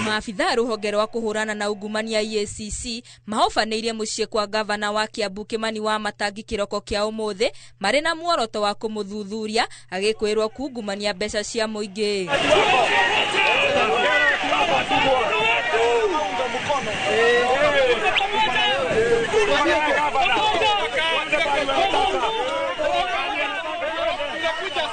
Maabitha rũhonge rwa kũhũrana na ungumania EACC mahobanĩirie mũciĩ kwa gavana wa Kiambu Kimani wa Matangi kĩroko kĩa ũmũthĩ marĩ na muoroto wa kũmũthuthuria agĩkwĩrwo kungumania mbeca cia mũingĩ.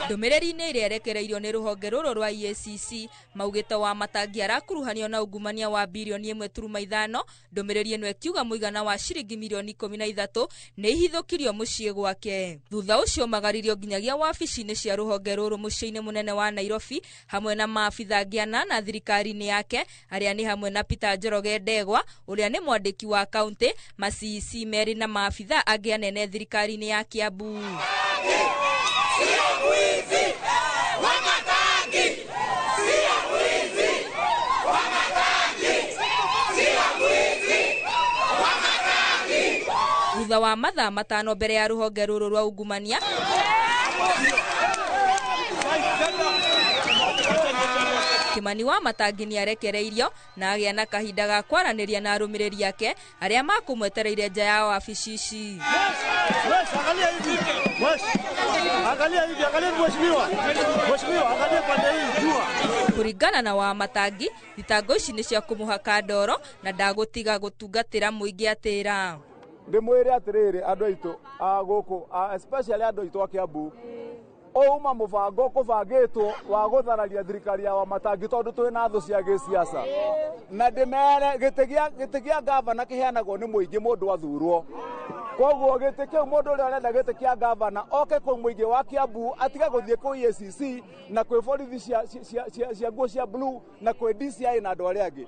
Ndũmĩrĩri-inĩ ĩrĩa ĩrekereirio nĩ rũhonge rũrũ rwa EACC maugĩte wa Matangi arakuruhanio na ungumania wa birioni 1.5. Ndũmĩrĩri ĩno ĩkiuga mũigana wa ciringi mirioni 13 nĩ ihithũkirio mũciĩ gwake. Thutha ũcio magaririo nginyagia wabici-inĩ cia rũhonge rũrũ mũciĩ-inĩ mũnene wa Nairobi hamwe na maabitha angĩ anana thirikari-inĩ yake arĩa nĩ hamwe na Peter Njoroge Ndegwa ũrĩa nĩ mwandĩki wa kaunti, ma CEC merĩ na maabitha angĩ anene thirikari-inĩ ya Kiambu. Thutha wa mathaa 5 mbere ya rũhonge rũrũ rwa ungumania Kimani Wamatangi nĩ arekereirio na agĩa na kahinda ga kwaranĩria na arũmĩrĩri ake arĩa makũmwetereire nja ya wabici ici. Kũringana na Wamatangi, thitango ici nĩ cia kũmũhaka ndoro na ndagũtiga gũtungatĩra mũingĩ atĩra. Ndĩmwĩre atĩrĩrĩ andũ aitũ a gũkũ, especially andũ aitũ a Kiambu, ũma mũbango kũbangĩtwo wa gũthararia thirikari ya Wamatangi tondũ twĩ na thũ cia gĩsiasa. Na ndĩmere gĩtĩ gĩa gavana kĩheanagwo nĩ mũingĩ mũndũ athurwo. Koguo gĩtĩ kĩu mũndũ ũrĩa ũrenda gĩtĩ kĩa gavana oke kwĩ mũingĩ wa Kiambu, atige gũthiĩ kwĩ EACC na kwĩ borithi cia nguo cia blue na kwĩ DCI na andũ arĩa angĩ.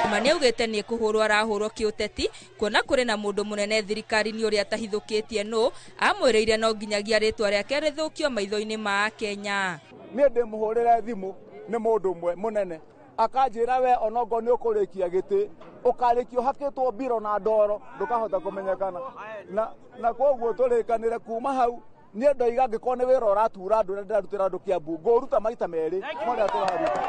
Kimani augĩte nĩ kũhũrwo arahũrwo kĩũteti kuona kũrĩ na mũndũ mũnene thirikari-inĩ ũrĩa atahithũkĩtie nũ amwĩrĩire no nginyagia rĩtwa rĩake rĩthũkio maitho-inĩ ma Akenya. Niĩ ndĩmũhũrĩre thimũ nĩ mũndũ ũmwe mũnene akanjĩra we onokorwo nĩ ũkũrĩkia gĩtĩ ũkarĩkia ũhakĩtwo mbiro na ndoro ndũkahota kũmenyekana na koguo tũrĩkanĩre kuma hau. Niĩ ndoiga angĩkorwo nĩ wĩra ũratura andũ ũrĩa ndĩrarutĩra andũ Kiambu ngũũruta maita merĩ marĩa tũraruta.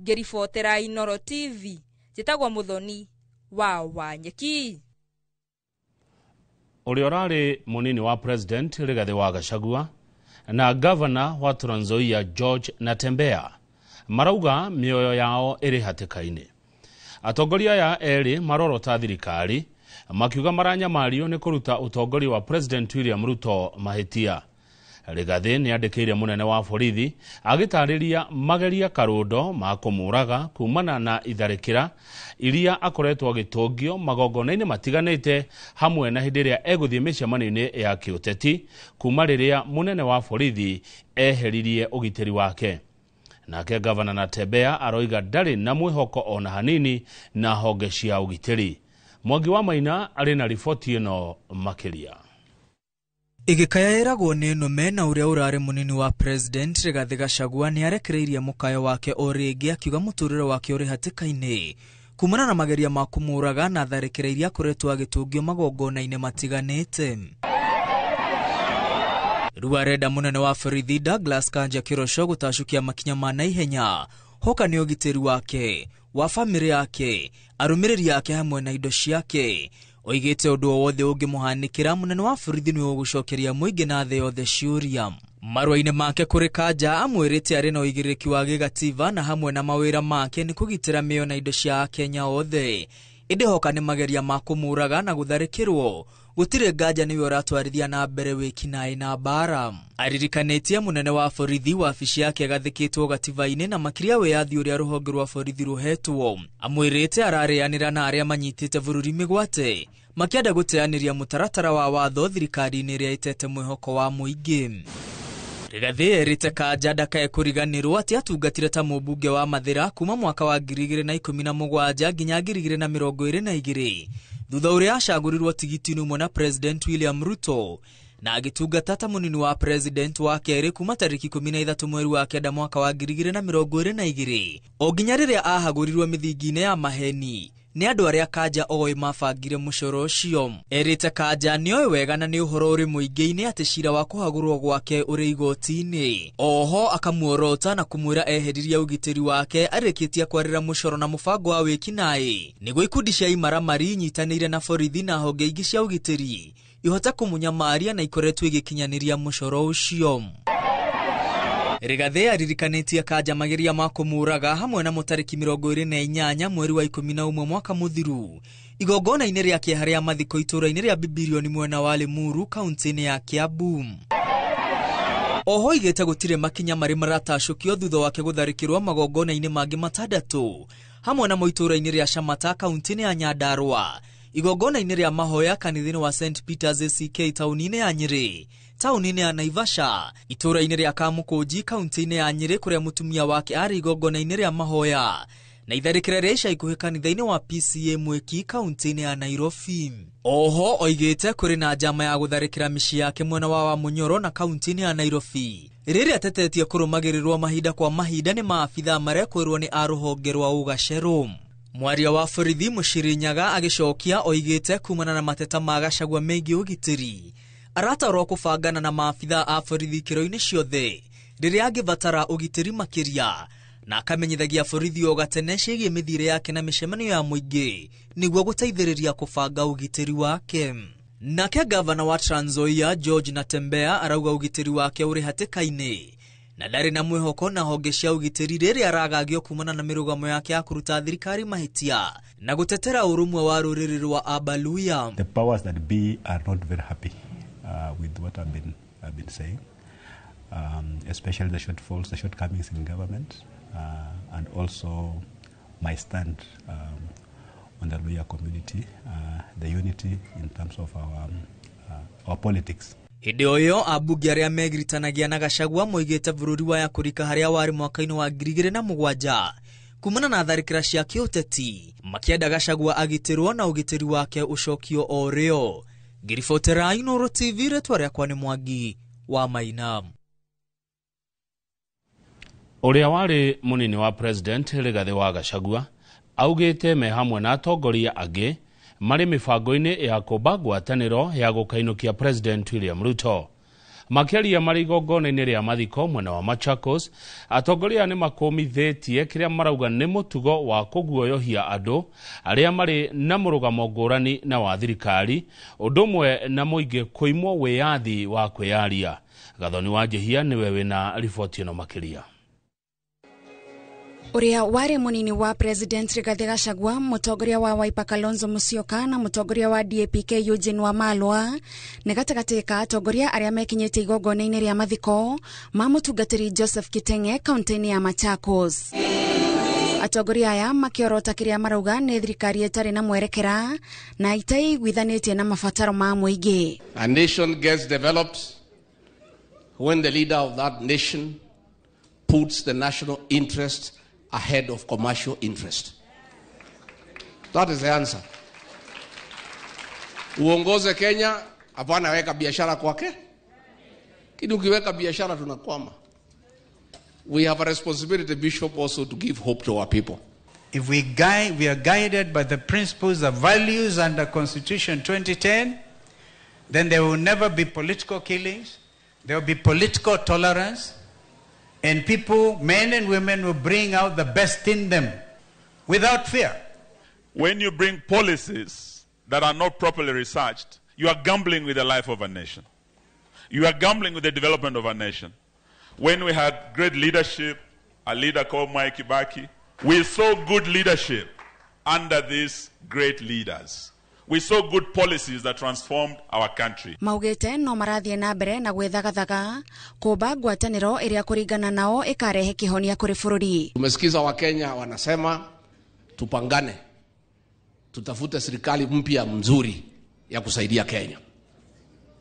Ngĩribotera Inooro TV, njĩtagwo Muthoni wa Wanyeki. Ũrĩa ũrarĩ mũnini wa president Rigathĩ wa Gachagua na gavana wa Trans Nzoia George Natembeya marauga mĩoyo yao ĩrĩ hatĩka-inĩ. Atongoria aya erĩ marorota thirikari makiuga maranyamario nĩ kũruta ũtongoria wa President William Ruto mahĩtia. Rigathĩ nĩ andĩkĩire mũnene wa borithi agĩtarĩria mageria karũndo ma kũmũraga kumana na itharĩkĩra iria akoretwo agĩtũngio magongona-inĩ matiganĩte hamwe na hĩndĩ ĩrĩa egũthiĩ mĩcemanio-inĩ ya kĩũteti kuma rĩrĩa mũnene wa borithi eheririe ũgitĩri wake. Nake gavana Natembeya aroiga ndarĩ na mwĩhoko ona hanini na honge cia ũgitĩri. Mwangi wa Maina arĩ na riboti ĩno makĩria. Igĩkaya ĩragwo nĩ nũme na ũrĩa ũrarĩ mũnini wa president Rigathĩ Gachagua nĩ arekereirie mũkayo wake o rĩngĩ akiuga mũtũrĩre wake ũrĩ hatĩka-inĩ kumana na mageria ma kũmũraga na tharĩkĩra iria akoretwo agĩtũngio magongona-inĩ matiganĩte. Rĩu arenda mũnene wa borithi Douglas Kanja Kĩroco gũtacũkia makinya ma naihenya hoka nĩ ũgitĩri wake wa bamĩrĩ yake arũmĩrĩri ake hamwe na indo ciake. Oigĩte ũndũ o wothe ũngĩmũhanĩkĩra mũnene wa borithi nĩwe ũgũcokeria mũingĩ na thĩ yothe ciũria. Marũa-inĩ make kũrĩ Kanja amwĩrĩte arĩ na ũigĩrĩrĩki wa gĩgatiba na hamwe na mawĩra make nĩ kũgitĩra mĩoyo na indo cia Akenya othe. Ĩndĩ hoka nĩ mageria ma kũmũraga na gũtharĩkĩrwo gũtirĩ nganja nĩwe ũratwarithia na mbere wĩkinaĩ na mbara. Aririkanĩtie mũnene wa borithi wabici yake ĩgathĩkĩtwo gatiba-inĩ na makĩria wĩyathi ũrĩa rũhonge rwa borithi rũhetwo. Amwĩrĩte ararĩanĩra na arĩa manyitĩte bũrũri mĩgwate makĩenda gũteanĩria mũtaratara wa watho thirikari-inĩ ĩrĩa ĩtete mwĩhoko wa mũingĩ. Rigathĩ erĩte Kanja ndakae kũriganĩrwo atĩ atungatire ta mũmbunge wa Mathĩra kuma mwaka wa 2017 nginya 2022 thutha ũrĩa acagũrirwo tigiti-inĩ ũmwe na President William Ruto na agĩtungata ta mũnini wa president wa kerĩ kuma tarĩki 13 mweri wa kenda mwaka wa 2022 o nginya rĩrĩa ahagũrirwo mĩthingi-inĩ ya maheni nĩ andũ arĩa Kanja oĩ mabangire mũcoro ũcio. Erĩte Kanja nĩoĩ wega na nĩ ũhoro ũrĩ mũingĩ-inĩ atĩ cira wa kũhagũrwo gwake ũrĩ igoti-inĩ. Oho akamuorota na kũmwĩra eheririe ũgitĩri wake arĩkĩtie kwarĩra mũcoro na mũbango wa wĩkinaĩ nĩguo ikundi cia imaramari inyitanĩire na borithi na honge ingĩ cia ũgitĩri ihote kũmũnyamaria na ikoretwo igĩkinyanĩria mũcoro ũcio. Rigathĩ aririkanĩtie Kanja mageria ma kũmũraga hamwe na mũtarĩki 28 mweri wa 11 mwaka mũthiru igongona-inĩ rĩa kĩeha rĩa mathiko itũũra-inĩ rĩa Bibirioni mwena wa Limuru kaunti-inĩ ya Kiambu. Oho oigĩte gũtirĩ makinya marĩ maratacũkio thutha wake gũtharĩkĩrwo magongona-inĩ mangĩ matandatũ hamwe namo itũũra-inĩ rĩa Shamata kaunti-inĩ ya Nyandarua igongona-inĩ rĩa mahoya kanitha-inĩ wa St Peters ACK taũni-inĩ ya Nyĩrĩ, taũni-inĩ ya Naivasha, itũũra-inĩ rĩa Kamũkũnji kaunti-inĩ ya Nyĩrĩ kũrĩa mũtumia wake arĩ igongona-inĩ rĩa mahoya na itharĩkĩra rĩa ica ikuhĩ kanitha-inĩ wa PCA Mwiki kaunti-inĩ ya Nairobi. Oho oigĩte kũrĩ na njama ya gũtharĩkĩra mĩciĩ yake mwena wa Wamunyoro na kaunti-inĩ ya Nairobi rĩrĩa atetetie kũrũmagĩrĩrwo mahinda kwa mahinda nĩ maabithaa marekwĩrwo nĩ a rũhonge rwa ũgacerũ. Mwaria wa borithi Mũcirinyaga agĩcokia oigĩte kumana na mateta ma Gachagua megiĩ ũgitĩri Aratarwo kũbangana na maabitha a borithi ikĩro-inĩ ciothe rĩrĩa angĩbatara ũgitĩri makĩria, na akamenyithagia borithi o gatene ciĩgiĩ mĩthiĩre yake na mĩcemanio ya mũingĩ nĩguo gũteithĩrĩria kũbanga ũgitĩri wake. Nake gavana wa Trans Nzoia George Natembeya arauga ũgitĩri wake ũrĩ hatĩka-inĩ na ndarĩ na mwĩhoko na honge cia ũgitĩri rĩrĩa aragagio kumana na mĩrũgamo yake ya kũruta thirikari mahĩtia na gũtetera ũrũmwe wa rũrĩrĩ rwa Abaluya. The powers that be are not very happy with what I've been saying, especially the shortfalls, the shortcomings in government, and also my stand on the Luhya community, the unity in terms of our politics. Hĩndĩ o ĩyo ambunge arĩa megiritanagia na Gachagua moigĩte bũrũri waya kũrika harĩa warĩ mwaka-inĩ wa 2007 kumana na tharĩkĩra cia kĩũteti, makĩenda Gachagua agitĩrwo na ũgitĩri wake ũcokio o rĩo. Ngĩribotera Inooro TV, rĩtwa rĩakwa nĩ Mwangi wa Maina. Ũrĩa warĩ mũnini wa president Rigathĩ wa Gachagua augĩte me hamwe na atongoria angĩ marĩ mĩbango-inĩ ya kũmba ngwatanĩro ya gũkainũkia President William Ruto. Makĩaria marĩ igongona-inĩ rĩa mathiko mwena wa Machakos, atongoria nĩ makũmithĩtie kĩrĩa marauga nĩ mũtugo wa kũguoyohia andũ arĩa marĩ na mũrũgamo ngũrani na wa thirikari, ũndũ ũmwe na mũingĩ kũimwo wĩyathi wa kwĩyaria. Gathoni wa Njihia nĩwe wĩna riboti ĩno makĩria. Ũrĩa warĩ mũnini wa President Rigathĩ Gachagua, mũtongoria wa Wiper Kalonzo Musyoka na mũtongoria wa DAP-K Eugene Wamalwa nĩ gatagatĩ ka atongoria arĩa mekinyĩte igongona-inĩ rĩa mathiko ma mũtungatĩri Joseph Kitenge kaunti-inĩ ya Machakos. Atongoria aya makĩorota kĩrĩa marauga nĩ thirikari ĩtarĩ na mwerekera na itaiguithanĩtie na mabataro ma mũingĩ. A nation gets developed when the leader of that nation puts the national interest ahead of commercial interest. That is the answer. Uongoze Kenya, hapana weka biashara kwake. Kidu ukiweka biashara tunakwama. We have a responsibility, Bishop, also to give hope to our people. If we are guided by the principles, the values under Constitution 2010, then there will never be political killings, there will be political tolerance, and people, men and women, will bring out the best in them without fear. When you bring policies that are not properly researched, you are gambling with the life of a nation. You are gambling with the development of a nation. When we had great leadership, a leader called Mwai Kibaki, we saw good leadership under these great leaders. We saw good policies that transformed our country. Maugite no marathie na mbere na gwithagathaga kumba ngwataniro iria kuringana nao ikarehe kihonia kuri bururi. Tumesikiza Wakenya wanasema tupangane, tutafute serikali mpya mzuri ya kusaidia Kenya,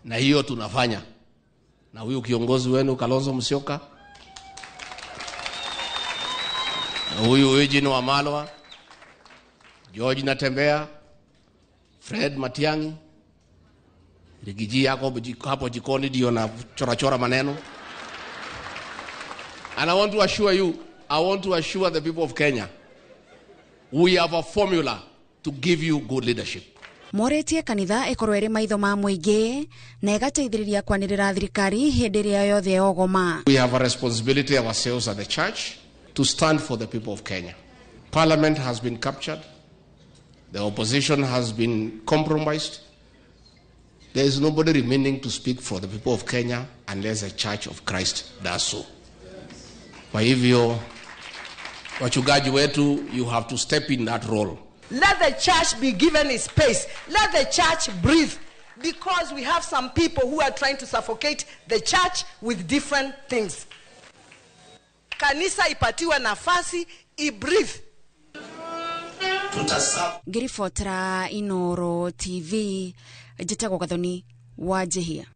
na hiyo tunafanya. Na huyu kiongozi wenu Kalonzo Musyoka, huyu Eugene Wamalwa, George Natembeya, Fred Matiang'i, Rigiji yako hapo jikoni ndio na chora chora maneno. And I want to assure you, I want to assure the people of Kenya, we have a formula to give you good leadership. Moretie kanitha ikorwo ĩrĩ maitho ma mũingĩ na ĩgateithĩrĩria kwanĩrĩra thirikari hĩndĩ ĩrĩa yothe yogoma. We have a responsibility ourselves at the church to stand for the people of Kenya. Parliament has been captured. The opposition has been compromised. There is nobody remaining to speak for the people of Kenya unless the Church of Christ does so. Kwa hivyo, wachungaji wetu, you have to step in that role. Let the church be given a space. Let the church breathe. Because we have some people who are trying to suffocate the church with different things. Kanisa ipatiwe nafasi, i-breathe. Ngiribotera Inooro TV, njĩtagwo Gathoni wa Njihia.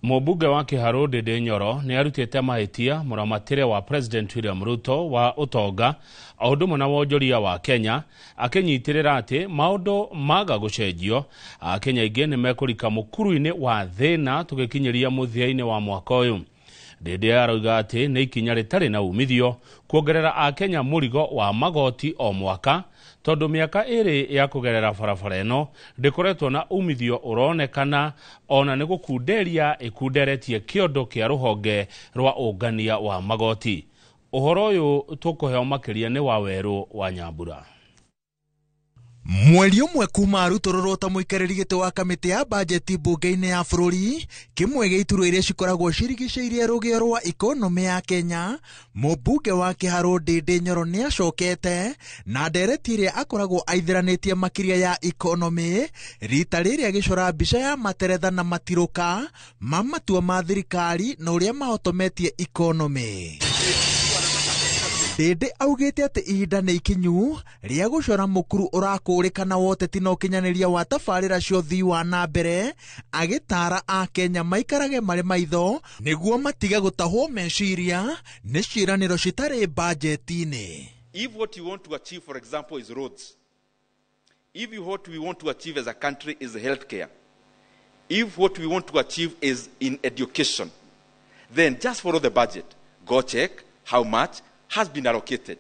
Mũmbunge wa Kiharu Ndindi Nyoro nĩ arutĩte mahĩtia mũramatĩre wa President William Ruto wa ũtonga o ũndũ ũmwe na wonjoria wa Kenya, akĩnyitĩrĩra atĩ maũndũ maga gũcenjio Akenya aingĩ nĩ mekũrika mũkuru-inĩ wa thĩna tũgĩkinyĩria mũthia-inĩ wa mwaka ũyũ. Ndindi arauga atĩ nĩ ikinya rĩtarĩ na umithio kuongerera akenya mũrigo wa magoti o mwaka tondũ mĩaka ĩrĩ ya kũgerera barabara ĩno ndĩkoretwo na umithio ũronekana ona nĩ gũkunderia ĩkunderetie kĩondo kĩa rũhonge rwa ũngania wa magoti. Ũhoro ũyũ tũkũheo makĩria nĩ Wawerũ wa Nyambura. Mweri ũmwe kuma arutũrũrwo ta mũikarĩri gĩtĩ wa kamĩtĩ ya bajeti mbunge-inĩ ya bũrũri, kĩmwe gĩa iturwa iria cikoragwo cirigicĩirie rũgĩo rwa ikonomĩ ya Kenya, mũmbunge wa Kĩharũ Ndindi Nyoro nĩacokete na ndereti ĩrĩa akoragwo aithĩranĩtie makĩria ya ikonomĩ, rita rĩrĩ agĩcora mbica ya materetha na matirũka ma matua ma thirikari na ũrĩa mahotometie ikonomĩ. Ndindi augĩte atĩ ihinda nĩ ikinyu rĩa gũcora mũkuru ũrakũrĩkana wa ũteti na ũkinyanĩria wa tabarĩra cia ũthii wa na mbere, agĩtaara akenya maikarage marĩ maitho nĩguo matige gũtahwo meciria nĩ ciĩranĩro citarĩ bajeti-inĩ. If what you want to achieve, for example, is roads, if what we want to achieve as a country is healthcare, if what we want to achieve is in education, then just follow the budget. Go check how much has been allocated.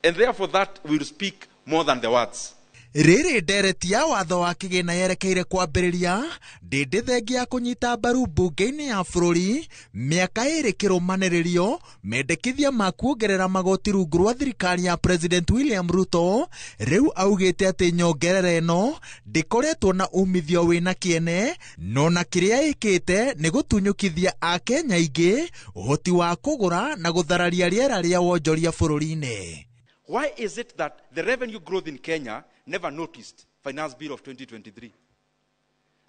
And therefore that will speak more than the words. Rĩrĩ ndereti ya watho wa kĩgĩna yerekeire kwambĩrĩria, Ndindi thengia ya kũnyita mbaru mbunge-inĩ ya bũrũri mĩaka ĩrĩ kĩrũmanĩrĩrio mendekithia ma kuongerera magoti rungu rwa thirikari ya President William Ruto, rĩu augĩte atĩ nyongerera ĩno ndĩkoretwo na umithio wĩna kĩene, no na kĩrĩa ĩkĩte nĩ gũtunyũkithia akenya aingĩ ũhoti wa kũgũra na gũthararia rĩera rĩa wonjoria bũrũri-inĩ. Why is it that the revenue growth in Kenya never noticed Finance Bill of 2023?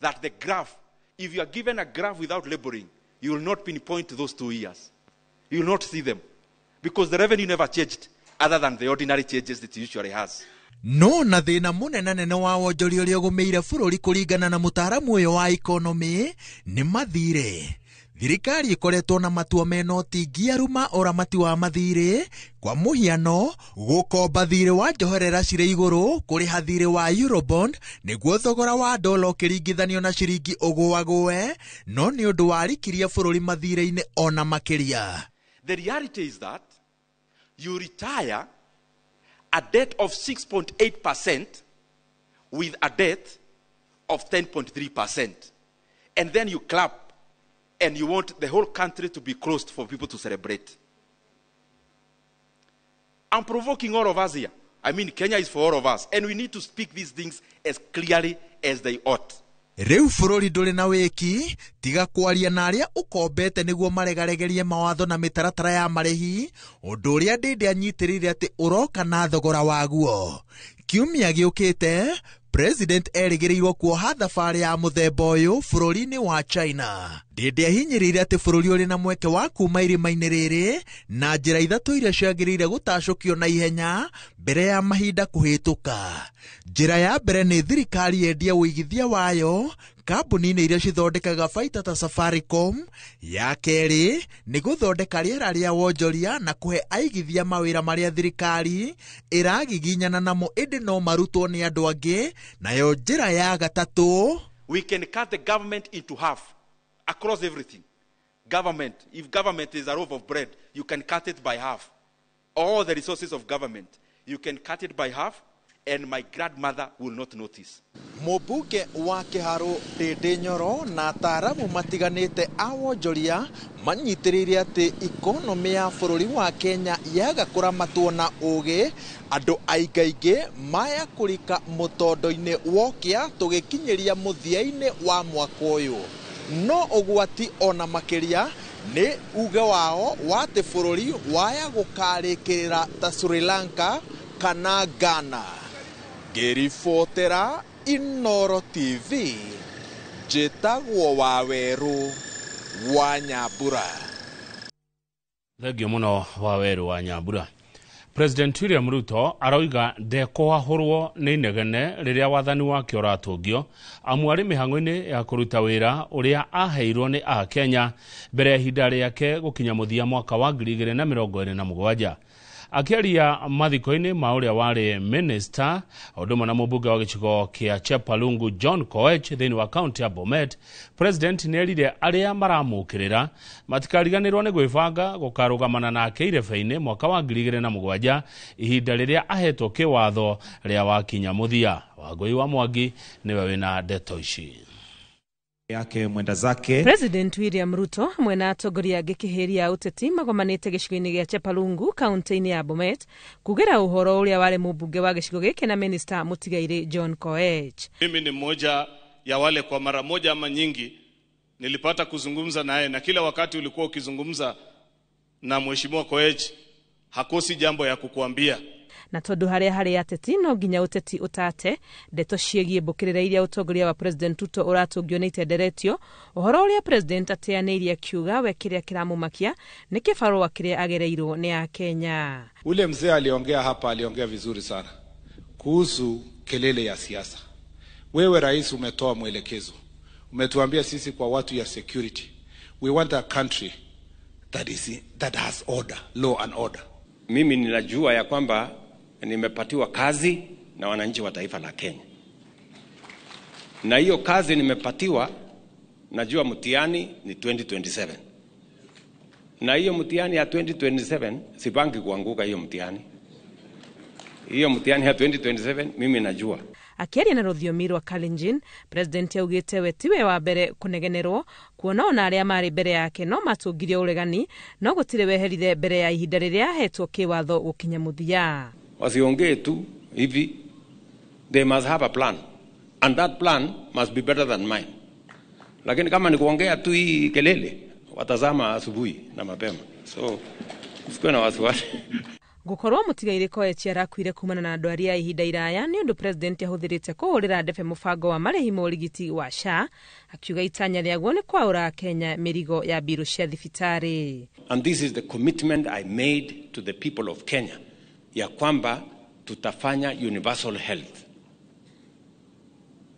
That the graph, if you are given a graph without laboring, you will not pinpoint those 2 years. You will not see them. Because the revenue never changed other than the ordinary changes it usually has. No na thĩna mũnene nene wa wonjoria ũrĩa ũgũmĩire bũrũri kũringana na mũtaaramu ũyũ wa ikonomĩ nĩ mathirĩ. Thirikari ĩkoretwo na matua mena ũtingiaru ma ũramati wa mathirĩ, kwa mũhiano gũkomba thirĩ wa njoherera cirĩ igũrũ, kũrĩha thirĩ wa Eurobond nĩguo thogora wa dola ũkĩringithanio na ciringi ũgũagũe, no nĩ ũndũ warikirie bũrũri mathirĩ-inĩ ona makĩria. The reality is that you retire a debt of 6.8% with a debt of 10.3%. And then you clap and you want the whole country to be closed for people to celebrate. I'm provoking all of us here. I mean, Kenya is for all of us, and we need to speak these things as clearly as they ought. Rĩu bũrũri ndũrĩ na wĩki tiga kwaria na arĩa ũkombete nĩguo maregaregerie mawatho na mĩtaratara ya marĩhi, ũndũ ũrĩa Ndindi anyitĩrĩire atĩ ũroka na thogora waguo. Kiumia gĩũkĩte President erĩgĩrĩirwo kuoha thabarĩ ya mũthemba ũyũ bũrũri-inĩ wa China. Ndindi ahinyĩrĩire atĩ bũrũri ũrĩ na mweke wa kuma irima-inĩ rĩrĩ na njĩra ithatũ iria ciagĩrĩire gũtacũkio na ihenya mbere ya mahinda kũhĩtũka. Njĩra ya mbere nĩ thirikari yendie ũigithia wayo kambuni-inĩ iria cithondekaga baita ta Safaricom. Ya kerĩ nĩ gũthondeka rĩera rĩa wonjoria na kũhe aigithia mawĩra marĩa thirikari ĩragiginyana namo ĩndĩ no marutwo nĩ andũ angĩ. Nayo njĩra ya gatatũ, we can cut the government into half across everything. Government, if government is a loaf of bread, you can cut it by half. All the resources of government, you can cut it by half, and my grandmother will not notice. Mũmbunge wa Kĩharũ Ndindi Nyoro na ataaramu matiganĩte a wonjoria manyitĩrĩire atĩ ikonomĩ ya bũrũri wa Kenya yaga kũramatwo na ũgĩ, andũ aingaingĩ maya kũrika mũtondo-inĩ wokia tũgĩkinyĩria mũthia-inĩ wa mwaka ũyũ. No ũgwati ona makĩria nĩ uge wao wa atĩ bũrũri waya gũkarĩkĩrĩra ta Sri Lanka kana Ghana. Ngĩribotera Inooro TV, njĩtagwo Wawerũ wa Nyambura. Thengio mũno Wawerũ wa Nyambura. President William Ruto aroiga ndekũhahũrwo nĩ inegene rĩrĩa wathani wake ũratũngio, amu arĩ mĩhang'o-inĩ ya kũruta wĩra ũrĩa aheirwo nĩ akenya mbere ya ihinda rĩake gũkinya mũthia mwaka wa 2027. Akĩaria mathiko-inĩ ma ũrĩa warĩ minister ũndũ ũmwe na mũmbunge wa gĩcigo kĩa Chepalungu John Koech thĩinĩ wa kaunti ya Bomet, president nĩerire arĩa maramũkĩrĩra matikariganĩrwo nĩ gwĩbanga gũkarũgamana nake irebe-inĩ mwaka wa 2007 ihinda rĩrĩa ahetwo kĩwatho rĩa wakinya mũthia. Wangũi wa Mwangi nĩwe wĩna ndeto ici. Yake mwenda zake. President William Ruto hamwe na atongoria angĩ kĩhĩri ya ũteti magomanĩte gĩcigo-inĩ gĩa Chepalungu kaunti-inĩ ya Bomet kugĩra ũhoro ũrĩa warĩ mũmbunge wa gĩcigo gĩkĩ na minister mũtigairĩ John Koech. Mimi ni mmoja ya wale kwa mara moja ama nyingi nilipata kuzungumza naye, na kila wakati ulikuwa ukizungumza na Mheshimiwa Koech hakosi jambo ya kukuambia. Na tondu haria hari ateti no nginya uteti utate ndeto ciĩgiĩ mbũkĩrĩra iria ũtongoria wa President Ruto ũratũngio nĩ itenderetio ũhoro ũrĩa President ateanĩirie akiuga we kĩrĩa kĩramũmakia nĩ kĩbarũa kĩrĩa agereirwo nĩ Akenya. Ule mzee aliongea hapa, aliongea vizuri sana kuhusu kelele ya siasa. Wewe rais umetoa mwelekezo, umetuambia sisi kwa watu ya security, we want a country that has order, law and order. Mimi ninajua ya kwamba nimepatiwa kazi na wananchi wa taifa la Kenya. Na hiyo kazi nimepatiwa, najua mtihani ni 2027. Na hiyo mtihani ya 2027 sipangi kuanguka hiyo mtihani. Hiyo mtihani ya 2027 mimi najua. Akiaria na rũthiomi rwa Kalenjin, President augĩte we tiwe wa mbere kũnegenerwo kuona ona arĩa marĩ mbere yake no matũngirie ũregani no gũtirĩ weherire mbere ya ihinda rĩrĩa ahetwo kĩwatho gũkinya mũthia. Wasiongee tu hivi, they must have a plan and that plan must be better than mine. Lakini kama ni kuongea tu hii kelele, watazama asubuhi na mapema, so usikuwe na wasiwasi. Gukorwo mũtigairĩ Koech arakuire kumana na ndwari ya ihinda iraya nĩ ũndũ president ahũthĩrĩte kũhũrĩra ndebe mũbango wa marĩhi ma ũrigiti wa SHA, akiuga itanya rĩaguo nĩ kwaũra Kenya mĩrigo ya mbirũ cia thibitarĩ. And this is the commitment I made to the people of Kenya ya kwamba tutafanya universal health.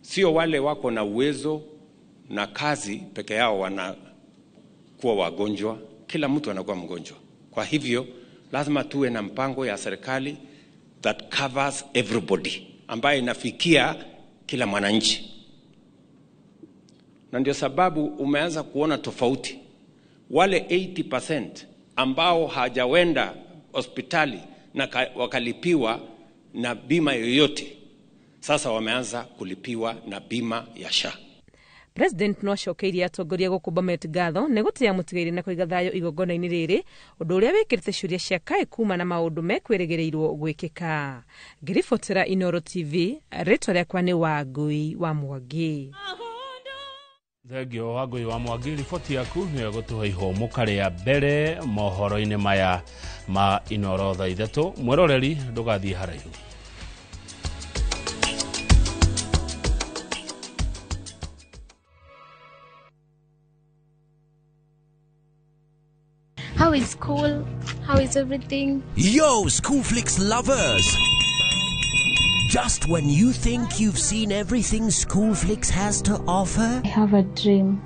Sio wale wako na uwezo na kazi peke yao wanakuwa wagonjwa, kila mtu anakuwa mgonjwa. Kwa hivyo lazima tuwe na mpango ya serikali that covers everybody, ambaye inafikia kila mwananchi. Na ndio sababu umeanza kuona tofauti. Wale 80% ambao hajawenda hospitali na wakalipiwa na bima yoyote, sasa wameanza kulipiwa na bima ya SHA. President no acokeirie atongoria gũkũ Bomet ngatho nĩ gũtĩa mũtigairĩ na kũiga thayũ igongona-inĩ rĩrĩ, ũndũ ũrĩa wĩkĩrĩte ciũria cia kaĩ kuma na maũndũ mekwĩrĩgĩrĩirwo gwĩkĩka. Ngĩribotera Inooro TV, rĩtwa rĩakwa nĩ Wangũi wa Mwangi. Thengio Wangũi wa Mwangi, riboti yaku nĩyo ĩgũtũhe ihũmũka rĩa mbere mohoro-inĩ maya ma Inooro thaa 3. Mwĩroreri ndũgathiĩ haraihu. How is school? How is everything? Yo, School Flicks lovers! Just when you think you've seen everything School Flicks has to offer, I have a dream.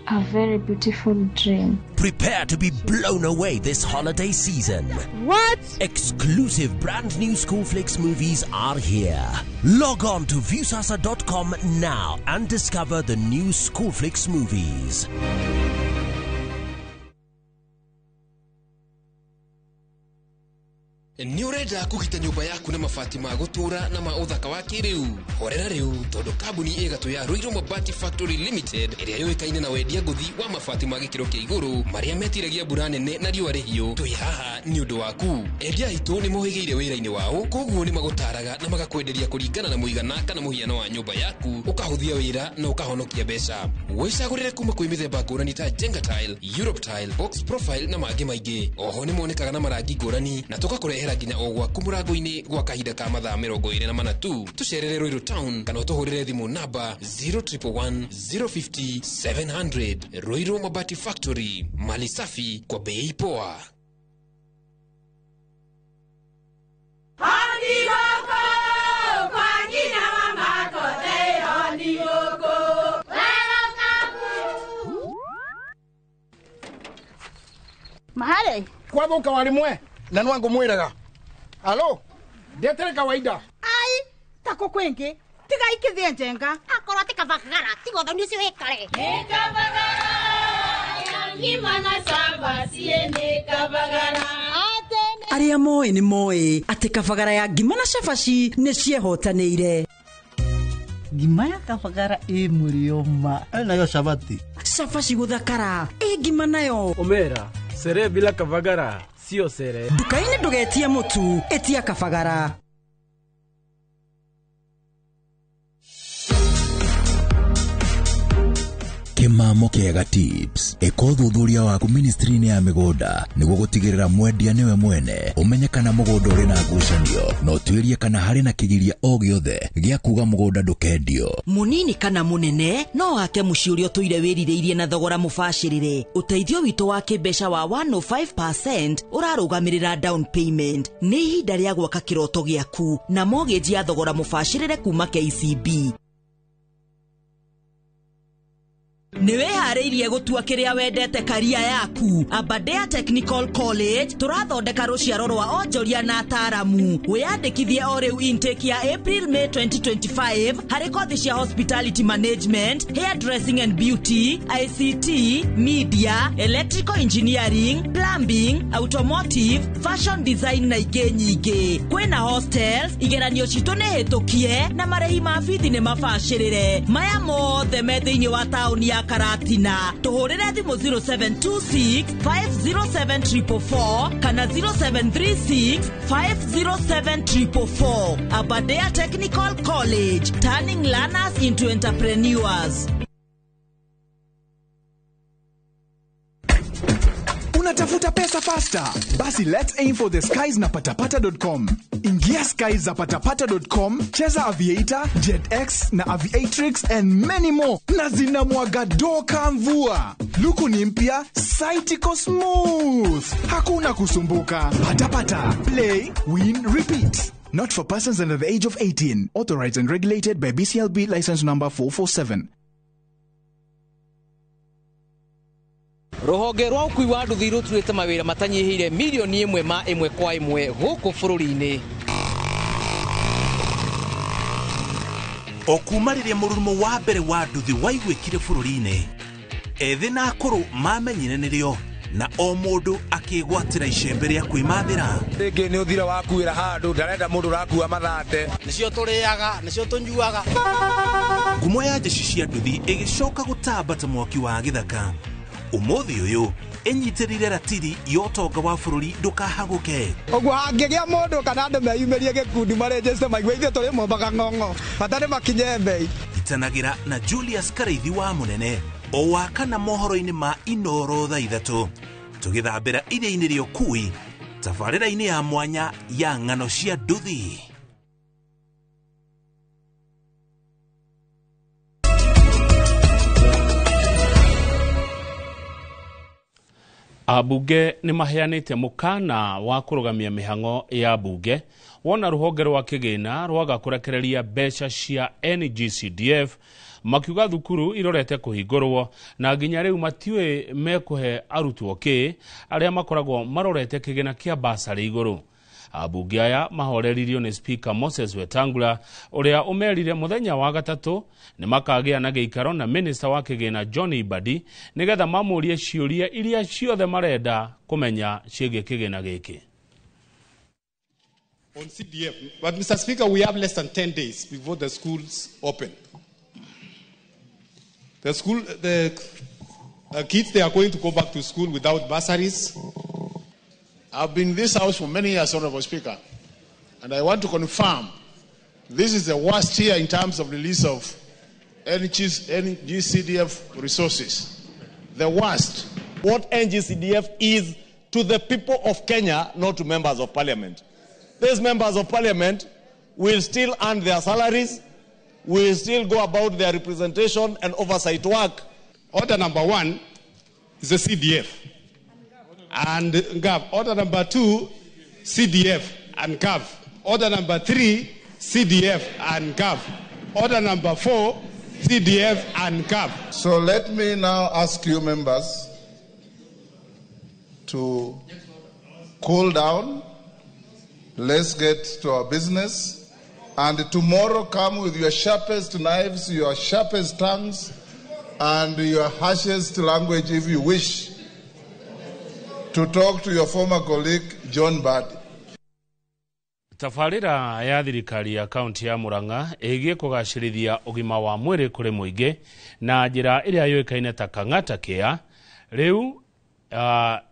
A very beautiful dream. Prepare to be blown away this holiday season. What? Exclusive brand new School Flicks movies are here. Log on to Viusasa.com now and discover the new School Flicks movies. Nĩ ũrenda kũgita nyũmba yaku na mabati ma gũtũũra na ma ũthaka wa kĩrĩu? Horera rĩu tondũ kambuni ĩgatũ ya Ruiru Mabati Factory Limited ĩrĩa yũĩkaine na wendia ngũthi wa mabati ma gĩkĩro kĩa igũrũ marĩa metiragia mbura nene na riũa rĩhiũ, twĩ haha nĩ ũndũ waku. Endia aitũ nĩ mohĩgĩire wĩra-inĩ wao, koguo nĩ magũtaraga na magakwenderia kũringana na mũigana kana mũhiano wa nyũmba yaku, ũkahũthia wĩra na ũkahonokia mbeca. Wĩcagũrĩre kuma kwĩ mĩthemba ngũrani ta Jenga Tile, Europe Tile, Box Profile na mangĩ maingĩ. Oho nĩ monekaga na marangi ngũrani na tũgakũrehera nginya o gwaku mũrango-inĩ gwa kahinda ka mathaa 24 tu. Tũcerere Ruiru Town kana ũtũhũrĩre thimũ namba 0111 050 700. Ruiru Mabati Factory, mali safi kwa bei poa. Mahare kwa guka warimwe Na nwangu mwiraga. Halo? Ndetere kawaida. Ai, tako kwingi. Tiga ikithie njenga. Akorwo ti kabagara, tiga ũthoni ũcio wĩkare. Nĩ kabagara, ya ngima na cabaci nĩ kabagara. Arĩa moĩ nĩ moĩ atĩ kabagara ya ngima na cabaci nĩ ciehotanĩire. Ngima ya kabagara ĩ mũrĩo ma. Nayo cabaci. Cabaci gũthakara ĩ ngima nayo. Omera, sere bila kabagara sio sere. Nduka-inĩ ndũgetie mũtu, ĩtia kabagara. Kimamo kĩega tips ĩka ũthuthuria waku ministry-inĩ ya mĩgũnda nĩguo gũtigĩrĩra mwendia nĩwe mwene, ũmenye kana mũgũnda ũrĩ na ngucanio na ũtuĩrie kana harĩ na kĩgiria o gĩothe gĩa kuga mũgũnda ndũkendio. Mũnini kana mũnene no wake mũciĩ ũrĩa ũtũire wĩrirĩirie na thogora mũbacĩrĩre. Ũteithio witũ wa kĩmbeca wa 105% ũrarũgamĩrĩra down payment. Nĩ ihinda rĩa gwaka kĩroto gĩaku na mortgage ya thogora mũbacĩrĩre kuma KCB. Nĩ wĩharĩirie gũtua kĩrĩa wendete karia yaku. Aberdare Technical College tũrathondeka rũciaro rwa onjoria na ataaramu. Wĩyandĩkithie o rĩu intake ya April May 2025 harĩ kothi cia hospitality management, hairdressing and beauty, ICT, media, electrical engineering, plumbing, automotive, fashion design na ingĩ nyingĩ. Kwĩna hostels, igeranio citũ nĩ hĩtũkie na marĩhi ma bithi nĩ mabacĩrĩre. Maya mothe me thĩinĩ wa taũni ya Karatina. Tuhurire thimũ 0726 507 444 kana 0736 507 444. Aberdare Technical College, turning learners into entrepreneurs. Unatafuta pesa faster? Basi let's aim for the skies na patapata.com. Ingia skies za patapata.com, cheza Aviator, JetX na Aviatrix and many more. Na zinamwaga doka mvua. Luku ni mpya, site iko smooth. Hakuna kusumbuka. Patapata, play, win, repeat. Not for persons under the age of 18. Authorized and regulated by BCLB license number 447. Rũhonge rwa ũkui wa nduthi rũturĩte mawĩra matanyihĩire mirioni ĩmwe ma ĩmwe kwa ĩmwe gũkũ bũrũri-inĩ. O kuma rĩrĩa mũrurumo wa mbere wa nduthi waiguĩkire bũrũri-inĩ, ethĩ na akũrũ mamenyire nĩrĩo na o mũndũ akĩgwatĩra icembe rĩa kwĩmathĩra. Rĩngĩ nĩ ũthira wakuĩra handũ ndarenda mũndũ ũrakua mathate. Nĩcio tũrĩaga, nĩcio tũnyuaga. Ngumo ya njeci cia nduthi ĩgĩcoka gũtamba ta mwaki wa gĩthaka. Ũmũthĩ ũyũ ĩnyitĩrĩire ratiri ya ũtonga wa bũrũri ndũkahagũke. Ũguo hangĩgĩa mũndũ kana andũ meyumĩrie gĩkundi marĩnjĩte maigue ithuĩ tũrĩ mombaga ng'ong'o bata nĩ makinye mbei. Itanagĩra na Julius Karaithi wa Mũnene o wa kana mohoro-inĩ ma Inoro thaa 3 tũgĩthambĩra iria-inĩ rĩa ũkui tabarĩra-inĩ ya mwanya ya ng'ano cia nduthi. Ambunge nĩ maheanĩte mũkana wa kũrũgamia mĩhang'o ya mbunge wona rũhonge rwa kĩgĩna rwaga kũrekereria mbeca cia NGCDF, makiuga thukuru irorete kũhingũrwo na nginya rĩu matiũĩ mekũhe arutwo kĩ arĩa makoragwo marorete kĩgĩna kĩa basarĩ igũrũ. Ambunge aya mahoreririo nĩ Speaker Moses Wetangula ũrĩa ũmerire mũthenya wa gatatũ nĩ makagĩa na gĩikaro na Minister wa kĩgĩna John Mbadi nĩgetha mamũrie ciũria iria ciothe marenda kũmenya ciĩgiĩ kĩgĩna gĩkĩ. On CDF, but Mr. Speaker, we have less than 10 days before the schools open. The school, the kids, they are going to go back to school without bursaries. I've been in this house for many years, Honorable Speaker, and I want to confirm this is the worst year in terms of release of NGCDF resources. The worst. What NGCDF is to the people of Kenya, not to members of parliament. These members of parliament will still earn their salaries, will still go about their representation and oversight work. Order number 1 is the CDF. And GAV. Order number 2, CDF and GAV. Order number 3, CDF and GAV. Order number 4, CDF and GAV. So let me now ask you members to Cool down. Let's get to our business. And tomorrow come with your sharpest knives, your sharpest tongues, and your harshest language if you wish to talk to your former colleague, John Mbadi. Tabarĩra ya thirikari ya kaunti ya Murang'a ĩgiĩ kũgacĩrithia ũgima wa mwĩrĩ kũrĩ mũingĩ na njĩra ĩrĩa yũĩkaine ta Kang'ata Care rĩu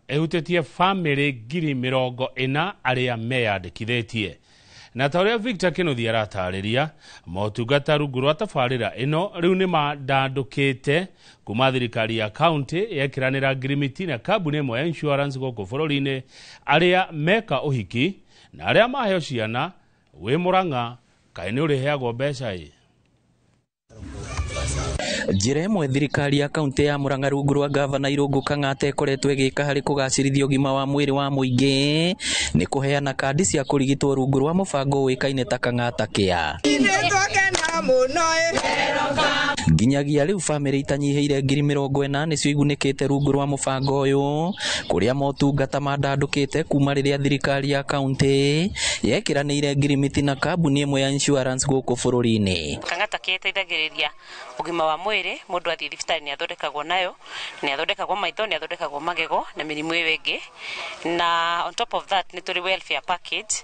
ĩhutĩtie bamĩrĩ 40,000 arĩa meyandĩkithĩtie. Na ta ũrĩa Victor Kĩnuthia aratarĩria, motungata rungu rwa tabarĩra ĩno rĩu nĩ mandandũkĩte kuma thirikari ya kaunti yekĩranĩra ngirimiti na kambuni ĩmwe ya insurance gũkũ bũrũri-inĩ arĩa meka ũhiki na arĩa maheo ciana wĩ Murang'a kaĩ nĩ ũrĩheagwo mbeca ĩ. Njĩra ĩmwe thirikari ya kaunti ya Murang'a rungu rwa gavana Irũngũ Kang'ata ĩkoretwo ĩgĩka harĩ kũgacĩrithia ũgima wa mwĩrĩ wa mũingĩ nĩ kũheana kandi cia kũrigitwo rungu rwa mũbango ũĩkaine ta Kang'ata Care. Nginyagia rĩu bamĩrĩ itanyihĩire 40,000 nĩcio igunĩkĩte rungu rwa mũbango ũyũ kũrĩa motungata mandandũkĩte kuma rĩrĩa thirikari ya kaunti yekĩranĩire ngirimiti na kambuni ĩmwe ya insurance gũkũ bũrũri-inĩ. Kang'ata Care ĩteithagĩrĩria ũgima wa mwĩrĩ, mũndũ athiĩ thibitarĩ nĩ athondekagwo nayo, nĩ athondekagwo maitho, nĩ athondekagwo magego na mĩrimũ ĩyo ĩngĩ. Na on top of that nĩ tũrĩ welfare package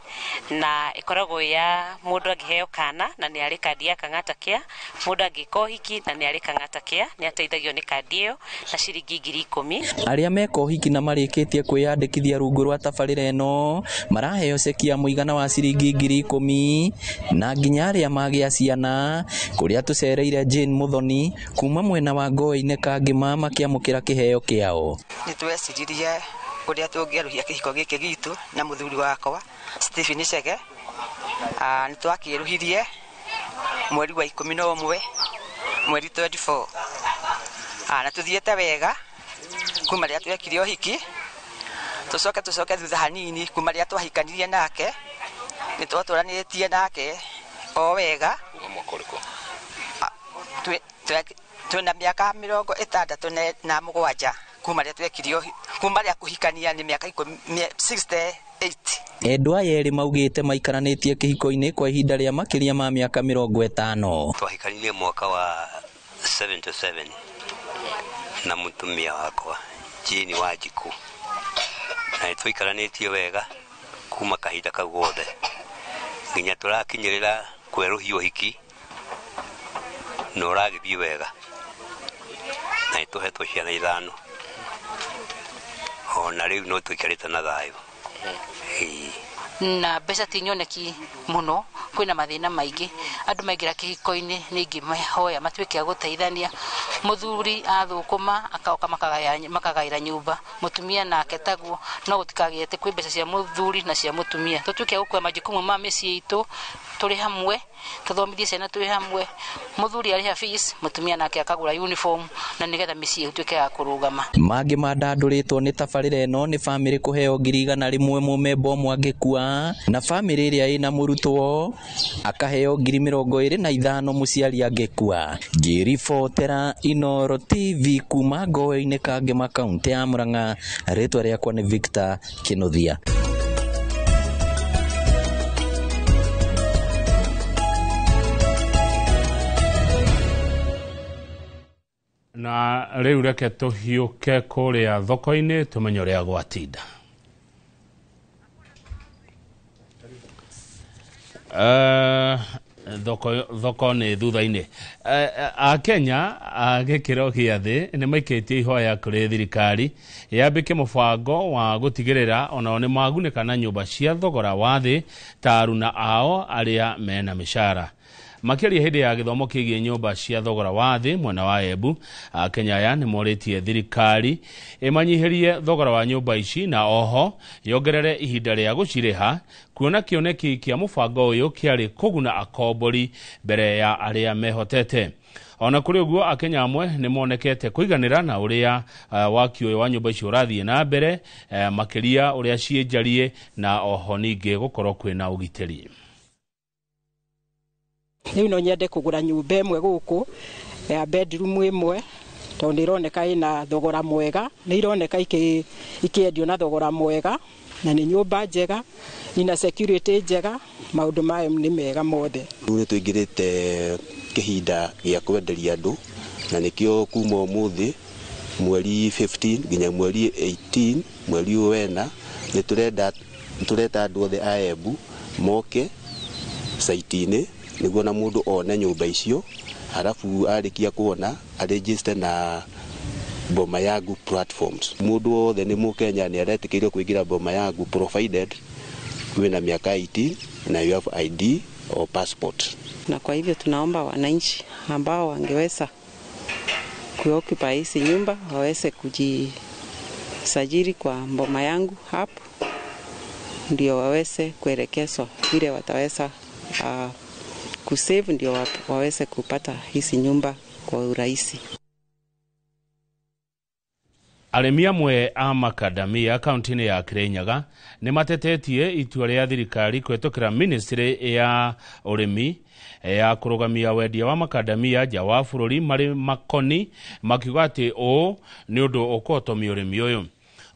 na ĩkoragwo ya mũndũ angĩheo kana na nĩ arĩ kandi ya Kang'ata Care, mũndũ angĩka ũhiki na nĩ arĩ Kang'ata Care nĩ ateithagio nĩ kandi ĩyo na ciringi 10,000. Arĩa meka ũhiki na marĩkĩtie kwĩyandĩkithia rungu rwa tabarĩra ĩno maraheo ceki ya mũigana wa ciringi 10,000 na nginya arĩa magĩa ciana kũrĩa tũcereire Jane Muthoni kuma mwena wa Ngoĩ-inĩ Kangĩma makĩamũkĩra kĩheo kĩao. Nĩ tweciririe ũrĩa tũngĩerũhia kĩhiko gĩkĩ gitũ na mũthuri wakwa Stephen Chege. Nĩ twakĩerũhirie mweri wa 11 mweri 24 na tũthiĩte wega kuma rĩrĩa twekire ũhiki. Tũcoke thutha hanini kuma rĩrĩa twahikanirie nake nĩ twatũranĩtie nake o wega. Twĩna mĩaka 67 kuma rĩrĩa twekire kuma rĩrĩa kũhikania nĩ mĩaka 68. Endwa aya erĩ maugĩte maikaranĩtie kĩhiko-inĩ kwa ihinda rĩa makĩria ma mĩaka 50. Twahikanirie mwaka wa 77 na mũtumia wakwa Jane Wanjikũ, na nĩ twaikaranĩtie wega kuma kahinda kau gothe nginya tũrakinyĩrĩra kwerũhia ũhiki na ũragĩthiĩ wega, na nĩ tũhetwo ciana 5 ona rĩu no tũikarĩte na thayũ. Na mbeca ti nyoneki mũno, kwĩna mathĩna maingĩ, andũ maingĩra kĩhiko-inĩ nĩ ingĩmahoya matuĩke a gũteithania. Mũthuri athũkũma akaoka makagaĩra nyũmba, mũtumia nake taguo, no gũtikagĩe atĩ kwĩ mbeca cia mũthuri na cia mũtumia. Tũtuĩke a gũkua majukumu ma mĩciĩ itũ tũrĩ hamwe, tũthomithie ciana twĩ hamwe, mũthuri arĩha fees, mũtumia nake akagũra uniform, na nĩgetha mĩciĩ ĩtuĩke ya kũrũgama. Mangĩ mandandũrĩtwo nĩ tabarĩra ĩno nĩ bamĩrĩ kũheo 100,000 mũmemba ũmwe angĩkua, na bamĩrĩ ĩrĩa ĩna mũrutwo akaheo 25,000 mũciari angĩkua. Ngĩribotera Inooro TV kuma Ngoĩ-inĩ Kangĩma kaunti ya Murang'a, rĩtwa rĩakwa nĩ Victor Kĩnuthia. Na rĩu reke tũhiũke kũrĩa thoko-inĩ tũmenye ũrĩa gwatinda. Thoko nĩ thutha-inĩ. Akenya a gĩkĩro gĩa thĩ nĩ maikĩtie ihoya kũrĩ thirikari yambĩke mũbango wa gũtigĩrĩra onao nĩ magunĩka na nyũmba cia thogora wa thĩ ta aruna ao arĩa mena mĩcara. Makĩria hĩndĩ ya gĩthomo kĩgiĩ nyũmba cia thogora wa thĩ mwena wa Embu, Akenya aya nĩ morĩtie thirikari ĩmanyihĩrie thogora wa nyũmba ici na oho yongerere ihinda rĩa gũcirĩha, kuona kĩoneki kĩa mũbango ũyũ kĩarĩ kũguna akombori mbere ya arĩa mehotete. Ona kũrĩ ũguo, Akenya amwe nĩ monekete kũiganĩra na ũrĩa waki ũyũ wa nyũmba icio ũrathiĩ na mbere, makĩria ũrĩa ciĩ njarie na oho ningĩ gũkorwo kwĩna ũgitĩri. Rĩu no nyende kũgũra nyũmba ĩmwe gũkũ ya bedroom ĩmwe tondũ nĩ ĩroneka ĩna thogora mwega, nĩ ironeka ikĩendio na thogora mwega. Na nĩ nyũmba njega, ina security njega, maũndũ mayo nĩ mega mothe. Rĩu nĩ tũingĩrĩte kĩhinda gĩa kwenderia andũ, na nĩkĩo kuma ũmũthĩ mweri 15 nginya mweri 18 mweri ũyũ wena, nĩ tũreta andũ othe a Embu moke site-inĩ nĩguo na mũndũ one nyũmba icio, arabu arĩkia kuona aregister na Boma Yangu platforms. Mũndũ wothe nĩ mũkenya nĩ aretĩkĩrio kũingĩra Boma Yangu provided wĩna mĩaka 18 na you have ID or passport. Na kwa hivyo tunaomba wananchi ambao wangeweza kuoccupy hizi nyumba waweze kujisajili kwa Boma Yangu app, ndio waweze kuelekezwa vile wataweza kusave, ndio waweze kupata hizi nyumba kwa urahisi. Arĩmi amwe a makadamia kaunti-inĩ ya Kirinyaga nĩ matetetie itua rĩa thirikari kũhetũkĩra ministry ya ũrĩmi ya kũrũgamia wendia wa makadamia nja wa bũrũri marĩ makoni, makiuga atĩ ũũ nĩ ũndũ ũkũhotomia ũrĩmi ũyũ.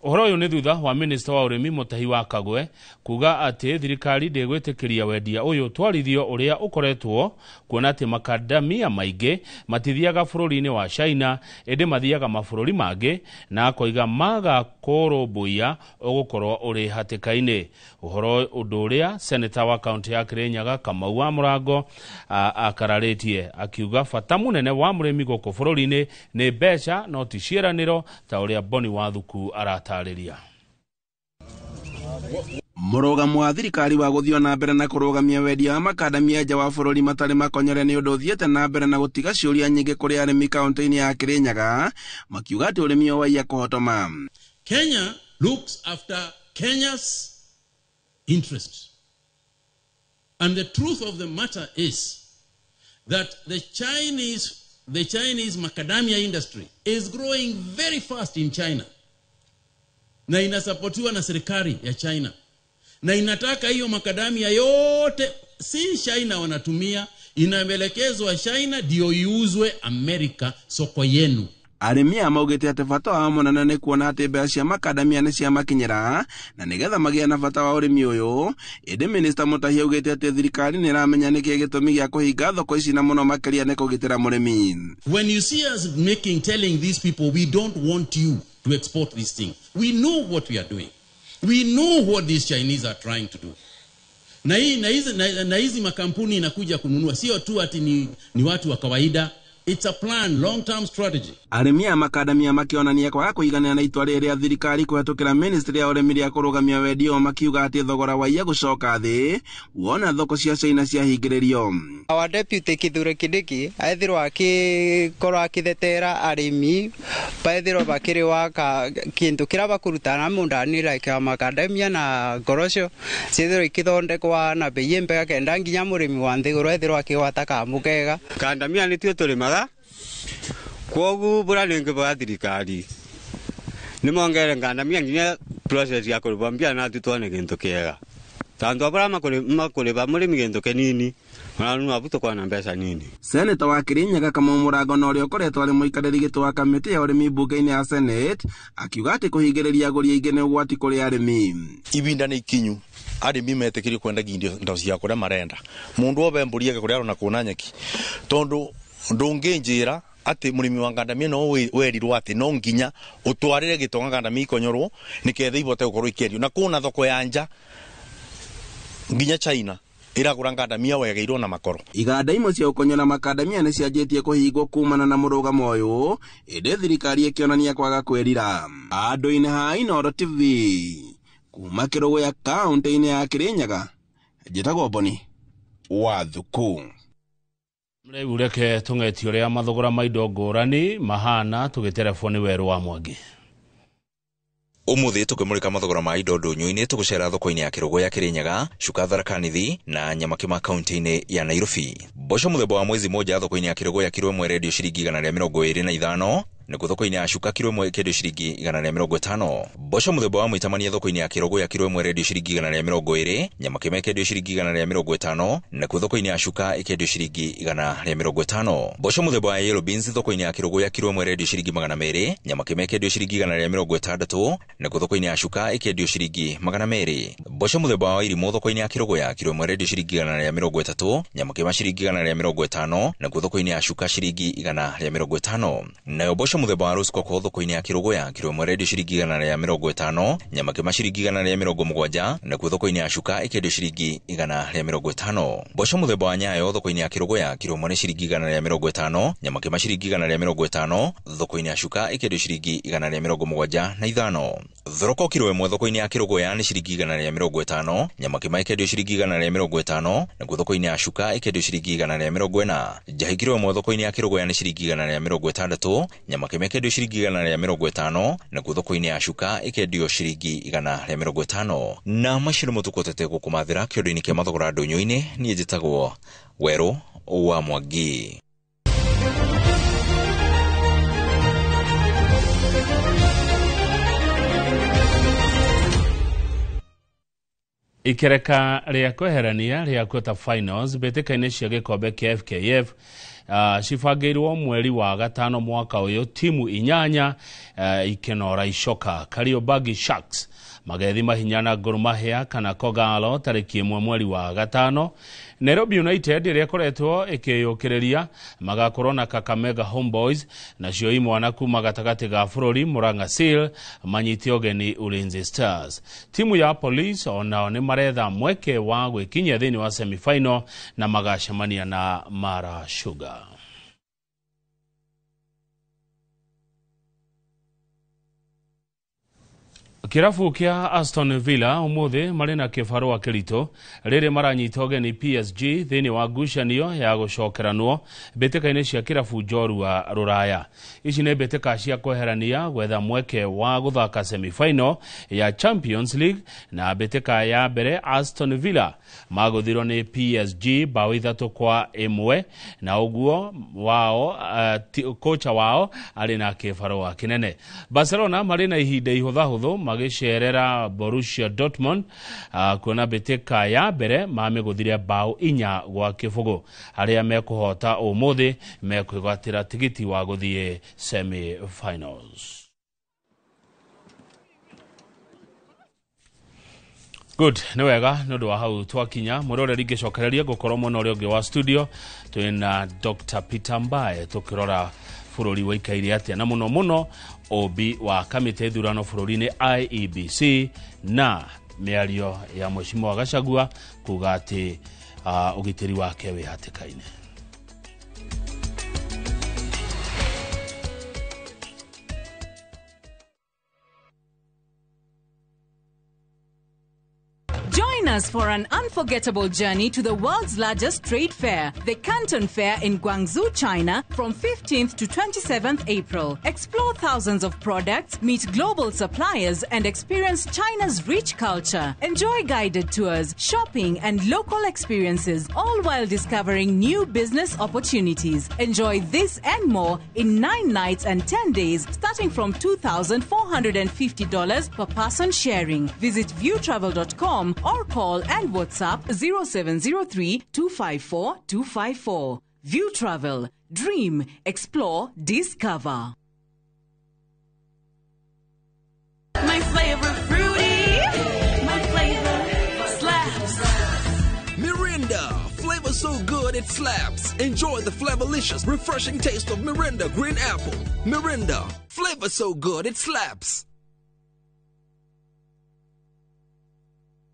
Ũhoro ũyũ nĩ thutha wa minista wa ũrĩmi Mutahi wa Kagwe kuga atĩ thirikari ndĩgwĩtĩkĩria wendia ũyũ twarithio ũrĩa ũkoretwo, kuona atĩ makadamia maingĩ matithiaga bũrũri-inĩ wa China ĩndĩ mathiaga mabũrũri mangĩ, na akoiga maga kũrũmbũiya ũgũkorwo ũrĩ hatĩka-inĩ. Ũhoro ũndũ ũrĩa seneta wa kaunti ya Kirinyaga Kamau wa Mũrango akararĩtie akiuga bata mũnene wa mũrĩmi gũkũ bũrũri-inĩ nĩ mbeca no ti ciĩranĩro, ta ũrĩa Boni Wathuku aratarĩria. Mũrũgamo wa thirikari wa gũthiĩ na mbere na kũrũgamia wendia wa makadamia nja wa bũrũri matarĩ makonyore nĩ ũndũ ũthiĩte na mbere na gũtiga ciũria nyingĩ kũrĩ arĩmi kaunti-inĩ ya Kirinyaga, makiuga atĩ ũrĩmi ũyũ waiya kũhotoma. Kenya looks after Kenya's interests. And the truth of the matter is that the Chinese macadamia industry is growing very fast in China. Na inasapotiwa na serikali ya China. Na inataka hiyo makadamia yote, si China wanatumia, inaelekezwa China ndio iuzwe Amerika, soko yenu. Arĩmi aya maugĩte atĩ bata wao mũnene nĩ kuona atĩ mbeca cia makadamia nĩ ciamakinyĩra na nĩgetha magĩe na bata wa ũrĩmi ũyũ. Ĩndĩ minista Mutahi augĩte atĩ thirikari nĩ ĩramenya nĩkĩĩ gĩtũmi gĩa kũhinga thoko ici na mũno makĩria nĩ kũgitĩra mũrĩmi. When you see us telling these people we don't want you to export this thing, we know what we are doing. We know what these Chinese are trying to do. Na hizi makampuni inakuja kununua sio tu ati ni watu wa kawaida. It's a plan, long-term strategy. Arĩmi a makadamia makĩonania kwaga kũiganĩra na itua rĩrĩ rĩa thirikari kũhetũkĩra ministry ya ũrĩmi rĩa kũrũgamia wendia ũyũ, makiuga atĩ thogora wa iria gũcoka thĩ wona thoko cia China ciahingĩrĩrio. Our deputy Kithure Kindiki ethirwo akikorwo akithetera arĩmi baethirwo bakĩrĩwa kĩndũ kĩrĩa bakũruta na mũndani like makadamia na ngoroco ciethirwo ikithondekwa na bei ĩmbega kenda nginya mũrĩmi wa nthigũrũ ethirwo akĩgwata kamũ kega. Kandamia nĩtuo tũrĩmaga kwoguo mbura nĩngĩ bwa thirikari nĩ mongere ngandamia nginya process ya kũrĩba mbia na tutone kĩndũ kĩega tandu abura makũrĩba mũrĩmi kĩndũ kĩnini ona tũkona mbeca nini. Seneta wa Kirinyaga Kamau Mũrango na ũrĩa ũkoretwo arĩ mũikarĩri gĩtĩ wa kamĩtĩ ya ũrĩmi mbunge-inĩ ya Senate akiuga atĩ kũhingĩrĩria agũri aingĩ nĩ ũgwati kũrĩ arĩmi. Ibinda nĩ ikinyu arĩmi metĩkĩrio kwendagia indo cia kũrĩa marenda, mũndũ wothe mbũri yake kũrĩa arona kuona nyeki, tondũ ndũngĩnjĩra atĩ mũrĩmi wa ngandamia no werirwo atĩ no nginya ũtwarĩre gĩtonga ngandamia ikonyorwo nĩketha ibote gũkorwo ikĩendio, na kũna thoko ya nja nginya China iragũra ngandamia wegeirwo na makoro. Iganda imwe cia ũkonyora makandamia nĩ cianjĩtie kũhingwo kumana na mũrũgamo ũyũ, ĩndĩ thirikari ĩkĩonania kwaga kwĩrira. Andũ-inĩ ha Inooro TV kuma Kĩrũgũya kaunti-inĩ ya Kirinyaga, njĩtagwo Boni Wathuku. Rĩu reke tũng'etie ũrĩa mathogora ma indo ngũrani mahana tũgĩterebwo nĩ Werũ wa Mwangi. Umuthi tukimurika mathogora ma indo ndũnyũ-inĩ tũgũcera thoko-inĩ ya Kĩrũgũya Kirinyaga, Cuka Tharaka Nithi na Nyamakima kaunti-inĩ ya Nairobi. Mboco mũthemba wa mwezi moja thoko-inĩ ya Kĩrũgũya kiro ĩmwe rendio ciringi 125, Nakuo thoko-inĩ ya cuka kiro ĩmwe ĩkĩendio ciringi 150. Mboco mũthemba wa mwitamania thoko-inĩ ya Kĩrũgũya kiro ĩmwe ĩrendio ciringi 120. Nyamakĩma ĩkĩendio ciringi 150. Nakuo thoko-inĩ ya cuka ĩkĩendio ciringi 150. Mboco mũthemba wa yellow beans thoko-inĩ ya Kĩrũgũya kiro ĩmwe ĩrendio ciringi 200. Nyamakĩma ĩkĩendio ciringi 160. Nakuo thoko-inĩ ya cuka ĩkĩendio ciringi 200. Mboco mũthemba wa irimũ thoko-inĩ ya Kĩrũgũya kiro ĩmwe ĩrendio ciringi 130. Nyamakĩma ciringi 150. Nakuo thoko-inĩ ya cuka ciringi 150. Nayo mboco mũthemba wa rose coco thoko-inĩ ya Kĩrũgũya kiro ĩmwe ĩrendio ciringi 150. Nyamakĩma ciringi 170. Nakuo thoko-inĩ ya cuka ĩkĩendio ciringi 150. Mboco mũthemba wa nyayo thoko-inĩ ya Kĩrũgũya kiro ĩmwe nĩ ciringi 150. Nyamakĩma ciringi 150. Thoko-inĩ ya cuka ĩkĩendio ciringi 175. Thoroko kiro ĩmwe thoko-inĩ ya Kĩrũgũya nĩ ciringi 150. Nyamakĩma ĩkĩendio ciringi 150. Nakuo thoko-inĩ ya cuka ĩkĩendio ciringi 140. Njahi kiro ĩmwe thoko-inĩ ya Kĩrũgũya nĩ ciringi 160. Nyamakĩma ĩkĩendio ciringi 150. Nakuo thoko-inĩ ya cuka ĩkĩendio ciringi 150. Na macio nĩmo tũkũtete gũkũmathĩra kĩondo-inĩ kĩa mathogora ndũnyũ-inĩ. Niĩ njĩtagwo Werũ wa Mwangi. Ikereka rĩa kweherania rĩa quarter finals mbĩtĩka-inĩ cia gĩkombe kĩa FKF cibangĩirwo mweri wa gatano mwaka ũyũ, timu 8 ikenora icoka. Kariobangi Sharks magethima hinya na Gor Mahia kana Kogalo tarĩki 1 mweri wa gatano. Nairobi United ĩrĩa ĩkoretwo ĩkĩyũkĩrĩria magakorwo na Kakamega Homeboys, nacio imwana kuma gatagatĩ ga bũrũri Murang'a Seal manyite ũgeni Ulinzi Stars. Timu ya Police onao nĩ maretha mweke wa gwĩkinyia thĩinĩ wa semifinal na magacemania na Mara Sugar. Kĩrabu kĩa Aston Villa ũmũthĩ marĩ na kĩbarũa kĩritũ rĩrĩ maranyita ũgeni PSG thĩinĩ wa ngucanio ya gũcokeranwo mbĩtĩka-inĩ cia kĩrabu njorua rũraya. Ici nĩ mbĩtĩka cia kweherania gwetha mweke wa gũthaka semifinal ya Champions League, na mbĩtĩka ya mbere Aston Villa magũthirwo nĩ PSG bao 3-1, na ũguo wao kocha wao arĩ na kĩbarũa kĩnene. Barcelona marĩ na ihinda ihũthahũthũ magĩcerera Borussia Dortmund kuona mbĩtĩka ya mbere mamĩgũthire bao 4-0. Arĩa mekũhota ũmũthĩ mekwĩgwatĩra tigiti wa gũthiĩ semi-finals. Good, nĩ wega nĩ ũndũ wa hau twakinya. Mũroreri ngĩcokereria ngũkorwo mwena ũrĩa ũngĩ wa studio twĩna Dr. Peter Mbae tũkĩrora bũrũri waikaire atĩa na mũno mũno ũmbi wa kamĩtĩ ithurano bũrũri-inĩ IEBC na mĩario ya Mheshimiwa Gachagua kuga atĩ ũgitĩri wake wĩ hatĩka-inĩ. Join us for an unforgettable journey to the world's largest trade fair, the Canton Fair in Guangzhou, China, from 15th to 27th April. Explore thousands of products, meet global suppliers, and experience China's rich culture. Enjoy guided tours, shopping, and local experiences, all while discovering new business opportunities. Enjoy this and more in 9 nights and 10 days, starting from $2,450 per person sharing. Visit viewtravel.com or call and WhatsApp 0703 254 254. View Travel. Dream, explore, discover. My flavor fruity, my flavor slaps. Mirinda, flavor so good it slaps. Enjoy the flavorlicious, refreshing taste of Mirinda Green Apple. Mirinda, flavor so good it slaps.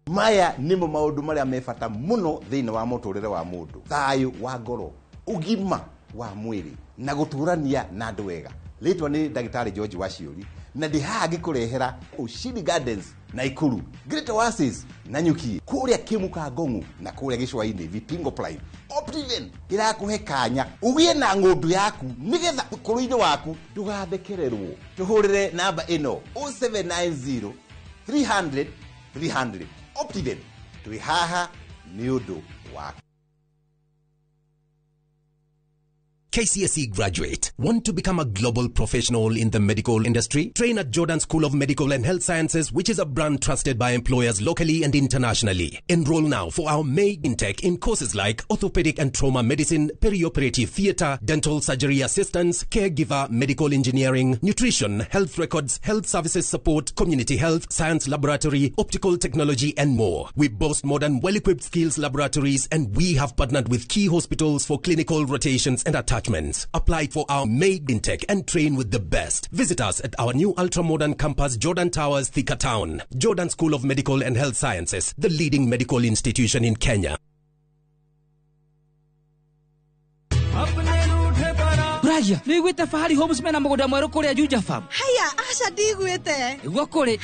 Maya nimo maundu maria me bata muno thiini wa muturire wa mundu, thayu wa ngoro, ugima wa mwiri na guturania na andu wega. Ritwa ni Ndagitari George Waciuri na ndi haha ngikurehera Ushindi Gardens Naikuru, Great Oasis Nanyuki, kuria Kimuka Ngongu na kuria Gicũa-inĩ Vipingo Prime. Optiven irakuhe kanya ugie na ng'ondu yaku nigetha ukuru-inĩ waku ndugathekererwo. Tuhurire namba ino 0790 300 300. Optiven twi haha ni undu waku. KCSE graduate. Want to become a global professional in the medical industry? Train at Jordan School of Medical and Health Sciences, which is a brand trusted by employers locally and internationally. Enroll now for our May intake in courses like orthopedic and trauma medicine, perioperative theater, dental surgery assistance, caregiver, medical engineering, nutrition, health records, health services support, community health, science laboratory, optical technology, and more. We boast modern, well-equipped skills laboratories, and we have partnered with key hospitals for clinical rotations and attachments. Apply for our May intake and train with the best. Visit us at our new ultra-modern campus, Jordan Towers, Thika Town. Jordan School of Medical and Health Sciences, the leading medical institution in Kenya. Ragia, nĩ wĩte Fahari Homes mena mũgũnda mwerũ kũrĩa Juja Farm. Haya, aca ndigwĩte. Nĩguo kũrĩ.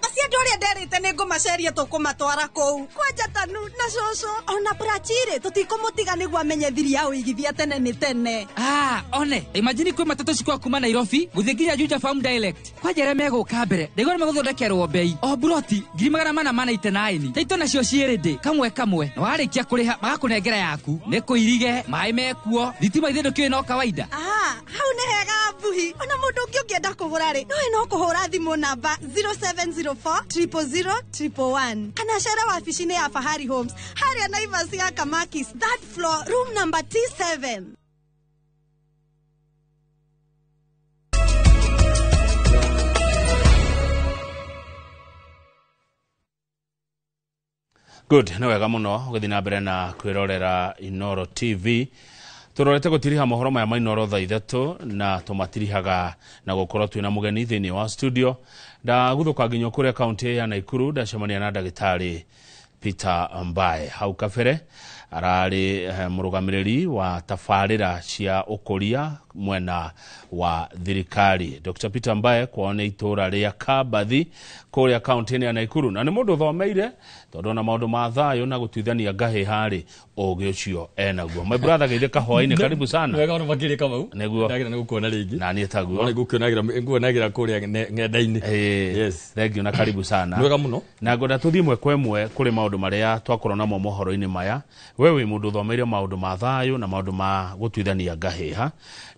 Acio andũ arĩa nderĩte nĩ ngũmaceria tũkũmatwara kũu. Kwanja Tanu na cũcũ ona Prachire tũtikũmũtiga nĩguo amenye thiri ya ũigithia tene nĩ tene. Ah, one, imagine kwĩ matatũ cikwa kuma Nairobi gũthiĩ nginya Juja Farm direct. Kwanja arĩa megũka mbere, ndaigua nĩ megũthondekerwo bei. O buroti 489. Taito nacio ciĩ ready kamwe kamwe. Na warĩkia kũrĩha magakũnengera yaku. Nĩ kũirige, maĩ mekuo, thitima ithe ndũkĩũĩ no kawaida. Ah, hau nĩ hega mbuhi. Ona mũndũ ũngĩ ũngĩenda kũgũra rĩ, nowe no kũhũra thimũ namba 0704 000 111 kana cere wabici-inĩ ya Fahari Homes harĩa Naivas ya Kamakis, third floor, room number T7. Good, nĩ wega mũno gũthiĩ na mbere na kwĩrorera Inooro TV. Tũrorete gũtiriha mohoro maya ma Inooro thaa 3 na tũmatirihaga na gũkorwo twĩna mũgeni thĩinĩ wa studio. Ndaguthũka nginya kũrĩa kaunti ya Naikuru ndacemania na ndagĩtarĩ Peter Mbae. Hau kabere ararĩ mũrũgamĩrĩri wa tabarĩra cia ũkũria mwena wa thirikari. Dr. Peter Mbae kwao nĩ itũra rĩa Kabathi kũrĩa kaunti-inĩ ya Naikuru, na nĩ mũndũ ũthomeire tondũ ona maũndũ ma thayũ na gũtuithania ngahĩ harĩ ũgĩ ũcio enaguo. My brother geithĩ kahwainĩ, karibu sana. Wega ona makĩria Kamau. Nĩguo. Ndagira nĩ gũkuona rĩngĩ. Na niĩ taguo. Ona nguonagĩra kũrĩa ng'enda-inĩ. Yes. Thank you na karibu sana. Wega mũno. Na ngwenda tũthiĩ ĩmwe kwa ĩmwe kũrĩ maũndũ marĩa twakorwo namo mohoro-inĩ maya. We wĩ mũndũ ũthomeire maũndũ ma thayũ na maũndũ ma gũtuithania ngahĩha.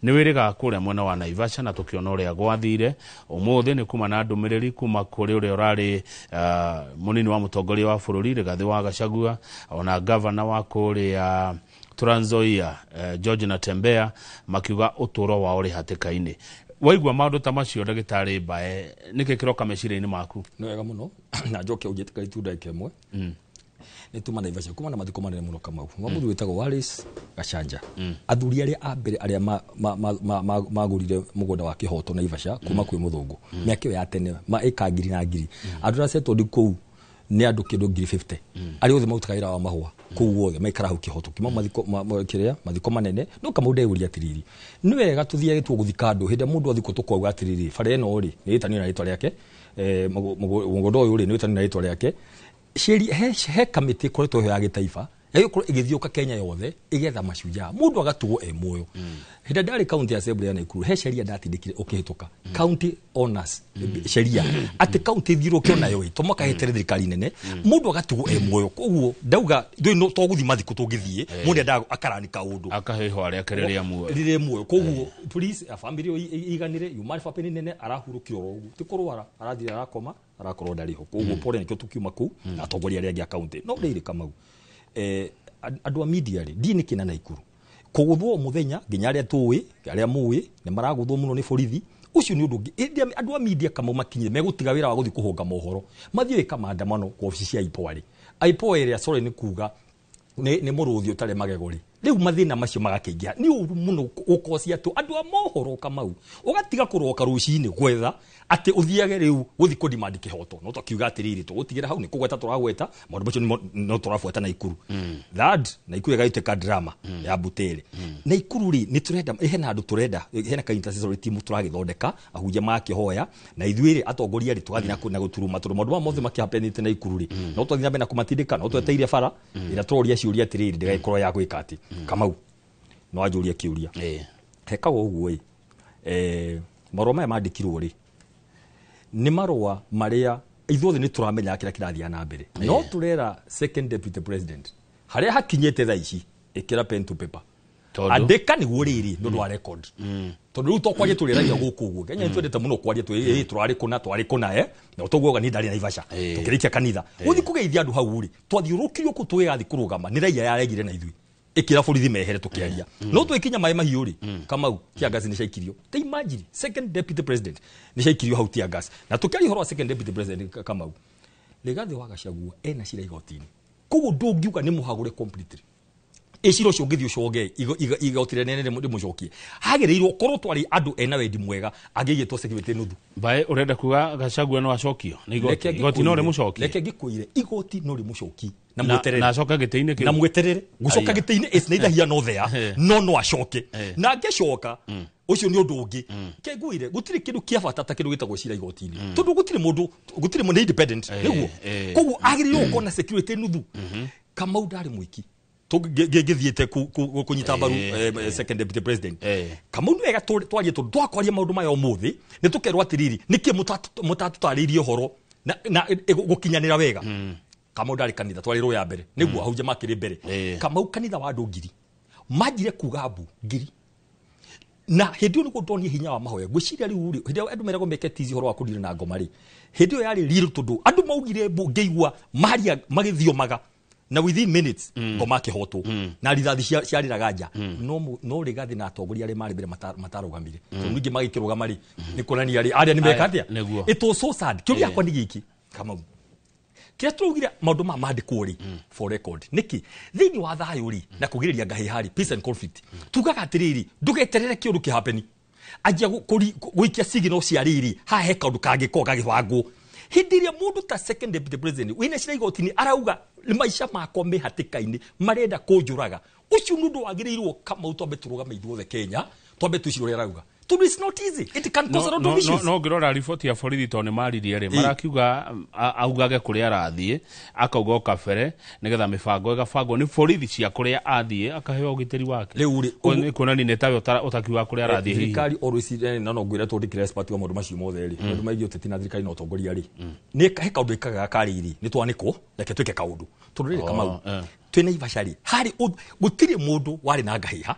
Nĩ wĩrĩga kũrĩa mwena wa Naivasha na tũkĩona ũrĩa gwathire. Ũmũthĩ nĩ kuma na ndũmĩrĩri kuma kũrĩ ũrĩa ũrarĩ mũnini wa mũtongoria wa bũrũri Rigathĩ wa Gachagua, ona gavana wa kũrĩa Trans Nzoia George Natembeya, makiuga ũtũũro wao ũrĩ hatĩka-inĩ. Waigua maũndũ ta macio ndagĩtarĩ Mbae, nĩkĩ kĩroka meciria-inĩ maku? Nĩ wega mũno na njoke ũnjĩtĩka itunda ĩmwe. Nĩ tuma Naivasha kuma na mathiko manene mũno Kamau. Wa mũthuri wĩtagwo Wallace Gachanja. Athuri arĩa a mbere arĩa magũrire mũgũnda wa kĩhoto Naivasha kuma kwĩ mũthũngũ. Mĩaka ĩyo ya tene ma ĩka ngiri na ngiri. Andũ arĩa settled kũu nĩ andũ kĩndũ 50,000. Arĩa othe marutaga wĩra wa mahũa kũu wothe maikara hau kĩhoto. Kima mathiko kĩrĩa mathiko manene no Kamau ndeyũria atĩrĩrĩ. Nĩ wega tũthiage tuo gũthika andũ hĩndĩ ĩrĩa mũndũ athikwo tũkauga atĩrĩrĩ bara ĩno rĩ nĩ ĩtanio na rĩtwa rĩake, mũgũnda ũyũ rĩ nĩ wĩtanio na rĩtwa rĩake. He kamĩtĩ ĩkoretwo ĩho ya gĩtaifa ĩgĩkorwo ĩgĩthiũka Kenya yothe ĩgetha mashujaa mũndũ agatuo e muoyo. Hĩndĩ ndarĩ county assembly ya Naikuru he sheria ndatindĩkire ũkĩhĩtũka county owners sheria atĩ county ĩthiũrũke onayo ĩ tũmakahetere thirikari nene mũndũ agatuo e muoyo. Koguo ndauga no to gũthiĩ mathiko tũngĩthiĩ mũndũ endaga akarani kaũndũ akahe ihũa rĩake rĩrĩa muoyo rĩrĩa muoyo. Koguo please a family ĩyo iganĩre yuma family nene arahurũkire oro ũguo ti kũrwara arathire arakoma arakorwo ndarĩ ho. Koguo pole nĩkĩo tũkiuma kũu na atongoria arĩa angĩ a county no rĩrĩ Kamau andũ a media rĩ ndiĩ nĩkĩ na Naikuru kũgũthwo mũthenya nginya arĩa tũĩ arĩa mũĩ nĩ maragũthwo mũno nĩ borithi. Ũcio nĩ ũndũ ũngĩ. Ĩndĩ andũ a media Kamau makinyire megũtiga wĩra wa gũthiĩ kũhũnga mohoro mathiĩ gwĩka maandamano kwa obici cia IPOA rĩ. IPOA ĩrĩa sorry nĩ kuga nĩ mũrũthi ũtarĩ magego rĩ. Rĩu mathĩna macio magakĩingĩha nĩ ũru mũno gũkocia tũ andũ a mohoro Kamau ũgatiga kũroka rũcinĩ gwetha atĩ ũthiage rĩu gũthiĩ kũ-demand kĩhoto no tũkiuga atĩrĩrĩ tũgũtigĩra hau nĩ kũgweta tũragweta maũndũ macio no tũrabuata Naikuru. Third, Naikuru ĩgagĩtuĩka drama ya Butere. Naikuru rĩ nĩ tũrenda hena andũ tũrenda hena ka intercessory team tũragĩthondeka ahunjia makĩhoya na ithuĩ rĩ atongoria rĩ tũgathiĩ na gũturuma tondũ maũndũ maya mothe makĩhapenĩte Naikuru rĩ no twathiĩ na mbere na kũmatindĩka no tweteire bara ĩrĩa tũroria ciũria atĩrĩrĩ ndĩgagĩkorwo ya gwĩka atĩ Kamau no anjũrie kĩũria hekaga ũguo ĩ marũa maya mandĩkirwo rĩ nĩ marũa marĩa ithuothe nĩ tũramenya kĩrĩa kĩrathiĩ na mbere no tũrera second deputy president harĩa hakinyĩte thaa ici ĩkĩra pen to paper Andĩka nĩguo rĩrĩ nĩ ũndũ wa record. Tondũ rĩu tokwaria tũrĩragia gũkũ ũguo. Kenya twendete mũno kwaria twĩ tũrarĩ kũna twarĩ kũna na ũtoguoga niĩ ndarĩ Naivasha. Tũkĩrĩkia kanitha. Gũthiĩ kũgeithia andũ hau rĩ, twathiũrũrũkirio kũu tũgĩgathiĩ kũrũgama nĩ raia yaregire na ithuĩ. Ĩkĩra borithi mehere tũkĩaria. No twĩkinya maĩ mahiũ rĩ, Kamau, tear gas nĩ ciaikirio. Ta imagine, second deputy president nĩ ciaikirio hau tear gas. Na tũkĩaria ũhoro wa second deputy president Kamau, Rigathĩ wa Gachagua ena cira igoti-inĩ. Koguo ndũngiuga nĩ mũhagũre completely. Ĩcira ũcio ũngĩthiĩ ũcoge igoti rĩnene rĩmũcokie. Hagĩrĩirwo korwo twarĩ andũ ena wendi mwega angĩigĩtwo security nuthu. Mbae ũrenda kuga Gachagua no acokio nĩ igoti? Igoti no rĩmũcokie? Reke ngĩkwĩre, igoti no rĩmũcokie na mweterere. Na acoke gĩtĩ-inĩ kĩu. Na mweterere. Gũcoka gĩtĩ-inĩ is neither here nor there. No no acoke. Na angĩcoka ũcio nĩ ũndũ ũngĩ. Kengwĩre gũtirĩ kĩndũ kĩa bata ta kĩndũ gĩtagwo cira igoti-inĩ. Tondũ gũtirĩ mũndũ, gũtirĩ mũndũ independent, nĩguo. Koguo agĩrĩirwo gũkorwo na security nuthu. Kamau ndarĩ mũiki. Ngĩthiĩte kũnyita mbaru second deputy president. Kamau nĩ wega twarie tondũ twakwaria maũndũ maya ũmũthĩ nĩ tũkerwo atĩrĩrĩ nĩkĩ mũtatũtarĩirie ũhoro na gũkinyanĩra wega. Kamau ndarĩ kanitha twarĩ ya mbere nĩguo ahunjia makĩrĩ mbere. Kamau kanitha wa andũ ngiri manjire kuga mbu ngiri na hĩndĩ ĩyo nĩguo ndonire hinya wa mahoya. Ngwĩciria rĩu rĩ, hĩndĩ ĩyo andũ meragwo meke tizi ũhoro wa kũndira na ngoma rĩ, hĩndĩ ĩyo yarĩ real tondũ andũ maugire mbu ngĩigua maria magĩthiomaga na within minutes ngoma akĩhotwo na rithathi ciarĩraga nja. No Rigathĩ na atongoria arĩa marĩ mbere matarũgamire. Tondũ ningĩ magĩkĩrũgama rĩ, nĩ kuonania rĩ, arĩa nĩ meka atĩa? It was so sad. Kĩũria gĩakwa nĩ gĩkĩ, Kamau. Kĩrĩa tũraugire maũndũ maya mandĩkwo rĩ, for record. Nĩkĩ? Thĩinĩ wa thayũ rĩ, na kũgirĩrĩria ngahĩha rĩ, peace and conflict. Tugaga atĩrĩrĩ, ndũgeterere kĩũndũ kĩhapeni. Anjia gũikia signal cia rĩrĩ, haha he kaũndũ kangĩkorwo gagĩbangwo. Hĩndĩ ĩrĩa mũndũ ta second deputy president wĩna cira igoti-inĩ arauga maica makwa me hatĩka-inĩ marenda kũnjũraga, ũcio nĩ ũndũ wagĩrĩirwo Kamau twambe tũrũgame ithuothe Kenya, twambe twĩcirie ũrĩa arauga. Tondũ it's not easy. It can cause a lot of issues. No ngĩrora riboti ya borithi tondũ nĩ maririe rĩ, marakiuga augage kũrĩa arathiĩ, akauga o kabere nĩgetha mĩbango ĩgabangwo nĩ borithi cia kũrĩa athiĩ akaheo ũgitĩri wake. Rĩu rĩ, Nĩ kuonania nĩ tawe ũtakiuga kũrĩa arathiĩ hihi. Thirikari always, na no ngwĩre tondũ ndikĩrĩ expert wa maũndũ macio mothe rĩ, maũndũ maingĩ ũteti na thirikari na ũtongoria rĩ, nĩ he kaũndũ ĩkaga karĩrĩ, nĩ twanĩkwo, reke twĩke kaũndũ. Tondũ rĩrĩ Kamau, twĩ Naivasha rĩ, harĩ gũtirĩ mũndũ warĩ na ngahĩha.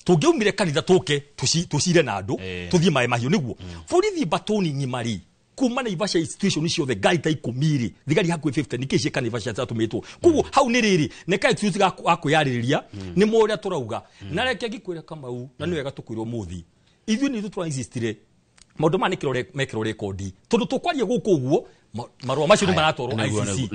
Tũngĩaumire kanitha tũke tũcire na andũ, tũthiĩ maĩ mahiũ nĩguo. Borithi mbatũni ng'ima rĩ, kuma Naivasha situation ciothe ngari ta 10 rĩ, thigari hakuhĩ 50 nĩkĩ ciĩka Naivasha ciatũmĩtwo. Koguo hau nĩ rĩrĩ, nĩ ka excuse ga kwĩyarĩrĩria, nĩ mo ũrĩa tũrauga. Na reke ngĩkwĩre Kamau, na nĩ wega tũkwĩrwo ũmũthĩ. Ithuĩ nĩ ithuĩ tũra-insistire maũndũ maya nĩkĩo mekĩrwo rekondi. Tondũ tũkwaria gũkũ ũguo, marũa macio nĩ maratwarwo ICC.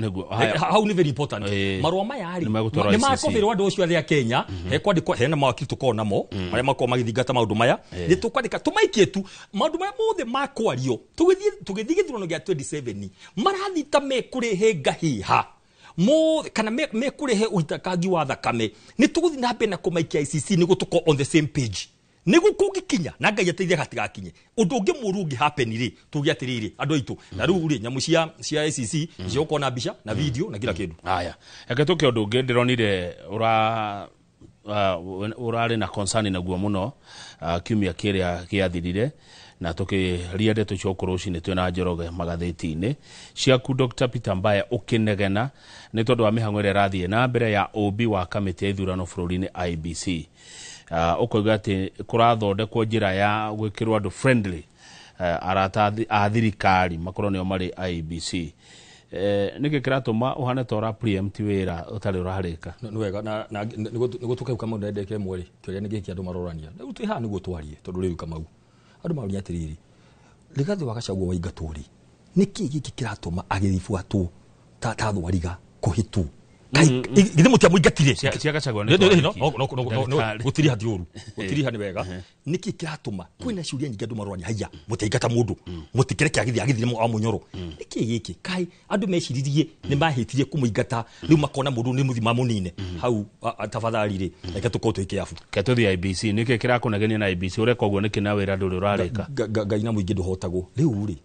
Hau nĩ very important. Marũa maya rĩ, Nĩ megũtwarwo nĩ ICC. makoberwo andũ acio othe a Kenya, hekwandĩkwo, hena mawakiri tũkoragwo namo, marĩa makoragwo magĩthingata maũndũ maya. Nĩ tũkwandĩka, tũmaikie tu, maũndũ maya mothe makwario, tũgĩthiĩ gĩthurano gĩa 27, marathiĩ ta mekũrehe ngahĩha. Mothe, kana mekũrehe ũitakangi wa thakame. Nĩ tũgũthiĩ na mbere na kũmaikia ICC nĩguo tũkorwo on the same page. Nĩguo kũngĩkinya, na Ngai ateithie gatigakinye. Ũndũ ũngĩ mũũru ũngĩ happen rĩ, tuge atĩrĩrĩ, andũ aitũ, na rĩu rĩ, nyamũ cia ICC, cigũkorwo na mbica, na video, na kila kĩndũ. Haya. Reke tũke ũndũ ũngĩ ndĩronire ũrarĩ na concern naguo mũno, kiumia kĩrĩa gĩathirire, na tũkĩria ndeto cia ũkũrũ ũcio nĩ twĩna Njoroge magathĩti-inĩ ciaku Dr. Peter Mbaya ũkĩnegena nĩ tondũ wa mĩhang'o ĩrĩa ĩrathiĩ na mbere ya ũmbi wa kamĩtĩ ya ithurano bũrũri-inĩ IEBC. Ũkoiga atĩ kũrathondekwo njĩra ya gwĩkĩrwo andũ friendly, arata a thirikari makorwo nĩo marĩ IEBC. Nĩkĩ kĩratũma ũhane ta ũra preempt wĩra ũtarĩ ũrarĩka? Nĩ wega, na nĩguo tũkauka maũndũ ndagĩka ĩmwe rĩ, kĩũria nĩ gĩkĩ andũ marorania. Rĩu twĩ haha nĩguo twarie, tondũ rĩu Kamau, andũ maroria atĩrĩrĩ, Rigathĩ wa Gachagua waingatwo rĩ, nĩkĩ gĩkĩ kĩratũma agĩbuatwo ta thwariga kũhĩtwo? Githĩ mũtiamũingatire? Cia Gachagua nĩ Nĩ, nĩ, no, twarĩkia. no, no, no, no, Ndagĩtarĩ. gũtiriha ti ũru. Gũtiriha nĩ wega. Nĩkĩ kĩratũma? Kwĩna ciũria nyingĩ andũ marorania, haiya, mũtiaingata mũndũ. Mũtikĩreke agĩthiĩ, agĩthiĩ wa mũnyoro. Nĩkĩ gĩkĩ? Kaĩ andũ meciririe nĩ mahĩtirie kũmũingata, rĩu makona mũndũ nĩ mũthima mũnine. Hau, tafadhali rĩ, reke tũkorwo twĩ kĩabu. Reke tũthiĩ IEBC. Nĩkĩ kĩrakũnegenia na IEBC? Ũreka ũguo nĩkĩ na wĩra ndũrĩ ũrarĩka? Ngai na mũingĩ ndũhotagwo. Rĩu rĩ,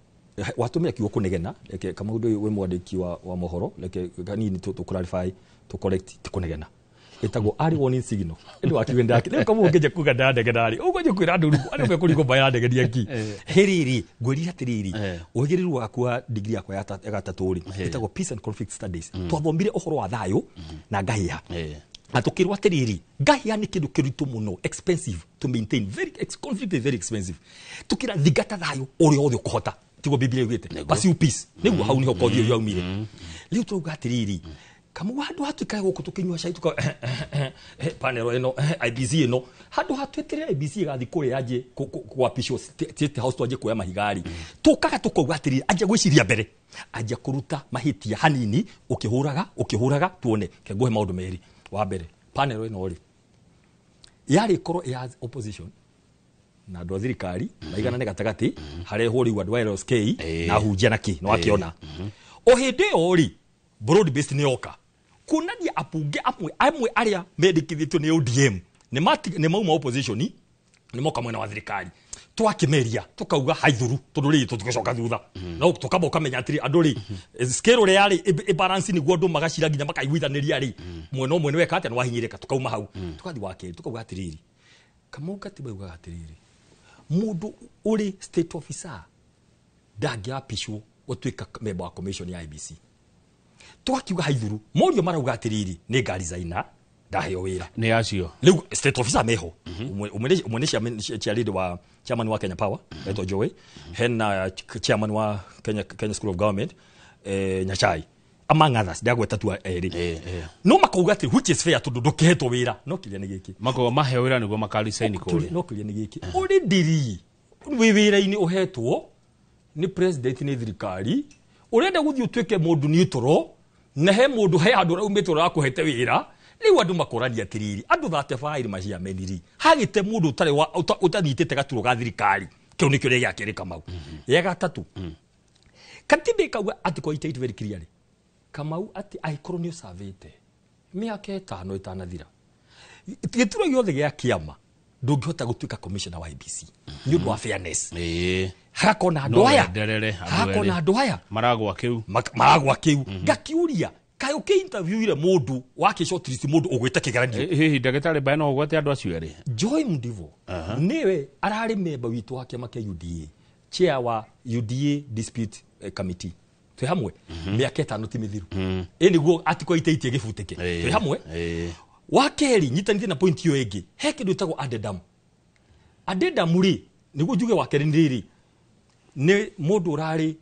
watũmĩra kiugo kũnegena, reke Kamau ndũĩ wĩ mwandĩki wa mohoro, reke kanini tũ clarify, tũ correct, ti kũnegena. Ĩtagwo early warning signal. Ĩndĩ wakiuga ndake, rĩu Kamau ũngĩnjia kuga ndanegena rĩ, ũgũthiĩ kwĩra andũ rĩu, andũ mekũrigwo mbaĩ yanegenia ki. He rĩrĩ, ngwĩrire atĩrĩrĩ, ũhĩgĩrĩru waku wa degree yakwa ya gatatũ rĩ, ĩtagwo Peace and Conflict Studies. Twathomire ũhoro wa thayũ na ngahĩha. Na tukirwo atiriri ngahia ni kindu kiritu muno, expensive to maintain, very conflict is very expensive. Tukira thingata thayo uria othe ukuhota, tiguo Biblia yugite, pursue peace, niguo hau niho kothi yaumire. Riu turauga atiriri kamu handu hatuikare guku tukinyua cai tuka panel ino IBC ino handu hatweterere IBC igathi kuria anjie kwapishwo State House twanjie kuoya mahigari tukaga tukauga atiriri anjia gwiciria mbere, anjia kuruta mahitia hanini ukihuraga ukihuraga tuone kenguhe maundu meri. Wa mbere panel ino ri yari korwo ya opposition na andu a thirikari maiganane gatagati harehwo riu andu a LSK na hunjia na ki no akiona o hindi ĩyo ri broad based ni yoka kuonania apunge amwe aria mendekithĩtio nĩ ODM nĩ mauma opposition nĩ moka mwena wa thirikari twakimeria tukauga haithuru tondu rĩ tũtigũcoka thutha no tukamba ũkamenya atĩrĩ andũ rĩ scale ũrĩa yarĩ balance nĩguo andũ magacira nginya makaiguithanĩria rĩ mwena ũmwe nĩweka atĩa nĩwahinyĩrĩka tukauma hau tukathi wa kerĩ tukauga atĩrĩrĩ Kamau katiba yugaga atĩrĩrĩ mũndũ ũrĩ state officer ndangĩapishwo gũtuĩka member wa commission ya IBC. Twakiuga haithuru morio marauga atiriri ni ngari zaina ndaheo wira ni acio riu state officer meho umwe ni chairman wa chairman wa Kenya Power etwo Joey, hena chairman wa Kenya School of Government Nyachai, among others ndagweta tu eri no makauga ati which is fair tondu ndukihetwo wira no kiria ni giki makauga maheo wira niguo makarisaini kuri no kiria ni giki uri ndiri wi wira-ini uhetwo ni president ni thirikari urenda guthii utuike mundu neutral na he mundu he andu raumite urakuhete wira riu andu makorania atiriri andu 35 maciameniri hagite mundu utari utanyitite gaturo ga thirikari kiu nikio gĩa kerĩ Kamau. Ya gatatu katiba ikauga article 88 very clearly Kamau ati aikorwo ni usavite miaka 5 itanathira gĩturwa gĩothe gĩa kĩama ndũngĩhota gũtuĩka commissioner wa IBC nĩ ũndũ wa fairness. Hagakona andũ aya hagakona andũ aya maragwa kiu maragwa kiu ngakiuria kaĩ ũkĩ interview mũndũ wake shortlist mũndũ ũgwĩte kĩgeranio hihi ndagĩtarĩ mbae no ũgwate andũ acio erĩ Joy Mdivo nĩwe ararĩ member witũ wa kĩama kĩa UDA, chair wa UDA dispute committee twĩ hamwe mĩaka 5 ti mĩthiru ĩ nĩguo article 88 ĩgĩbutĩke twĩ hamwe. Wa kerĩ nyitanĩte na point ĩyo ĩngĩ he kĩndũ ĩtagwo addendum. Addendum rĩ nĩguo njuge wa kerĩ nĩ rĩrĩ nĩ mũndũ ũrarĩ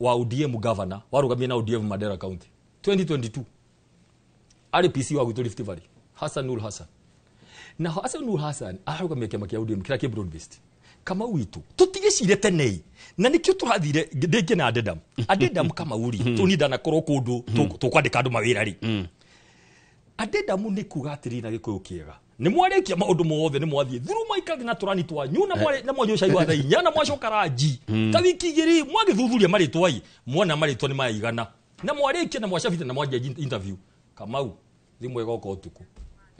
wa ODM governor warũgamire na ODM Mandera County 2022 arĩ PC wa gwitũ Rift Valley Hassan Nur Hassan, na Hassan Nur Hassan arũgamia kĩama kĩa ODM kĩrĩa kĩ broad based Kamau witũ tũtigĩcire tenei na nĩkĩo tũrathire ndĩngĩ na addendum addendum Kamau rĩ tũni ndanakorwo kũndũ tũkwandĩka andũ mawĩra rĩ addendum nĩ kuga atĩrĩ na gĩkũyũ kĩega nĩ mwarĩkia maũndũ mothe nĩ mwathiĩ thuru mwaikara na tũrani twanyu na mwanyua cai wa thaa 4 na mwacoka ranji ta wiki 2 mwagĩthuthuria marĩtwa ĩ mwona marĩtwa nĩ maigana na mwarĩkia na mwacabita na mwanjia interview Kamau thimũ ĩgoka ũtukũ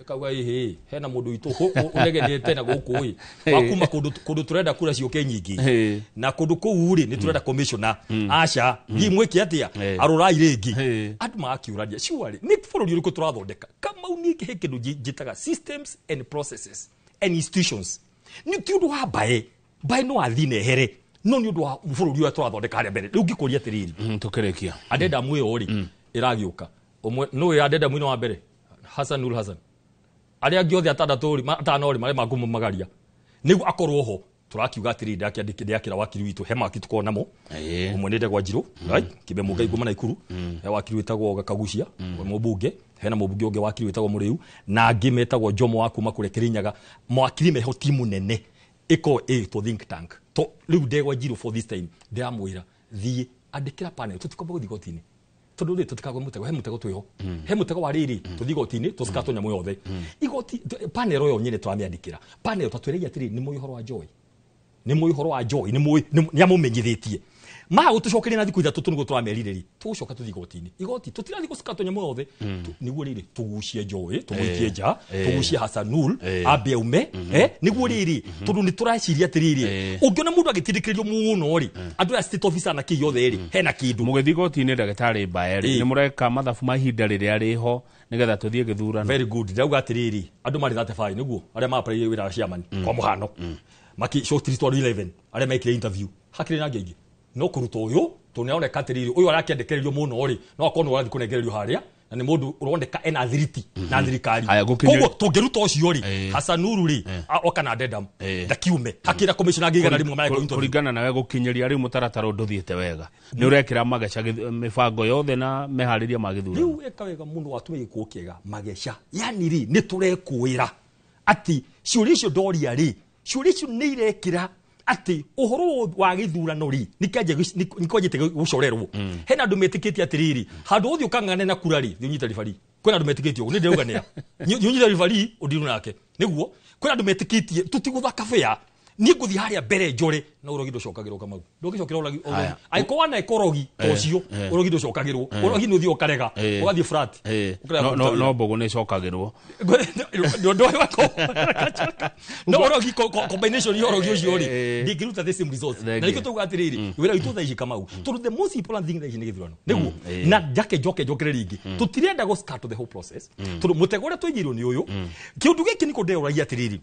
ĩkauga ĩhĩ hena mũndũ witũ ũnegenete na gũkũ ĩ wakuma kũndũ tũrenda kura ciũke nyingĩ na kũndũ kũu rĩ nĩ tũrenda commissioner aca thiĩ mwĩke atĩa arũrai rĩngĩ andũ magakiũrania surely nĩ bũrũri ũrĩkũ tũrathondeka Kamau nĩ he kĩndũ njĩtaga systems and processes and institutions nĩ ti ũndũ wa mbae mbae no athiĩ na ehere no nĩ ũndũ wa bũrũri ũrĩa tũrathondeka harĩa mbere rĩu ngĩkũria atĩrĩrĩ tũkĩrĩkia addendum ĩyo rĩ ĩragĩũka ũmwe nũĩ addendum ĩno wa mbere Hassan Nur Hassan arĩa angĩ othe atandatũ rĩ atano rĩ marĩa makũmũmagaria nĩguo akorwo ho tũrakiuga atĩrĩrĩ ndakĩandĩkĩra wakiri witũ he mawakiri tũkoragwo namo ũmwe nĩ Ndegwa Njirũ right Kibe Mũngai kuma Naikuru he wakiri wĩtagwo Gakagucia mũmbunge hena mũmbunge ũngĩ wakiri wĩtagwo Mũrĩu na angĩ metagwo Jomo wa kuma kũrĩa Kĩrĩnyaga mawakiri meho timu nene ĩkorwo ĩtwo think tank to rĩu Ndegwa Njirũ for this time ndĩramwĩra thiĩ andĩkĩra panel tũtikwamba gũthiĩ igoti-inĩ tondu ri tutikagwe mutego he mutego twiho he mutego wa riri tuthi igoti-inĩ tũcikatwo nyamũ yothe igoti panel ĩyo nyene tũramĩandĩkĩra panel tatwĩrĩire atĩrĩ nĩ mũĩ ũhoro wa Joy nĩ mũĩ ũhoro wa Joy nĩ mũĩ nĩ amũmenyithĩtie maga gũtũcokeria na thikũ 3 nĩguo tũramerire rĩ tũgũcoka tũthiĩ igoti-inĩ igoti tũtirathiĩ gũcikatwo nyamũ yothe nĩguo rĩrĩ tũgucie Joy tũmũikie nja tũgucie Hassanul ambe aume nĩguo rĩrĩ tondũ nĩ tũraciria atĩrĩrĩ ũngĩona mũndũ agĩtindĩkĩrĩrio mũno rĩ andũ aya state officer na kĩ yothe rĩ hena kĩndũ mũgĩthiĩ igoti-inĩ ndagĩtarĩ Mbae rĩ nĩ mũreka mathabu ma ihinda rĩrĩa rĩho nĩgetha tũthiĩ gĩthurano very good ndauga atĩrĩrĩ andũ marĩ 35 nĩguo arĩa ma-apply wĩra wa chairman kwa mũhano maki shortlist 11 arĩa mekire interview hakĩrĩ na angĩ aingĩ no kũruta ũyũ tondũ nĩaroneka atĩrĩrĩ ũyũ arakĩendekererio mũno rĩ no akorwo nĩ ũrathiĩ kũnengererio harĩa Na nĩ mũndũ ũroneka ena thiriti na thirikari. Koguo tũngĩruta ũcio rĩ, Hassan Nuru rĩ, oka na addendum ndakiume hakĩra commissioner angĩ 100 mareka interview. Kũringana nawe gũkinyĩria rĩu mũtaratara ndũthiĩte wega, nĩ ũrekĩra mageca mĩbango yothe na meharĩria ma gĩthurano. Rĩu eka wega mũno watũme gĩkũũ kĩega mageca, yani rĩ nĩ tũrekũĩra atĩ ciũria icio ndoria rĩ, ciũria icio nĩ irekĩra atĩ ũhoro wa gĩthurano rĩ nĩkwanjĩte gũcorerwo. Hena andũ metĩkĩtie atĩrĩrĩ, handũ ũthiĩ ũkang'ang'ane na kura rĩ, thiĩ ũnyite ribari. Kwĩna andũ metĩkĩtie ũguo, nĩ ndĩrauga nĩa ũnyite ribari ũndirũ nake nĩguo. Kwĩna andũ metĩkĩtie tũtigũthaka bĩa, niĩ ngũthiĩ harĩa mbere njore na ũrogi ndũcokagĩrwo Kamau, ndũngĩcokera ũrogi, angĩkorwo waneka ũrogi ta ũcio, ũrogi ndũcokagĩrwo, ũrogi nĩ ũthiĩ ũkarega ũgathiĩ flat. No mbũgũ nĩ ĩcokagĩrwo. No ũrogi combination ya ũrogi ũcio rĩ ndĩngĩruta the same results. Na nĩkĩo tauga atĩrĩrĩ, wĩra witũ thaa ici Kamau, tondũ the most important thing thaa ici nĩ gĩthurano nĩguo. Na njake njoke njokere rĩngĩ, tũtirenda go start the whole process, tondũ mũtego ũrĩa tũigĩirwo nĩ ũyũ. Kĩũndũ gĩkĩ nĩkĩo ndĩroragia atĩrĩrĩ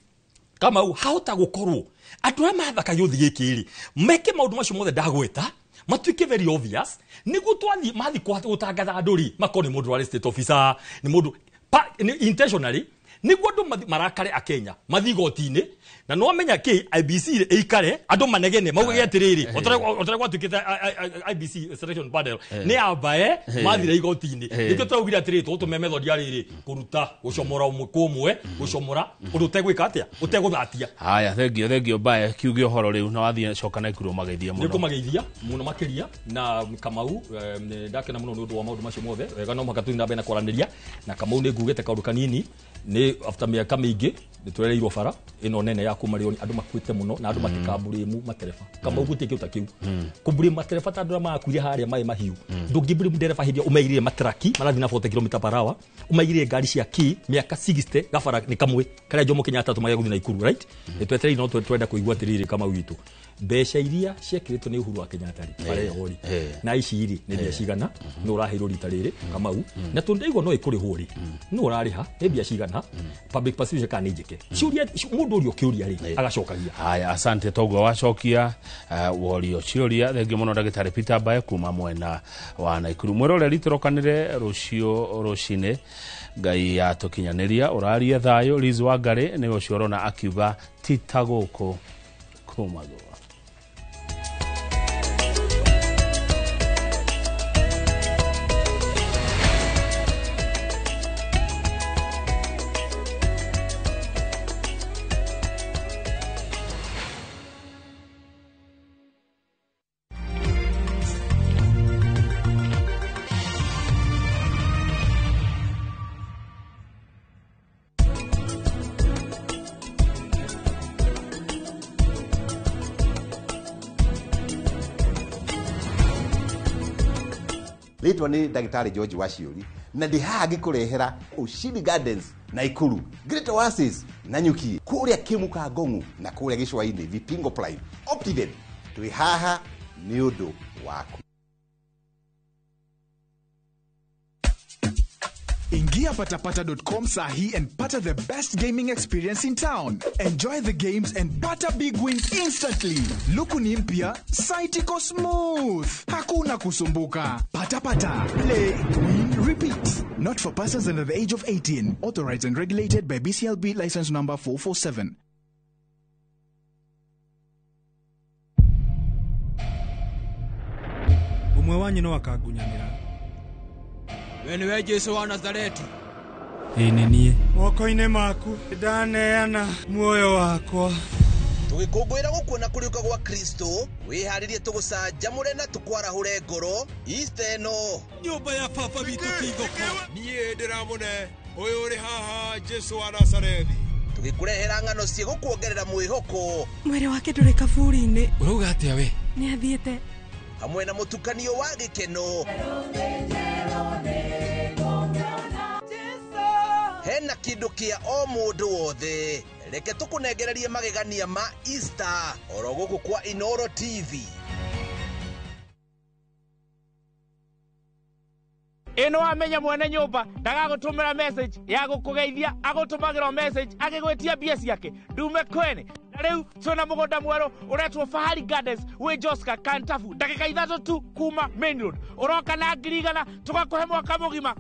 Kamau, hahota gũkorwo andũ arĩa mathaka gĩũthi gĩkĩ rĩ meke maũndũ macio mothe ndagweta matuĩke very obvious, nĩguo twathiĩ mathiĩ gũtangatha andũ rĩ makorwo nĩ mũndũ warĩ state officer, nĩ mũndũ intentionally, nĩguo andũ marakare a Kenya mathiĩ igoti-inĩ. Na no amenya kĩ IBC ĩikare andũ manegene maugage atĩrĩrĩ, otarĩa gwatuĩkĩte IBC selection panel nĩ ambae mathire igoti-inĩ. Nĩkĩo tũraugire atĩrĩrĩ, tũgũtũmĩa method ya rĩrĩ kũruta gũcomora ũmwe kwa ũmwe, gũcomora ũndũ ũtegwĩka atĩa, ũtegũthatia. Haya, thengio thengio mbae kiuge ũhoro rĩu na wathiĩ coka na ikuru mageithie mũno. Nĩkũmageithia mũno makĩria. Na Kamau, ndakena mũno nĩ ũndũ wa maũndũ macio mothe. Wega no mũhaka tũthiĩ na mbere na kwaranĩria na Kamau. Nĩ ngugĩte kaũndũ kanini, nĩ after mĩaka mĩingĩ nĩ twereirwo bara ĩno nene ya kuma Rĩoni, andũ makuĩte mũno na andũ matikambũrĩmu matereba. Kamau, gũtirĩ kĩndũ ta kĩu kũmbũrĩmu matereba ta andũ arĩa marakuire harĩa maĩ mahiũ. Ndũngĩmbũrĩmu ndereba hĩndĩ ĩrĩa ũmaigĩrĩire matraki marathiĩ na 40 km per hour, ũmaigĩrĩire ngari cia ki mĩaka 60, gabara nĩ kamwe karĩa Jomo Kenyatta tũmagia gũthiĩ Naikuru, right? Nĩ twetereire, no twenda kũigua atĩrĩrĩ Kamau witũ, mbeca iria ciekĩrĩtwo nĩ Uhuru wa Kenyatta rĩ, bara ĩyo rĩ, na ici rĩ nĩ mbia cigana nĩ ũraheirwo rita rĩrĩ Kamau? Na tondũ ndaigua no ĩkũrĩhwo rĩ, nĩ ũrarĩha nĩ mbia cigana? Public participation kana nĩ njĩke ciũria, mũndũ ũrĩa ũkĩũria rĩ agacokagia. Haya, asante toguo wacokia worio ciũria. Thengio mũno ndagĩtarĩ Peter Mbae kuma mwena wa Naikuru. Mwĩroreri, tũrokanĩre rũciũ rũcinĩ Ngai atũkinyanĩria. Ũrarie thayũ. Liz Wangari nĩwe ũcio ũrona akiuga ti ta gũkũ kumagwo. Rĩtwa nĩ ndagĩtarĩ George Waciũri, na ndĩ haha ngĩkũrehera Ushindi Gardens Naikuru, Great Oasis Nanyuki, kũrĩa Kĩmuka Ngong'u na kũrĩa Gĩcũa-inĩ Vipingo Prime Optiven. Twĩ haha nĩ ũndũ waku. Ingia patapata.com sahi and pata the best gaming experience in town. Enjoy the games and pata big wins instantly. Luku ni mpya, site iko smooth. Hakuna kusumbuka. Pata pata, play, win, repeat. Not for persons under the age of 18. Authorized and regulated by BCLB license number 447. Ũmwe wanyu no akangunyanĩra. We nĩwe Jesu wa Nazareti? Ĩĩ nĩ niĩ. Moko-inĩ maku ndaneana muoyo wakwa. Tũgĩkũngũĩra gũkuona kũriũka gwa Kristo, wĩharĩrie tũgũcanjamũre na tũkwarahũre ngoro Easter ĩno. Nyũmba ya baba witũ ti thoko. Niĩ ndĩramũne ũyũ ũrĩ haha Jesu wa Nazarethi. Tũgĩkũrehera ng'ano ciĩgũkuongerera mwĩhoko. Mwĩrĩ wake ndũrĩ kaburi-inĩ. Ũrauga atĩa we? Nĩ athiĩte. Hamwe na mũtukanio wa gĩkeno. Hena kĩndũ kĩa o mũndũ wothe. Reke tũkũnengererie magegania ma Easter oro gũkũ kwa Inoro TV. Ĩno wamenya mwene nyũmba ndagagũtũmĩra message ya gũkũgeithia, agũtũmagĩra message agĩgwĩtia mbia ciake ndume kwene. Na rĩu twĩna mũgũnda mwerũ ũretwo Fahari Gardens wĩ Joska Kantafu, ndagĩka 3 tu kuma main road. Ũroka na 100,000 tũgakũhe mwaka mũgima.